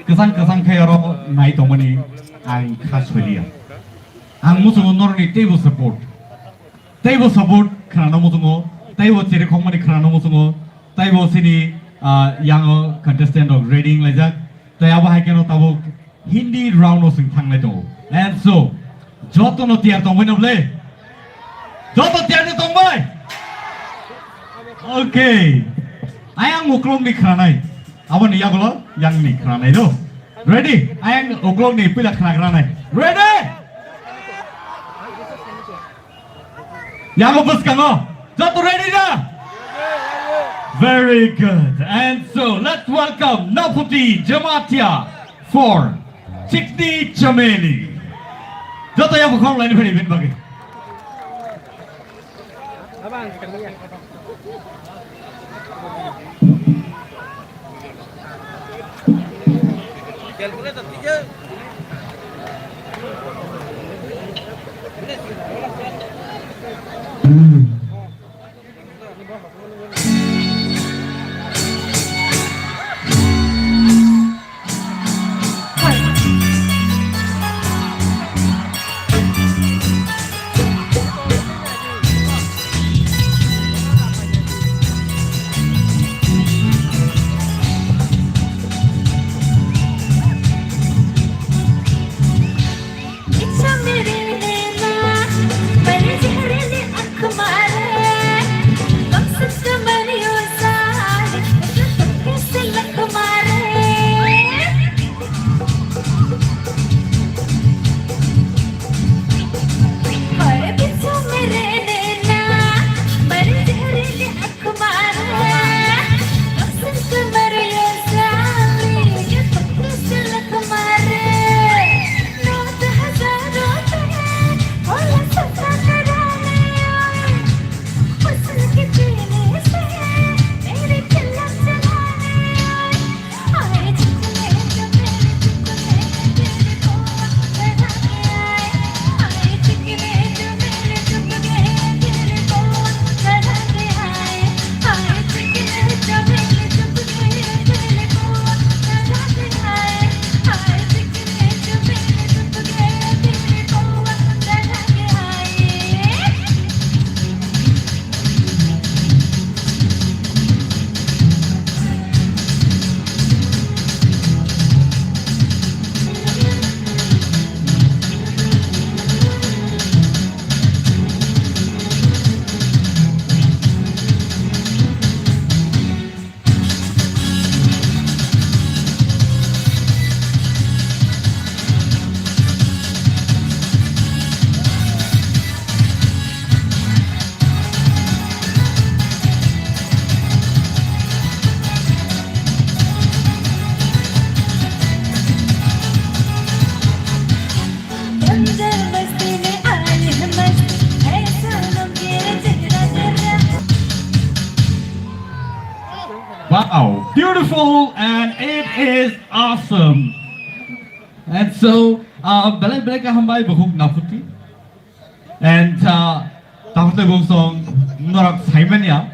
kwchang kwchang khe oro nai tongmani ang kha soliya. Ang muchungo norokni teibo support. Teibo support khwnano muchungo, teibo chirikhokmani khwnano muchungo, teibo chini, ah, yango contestant rok ready wnglaijak. Tei abo hai kheno tabuk Hindi round o chwng thanglai tongo. And so, jotono tiyar tongbai no ble? Joto tiyar ni tongbai? Okay. Ayang uklok ni khranai. Aboni yagulo yang ni khranai do. Ready? Ayang uklok ni pila khna khranai. Ready? Yago bwskango. Joto ready da? Very good. And so let's welcome Naputi Jamatia for Chikni Chameli. Joto yago khong laini phani bin bagi. Wow, beautiful and it is awesome. And so, uh, belai belai khe hambai bukhuk Naputi. And, uh, takhwtwi bumsong norok saimanya,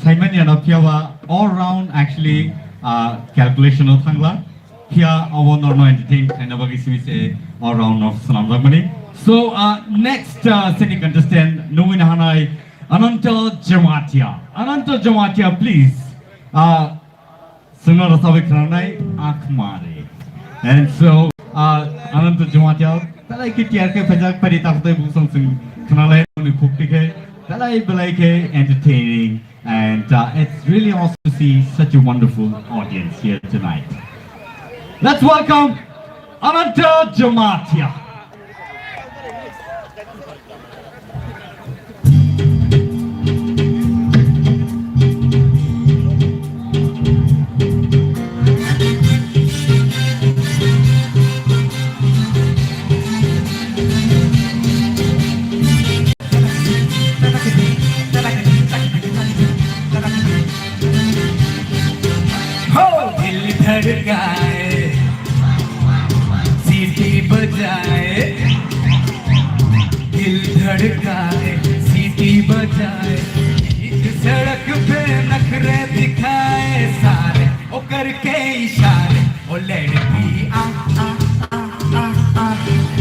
saimanya no phiyaba all round actually, uh, calculation o thangla. Phiya abo norno entertain khaina bagwi simi se all round no swnamjakmani. So, uh, next, uh, sini contestant nungwi nahanai Ananta Jamatia. Ananta Jamatia, please. Uh, Sungno rwchapwi khwnanai Akhmare. And so, uh, Ananta Jamatia, belai khe tiyar khe phaijak phari takhwtwi bumsong chwng khwnalai ni khukti khe, belai belai khe entertaining. And, uh, it's really awesome to see such a wonderful audience here tonight. Let's welcome Ananta Jamatia. हो दिल धड़काए, के इशारे, ओ लड़की आ, आ, आ, आ, आ, आ,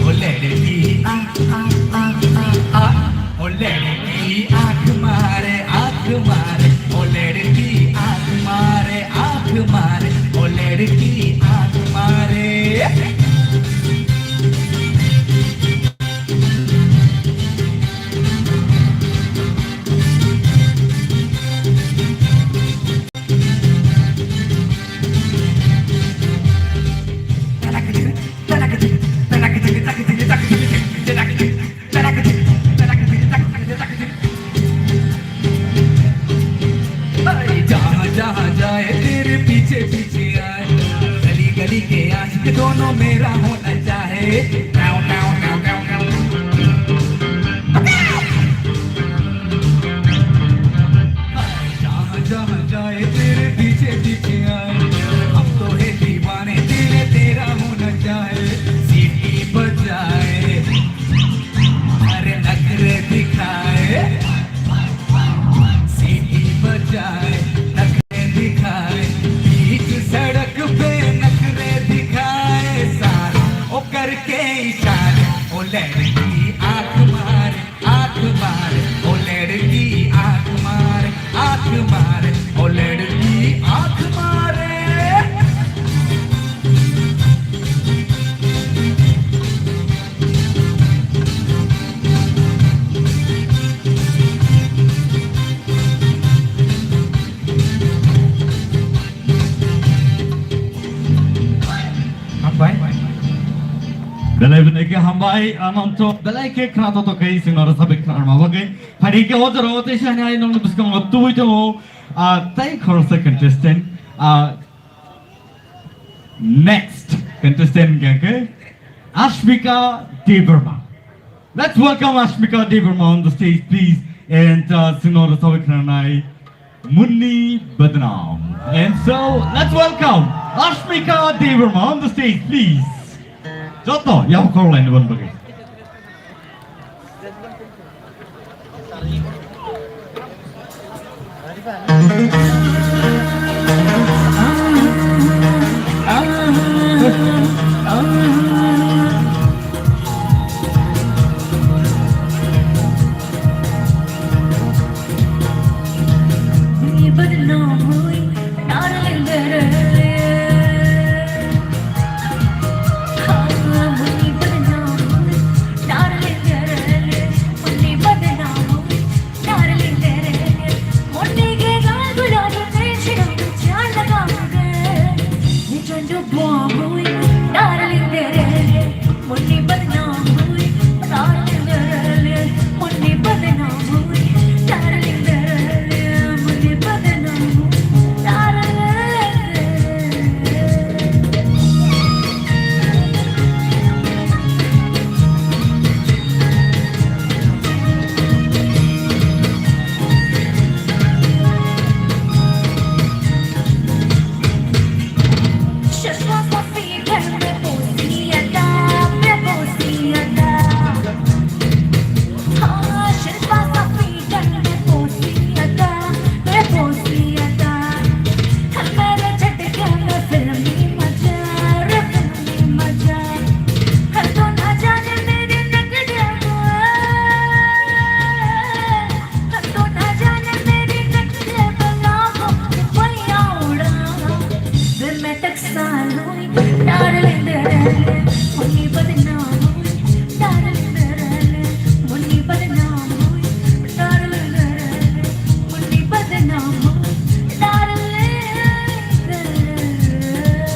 ओ लड़की आ, आ, आ, आ, आ, आ, ओ लड़की आंख मारे, आंख मारे, ओ लड़की आंख मारे, आंख मारे, ओ लड़की आंख मारे। जहाँ जहाँ जाए तेरे पीछे पीछे आए, गली गली के आशिक दोनों मेरा होना चाहे। जहाँ जहाँ जाए तेरे पीछे पीछे आए, हम तो है दीवाने, दिल तेरा होना चाहे। सीटी बजाए, अरे नखरे दिखाए, सीटी बजाए, नखरे दिखाए, बीच सड़क पे नखरे दिखाए, सार ओ करके इशारे, ओ लड़की आंख मारे। आंख मारे, ओ लड़की आंख मारे, आंख मारे, ओ लड़की आंख मारे। Hambai. Belai belai khe hambai, Ananto. Belai khe khna to to khe singno rwchapwi khna rwma bagwi. Phaidi khe o jora o teisa hani ai nokni bwskango tubui tongo, ah, tei khoroksa contestant, ah, next contestant hwnkhe Ashmika Debbarma. Let's welcome Ashmika Debbarma on the stage, please. And, uh, singno rwchapwi khna nai Munni Badnam. And so, let's welcome Ashmika Debbarma on the stage, please. Joto, yao khorok laini bon bagwi.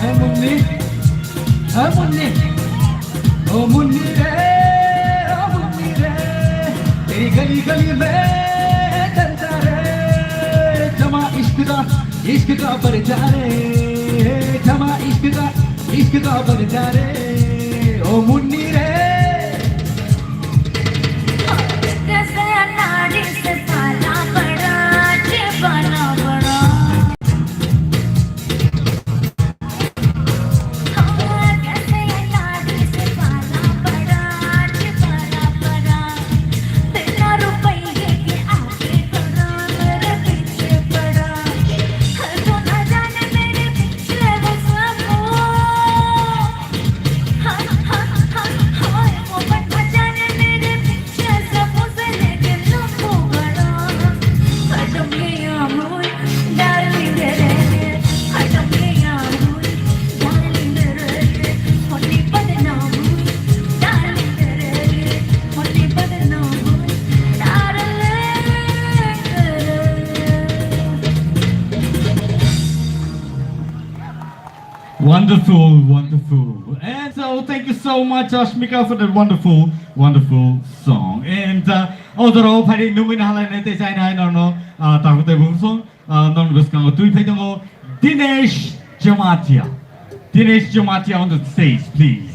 Hey, Munni. Hey, Munni. ओ मुन्नी रे, ओ मुन्नी रे, तेरी गली गली में चलता रे, जमा इश्क का, इश्क का परचा रे, जमा इश्क का, इश्क का परचा रे, ओ मुन्नी रे। Wonderful, wonderful. And so, thank you so much, Ashmika, for that wonderful, wonderful song. And, uh, o jora o phai nungwi na halai nai tei chai nai no no, uh, tahu tei bung song, uh, non bwskango twi phai tongo Dinesh Jamatia. Dinesh Jamatia on the stage, please.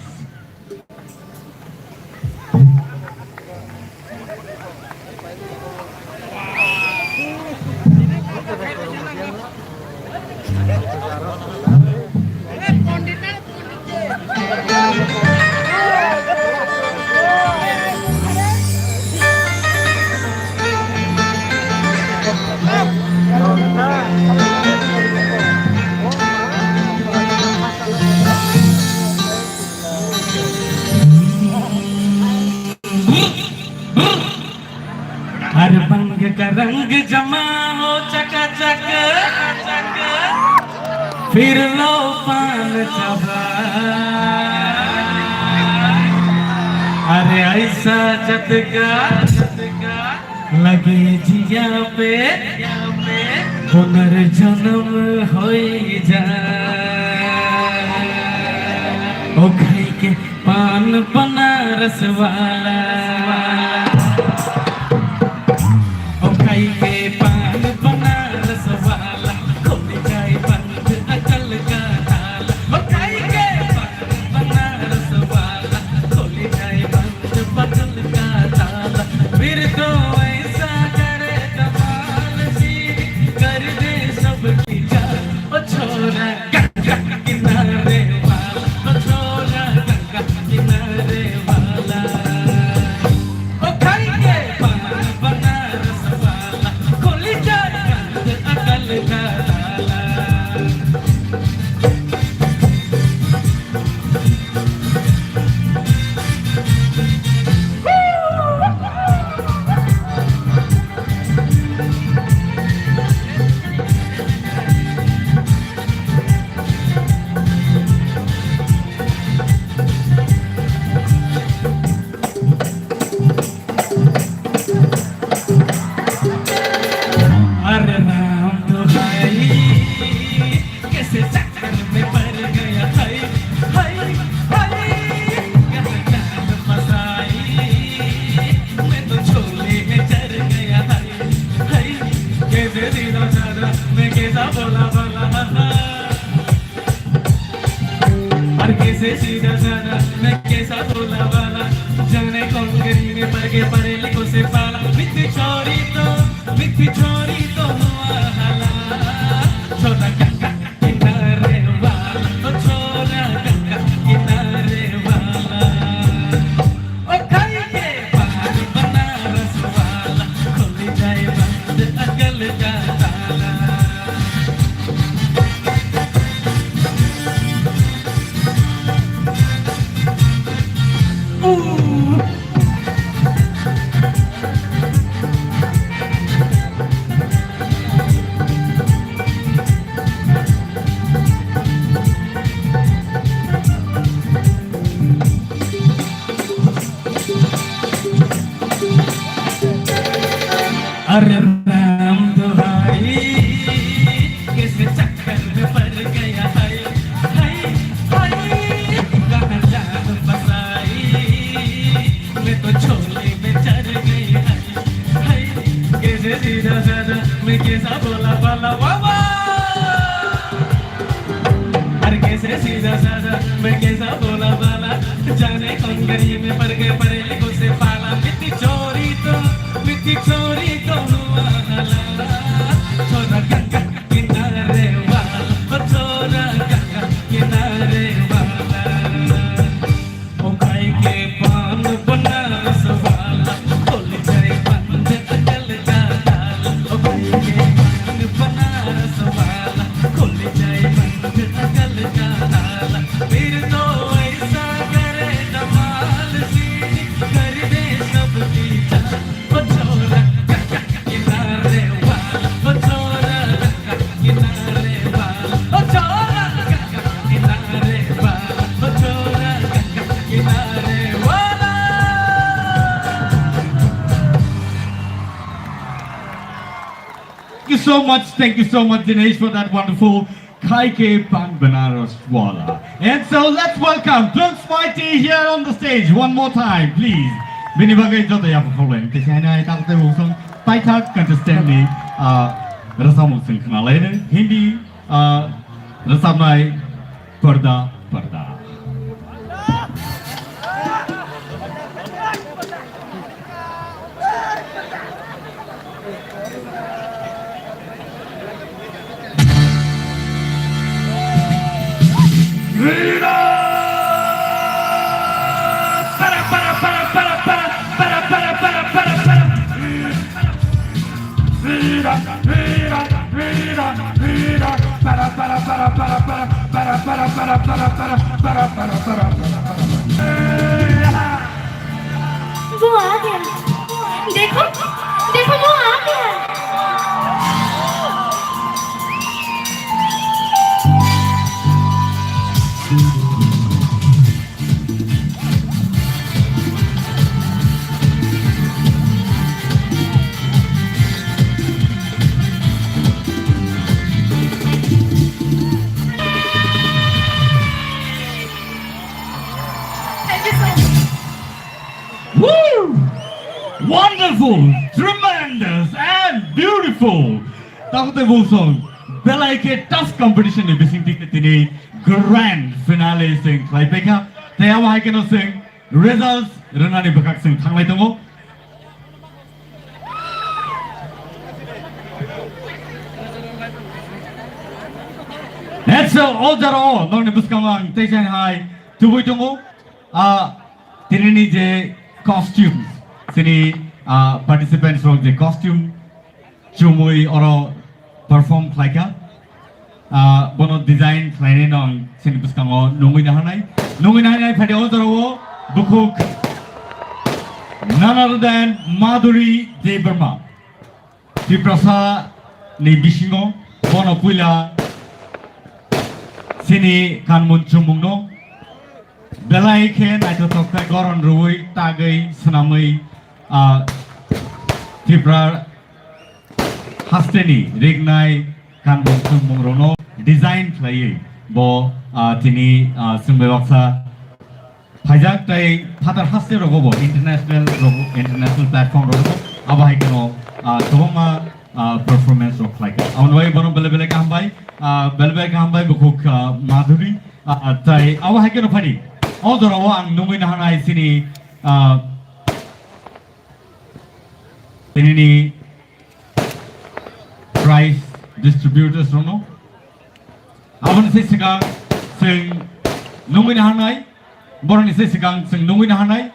हर बंग का रंग जमा हो चकाचक, फिर लो पान चबा। अरे ऐसा झटका लगे जिया पे, पुनर्जन्म होई जा। ओ खाई के पान बनारस वाला, ओ खाई के पान बनारस वाला, खुल जाए बंद अकल का ताला। ओ खाई के पान बनारस वाला, खुल जाए बंद अकल का ताला। फिर तो ऐसा करे कमाल जी, कर दे सबकी जान। ओ छोरा गंगा किनारे वाला, ओ छोरा गंगा किनारे वाला। ओ खाई के पान बनारस वाला, खुल जाए बंद अकल का ताला। अरे राम दुहाई, कैसे चक्कर में पड़ गया, हाय, हाय, हाय। कहाँ जान फंसाई, मैं तो झोले में चढ़ गया, हाय, हाय। कैसे सीधा साधा, मैं कैसा भोला भाला, हा, हा। और कैसे सीधा साधा, मैं कैसा भोला भाला, जाने कौन गली में पड़ के पढ़े लिखो से पाला। मिट्टी छोरी तो, मिट्टी छोरी तो हुआ हाला, छोरा गंगा किनारे वाला, ओ छोरा गंगा किनारे वाला। ओ खाई के पान बनारस वाला, खुल जाए बंद अकल का ताला। अरे राम दुहाई, कैसे चक्कर में पड़ गया, हाय, हाय, हाय। कहाँ जान फंसाई, मैं तो झोले में चढ़ गई, हाय, हाय। कैसे सीधा साधा, मैं कैसा भोला भाला, वाह, वाह। अरे कैसे सीधा साधा, मैं कैसा भोला भाला, जाने कौन गली में पड़ गए पढ़े लिखो से पाला। मिट्टी छोरी तो, मिट्टी छोरी तो हुआ हाला, छोरा गंगा किनारे वाला, ओ छोरा गंगा किनारे वाला। ओ खाई के पान बनारस वाला, खुल जाए बंद अकल का ताला। ओ खाई के पान बनारस वाला, खुल जाए बंद अकल का ताला। फिर तो ऐसा करे धमाल जी, कर दे सबकी जान। ओ छोरा गंगा किनारे वाला, ओ छोरा गंगा किनारे वाला, ओ छोरा गंगा किनारे वाला, ओ छोरा गंगा किनारे वाला। Thank you so much, thank you so much, Dinesh, for that wonderful Khai ke pan Banaras wala. And so let's welcome Prince Mighty here on the stage one more time, please. Bini bagwi joto yapha khawlai. Tei sai nai tak tei usung paithak contestant ni, ah, rwchapmung sing khna lai. Hindi, ah, rwchapnai Parda Parda. वो आ गया। देखो, देखो, वो आ गया। Thank you so much. Woo! Wonderful, tremendous and beautiful. Takhuk tei bumsong, belai khe tough competition ni bisingtwi khe tini grand finale chwng khlai paikha. Tei abo hai kheno chwng results rwnani bwkhak chwng thanglai tongo. That's all, o jora o nokni bwskango ang tei jang hai tubui tongo. Ah, tinini je costume, chini, ah, participants rok je costume chumui oro perform khlaikha. Ah, bono design khlainai no ang chini bwskango nungui nahanai. Nungui nahanai phai o jora o bukhuk none other than Madhuri Debbarma. Tiprasa ni bisingo bono puila chini kanmun chumung no belai khe naithothok khe goron rwui tagwi swnamwi, ah, Tripura hasteni rignai kanmung chumung rokno design khlaiwi bo, ah, tini, ah, chwng bai baksa phaijak tei phatar haste rogo bo international rogo, international platform rogo abo hai kheno, ah, kwbangma, ah, performance rok khlaikha. Aboni bagwi bono belai belai kaham bai, ah, belai belai kaham bai bukhuk, ah, Madhuri, ah, tei abo hai kheno phani o jorao ang nungui nahanai chini, ah, tinini prize distributors rokno. Aboni se sikang chwng nungui nahanai, boroni se sikang chwng nungui nahanai,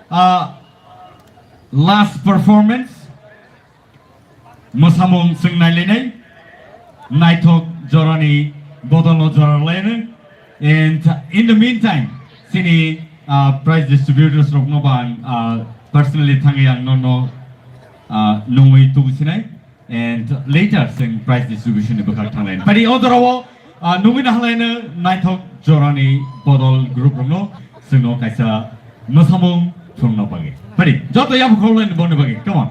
ah, last performance, mwsamung chwng nailainai, naithok jorani bodolno jora lainai. And in the meantime, chini, ah, prize distributors rokno bo ang, ah, personally thangwi ang nono, ah, nungwi tubu sinai. And later, chwng prize distribution ni bwkhak thanglaini. Phai di o jorao, ah, nungwi nahanlaino naithok jorani bodol group rokno chwngno kaisa mwsamung phwrwngna bagwi. Phai di, joto yaphang khoroknwi boni bagwi. Come on.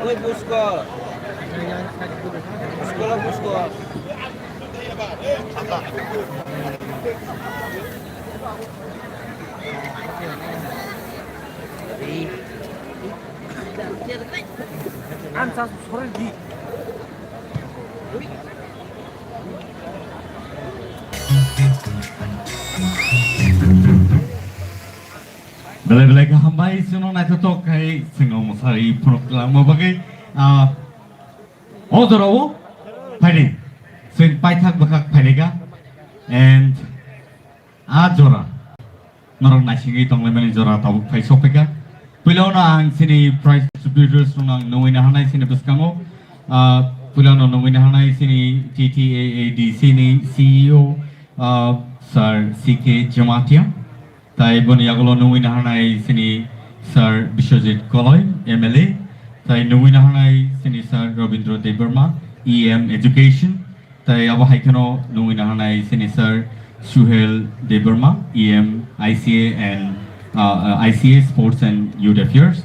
Oi, busko. Busko lo, busko. Ang sa sore di. Belai belai khe hambai chwngno naithothok khai chwngno mwsari phunuk twlangma bagwi, ah, o jorao phaidi chwng paithak bwkhak phaidika and a jora norok naisingwi tonglaimani jora tabuk phai sokphaikha. Puilano ang chini prize distributors rokno ang nungwi naharnai chini bwskango, ah, puilano nungwi naharnai chini T T A A D C ni C E O, ah, Sir C K Jamatia. Tai boni yagulo nungwi naharnai chini Sir Biswajit Koloi, M L A. Tai nungwi naharnai chini Sir Rabindra Debbarma, E M Education. Tai abo hai kheno nungwi naharnai chini Sir Suhel Debbarma, E M I C A and, uh, uh, I C A Sports and Youth Affairs.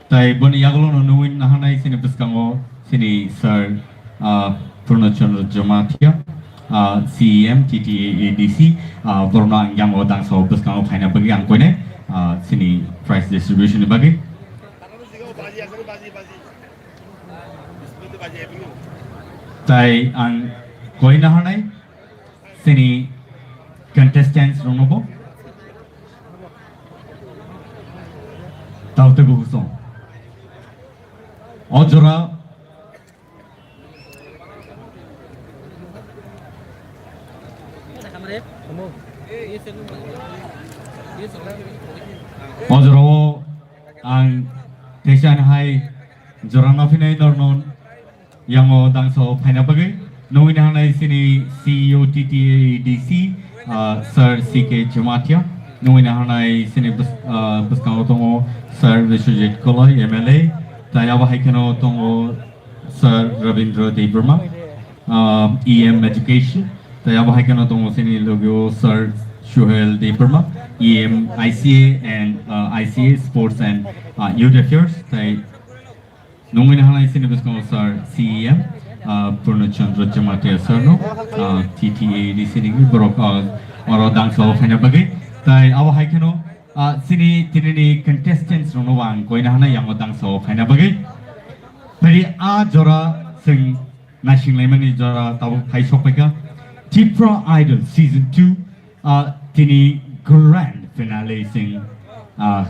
Tai boni yagulo no nungwi naharnai chini bwskango chini Sir, ah, Purno Chandra Jamatia, ah, C E M T T A A D C, ah, borokno ang yango dangsa o bwskango phaina bagwi ang koinai, ah, chini prize distribution ni bagwi. Tai ang koi naharnai chini contestants rokno bo. Tao tei bukusong. O jora. O jora o ang teisa hai jora no phinai norno. Yango dangsa o phaina bagwi nungwi naharnai chini C E O T T A A D C, ah, Sir C K Jamatia. Nungwi naharnai chini bws-, ah, bwskango tongo Sir Biswajit Koloi, M L A. Tai abo hai kheno tongo Sir Rabindra Debbarma, ah, E M Education. Tai abo hai kheno tongo chini logio Sir Suhel Debbarma, E M I C A and, ah, I C A Sports and, ah, Youth Affairs. Tai Nungwi naharnai chini bwskango Sir C E M, ah, Purno Chandra Jamatia Sir no, ah, T T A A D C ni borok, ah, oro dangsa o phaina bagwi. Tai abo hai kheno, ah, chini tinini contestants rokno bo ang koi naharnai yango dangsa o phaina bagwi. Phai a jora chwng naisinglaimani jora tabuk phai sokphaikha. Tipra Idol Season two, ah, tini grand finale chwng, ah,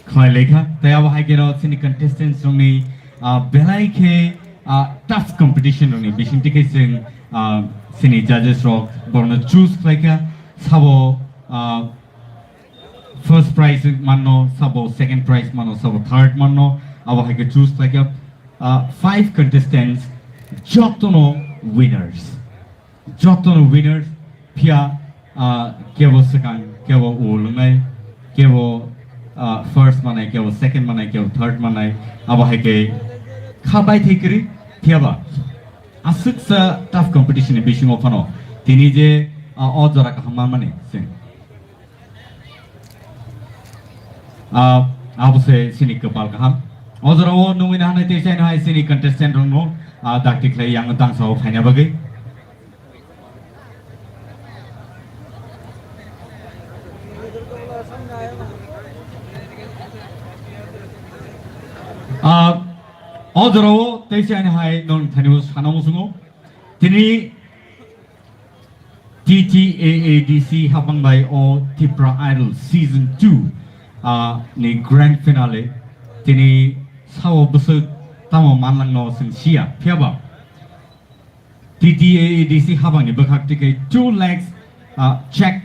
khlai laikha. Tai abo hai kheno chini contestants rokni, ah, belai khe, ah, tough competition rokni bisingtwi khe chwng, ah, chini judges rok borokno choose khlaikha. Sabo, ah, first prize manno, sabo second prize manno, sabo third manno, abo hai khe choose khlaikha. Ah, five contestants jotono winners. Jotono winners phiya, ah, kebo swkang, kebo ulungnai, kebo, ah, first manai, kebo second manai, kebo third manai, abo hai khe kha bai thai kwrwi. Phiyaba aswksa tough competition ni bisingo phano tini je, ah, o jora kaham manmani chwng. Ah, abo se chini kwpal kaham. O jora o nungwi naharnai tei chaino hai chini contestant rokno, ah, dakti khlai yang dangsa o phaina bagwi. Ah, o jora o tei chaino hai nong thani o sana musungo. Tini T T A A D C hapang bai o Tipra Idol Season two, ah, ni grand finale. Tini sao bwswk tamo manlangno chwng siya. Phiyaba T T A A D C hapang ni bwkhak twi khe two lakhs, ah, check,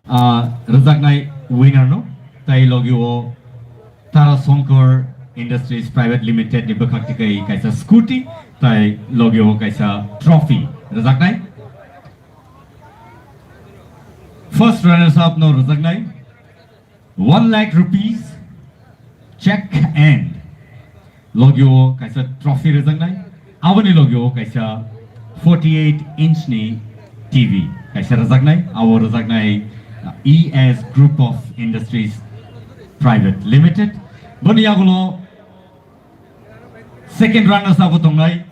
ah, rwjaknai winner no. Tai logi o Tara Shankar Industries Private Limited ni bwkhak twi kaisa scooty, tai logi o kaisa trophy rwjaknai. First runners up no rwjaknai one lakh rupees check and logi o kaisa trophy rwjaknai. Aboni logi o kaisa forty-eight inch ni T V kaisa rwjaknai. Abo rwjaknai, uh, E S Group of Industries Private Limited. Boni yagulo second runners up tongnai.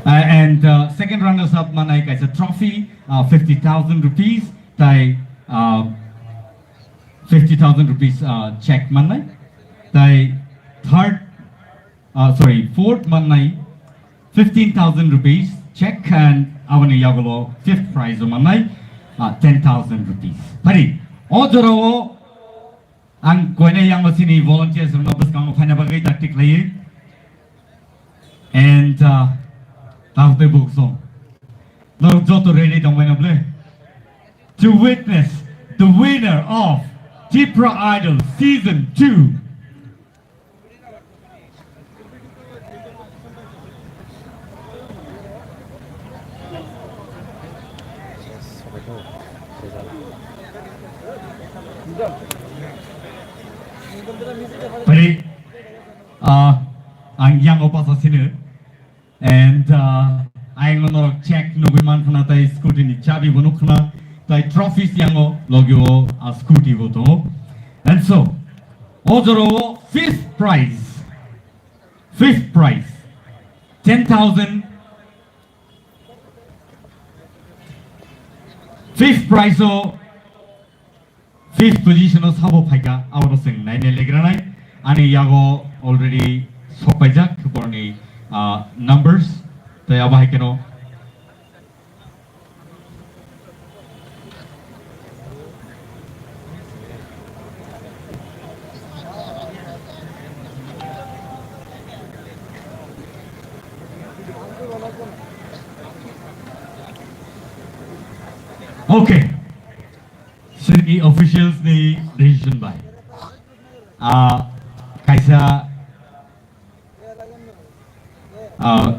Uh, and, uh, second runners up manai kaisa trophy, uh, fifty thousand rupees, tai, uh, fifty thousand rupees, uh, check manai, tai third, uh, sorry, fourth manai fifteen thousand rupees check and aboni yagulo fifth prize o mannai, ah, ten thousand rupees. Phari, o jorao ang koina yango chini volunteers rokno bwskango phaina bagwi dakti khlaiwi. And, uh, tang tei bukso. Norok joto ready tongbai na ble? To witness the winner of Tipra Idol Season two. Pari, ah, ang yang o pasa sini. And, uh, ayang norok check nugui man khna tai scooty ni chabi bo nuk khna tai trophies yango logi o a scooty bo tongo. And so, o jora o fifth prize, fifth prize, ten thousand, fifth prize o fifth position o sabo phaikha, abo no chwng nainai legranai. Ani yago already sokpaijak borni, ah, numbers, tei abo hai kheno. Okay. Chini officials ni decision bai. Ah, kaisa, ah,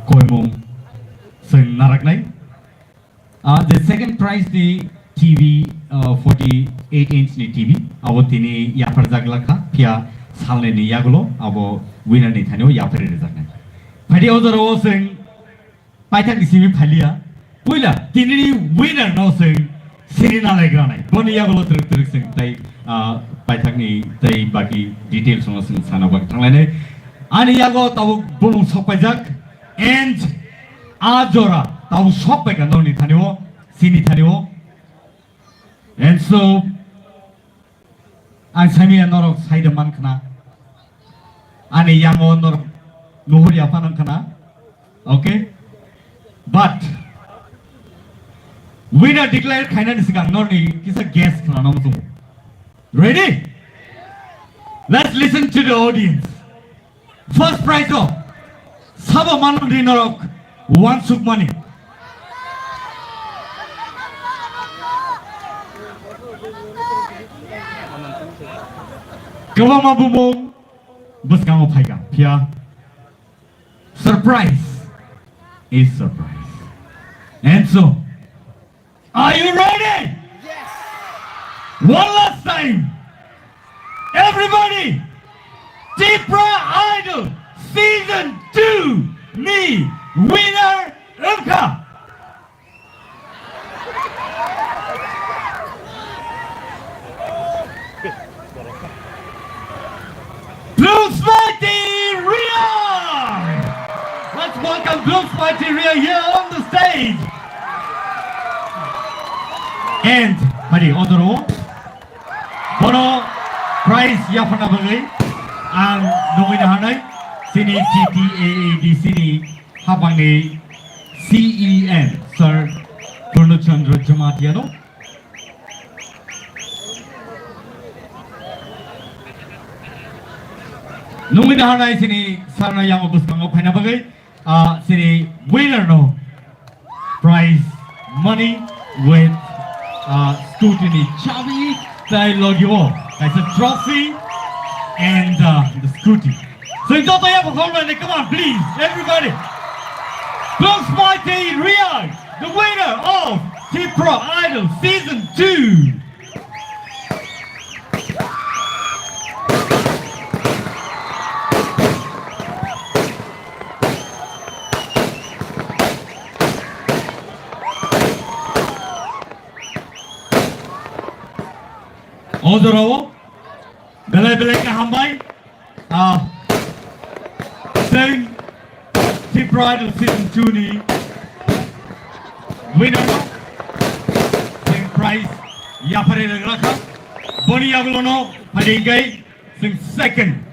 koimung chwng naraknai. Ah, the second prize ni T V, ah, forty-eight inch ni T V. Abo tini yapharjak lakha, phiya salnwi ni yagulo abo winner ni thani o yapharwi rwjaknai. Phaidi o jora o chwng paithak ni simi phaliya. Puila tinini winner no chwng sini nalai granai. Boni yagulo twrwk twrwk chwng tai, ah, paithak ni tai baki details no chwng sana baki thanglainai. Ani yago tabuk bumung sokpaijak and a jora tabuk sokpaikha noni thani o, sini thani o. And so, ang samiya norok saida man khna. Ani yango norok nuhur ya phanang khna. Okay? But winner declare khainani sikang norni kisa guess khna nang tung. Ready? Let's listen to the audience. First prize o sabo manmani norok wansukmani. Kwbangma bumung bwskango phaikha, phiya surprise is surprise. And so, are you ready? Yes. One last time. Everybody, Tipra Idol Season two ni winner wngkha Blue Smarty Real! Let's welcome Blue Smarty Real here on the stage! And, hari, odoro, bono prize yapharna bagwi ang nugwi naharnai, chini T T A A D C ni hapangni C E M, Sir Purno Chandra Jamatia no. Nugwi naharnai chini sir no yango bwskango phaina bagwi, ah, chini winner no prize money with, ah, scooty ni chabi, tai logi o kaisa trophy and, ah, the scooty. So, joto ya performance, come on, please, everybody. Blue Smarty Real, the winner of Tipra Idol Season two. O jorao belai belai kaham bai. Ah, chwng Tipra Idol Season two ni winner no chwng prize yapharwi rwgrakha. Boni yagulo no phaidi hwnkhe chwng second.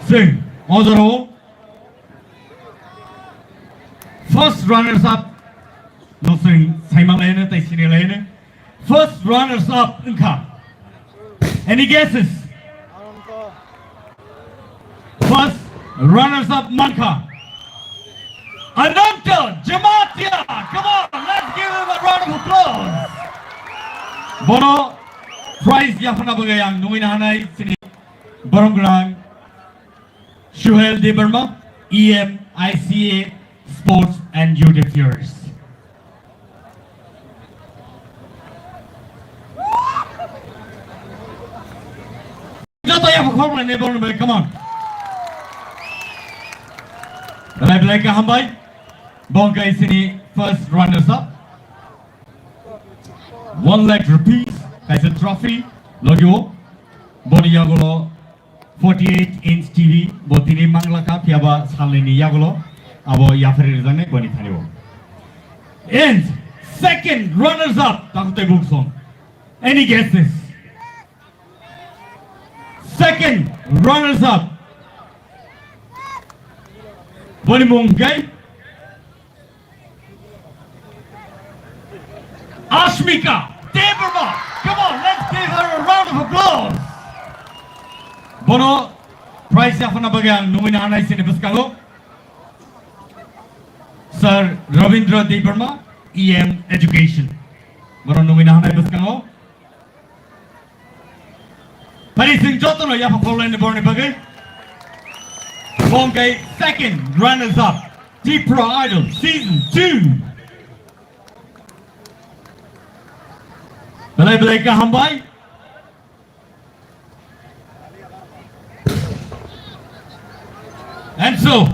Chwng o jorao first runners up no chwng saima laino tei sini laino. First runners up wngkha. Any guesses? First runners up mankha Ananta Jamatia. Come on, let's give him a round of applause. Bono prize yaphana bagwi ang nungwi nahanai chini borong gwnang Suhel Debbarma, E M I C A, Sports and Youth Affairs. Joto ya khoroknwi borokno belai, come on. Belai belai kaham bai. Bongkai sini first runners up. One lakh rupees kaisa trophy logio. Boni yagulo forty-eight inch T V bo tini manglaka phiyaba salnini yagulo abo yaphari rijak nai boni thani bo. And second runners up takhuk tei buksong. Any guesses? Second runners up. Boni mung kai Ashmika Debbarma. Come on, let's give her a round of applause. Bono prize yaphana bagwi ang nungwi nahanai sini bwskango Sir Ravindra Debbarma, E M Education. Bono nungwi nahanai bwskango. Phari sing jotono yapha khoroknwi borokni bagwi. Bongkai second runners up Tipra Idol season two. Belai belai kaham bai. And so,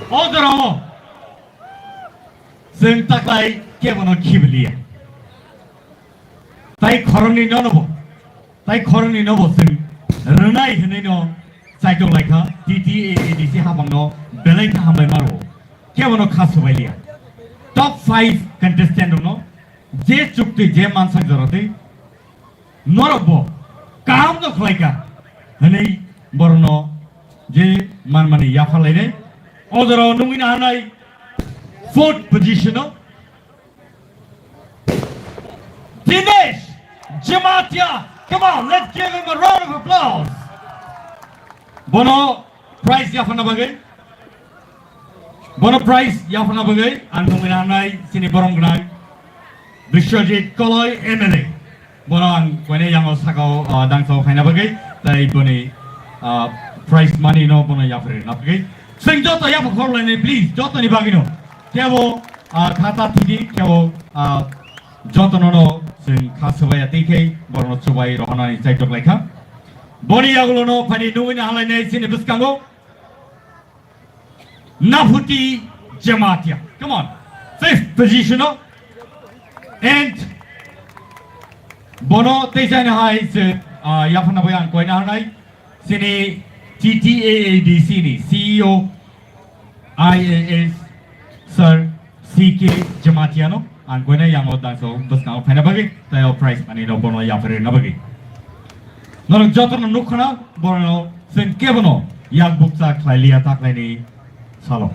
o jorao chwng taklai kebono khibiliya. Tai khoroknwi nono bo, tai khoroknwi no bo chwng rwnai hwnwi no chaitok laikha T T A A D C hapang no belai khe hambai maro. Kebono kha swbailiya. Top five contestant rokno je chukti je mansak joratwi norok bo kaham no khlaika hwnwi borokno je manmani yapha lainai. O jorao nungwi nahanai fourth position o Dinesh Jamatia. Come on, let's give him a round of applause. Bono prize yaphana bagwi. Bono prize yaphana bagwi ang nungwi nanai sini borong gwnang Biswajit Koloi M L A. Bono ang koine yango sakao, ah, dangso khaina bagwi tai boni, ah, prize money no bono yaphri na bagwi. Sing joto yapha khorlaini please, joto ni bagwi no. Kebo, ah, khata thidi, kebo, ah, joto no no sing kha subaya tei khe bono chubai rohonani chaitok laikha. Boni yagulo no phani nungwi na halainai sini bwskango. Naphuti Jamatia. Come on. Fifth position o. And bono tei jani hai se, ah, yaphana bai ang koina hanai. Sini T T A A D C ni C E O I A S Sir C K Jamatia no. Ang koina yango dangso bwskango phaina bagwi, tai o prize ani no bono yaphari na bagwi. Norok joto no nukha na, bono sing kebono yak bukcha khlai liya taklaini salo.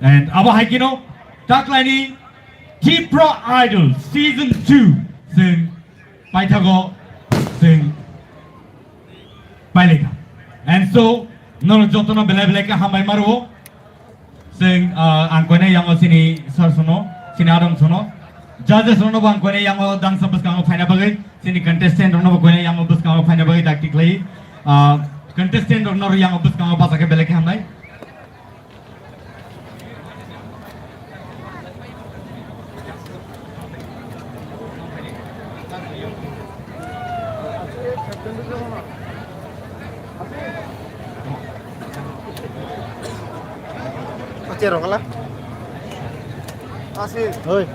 And abo hai kino taklaini Tipra Idol season two sing paithago sing pailika. And so, nono jotono belai belai khe hambai maro. Sing, ah, ang koine yango sini sir sono, sini adong sono. Judges sono bo ang koine yango dangsa bwskango phaina bagwi, sini contestant rokno bo koine yango bwskango phaina bagwi dakti khlai. Ah, contestant rokno yango bwskango basa khe belai khe hambai. Oche rokala. Asi. Oi.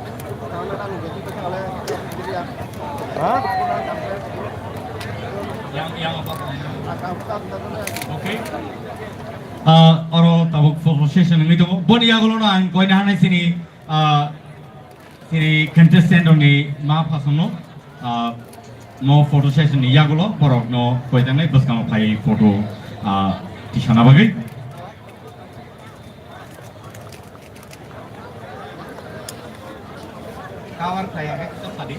Ha? Yang, yang apa? Okay. Ah, oro tabuk photo session wngwi tongo. Boni yagulo no ang koina hanai sini, ah, sini contestant rokni ma phasono, ah, no photo session ni yagulo borok no koi tangnai bwskango phai photo, ah, Tisana bagwi. Cover khlai ya, sadi.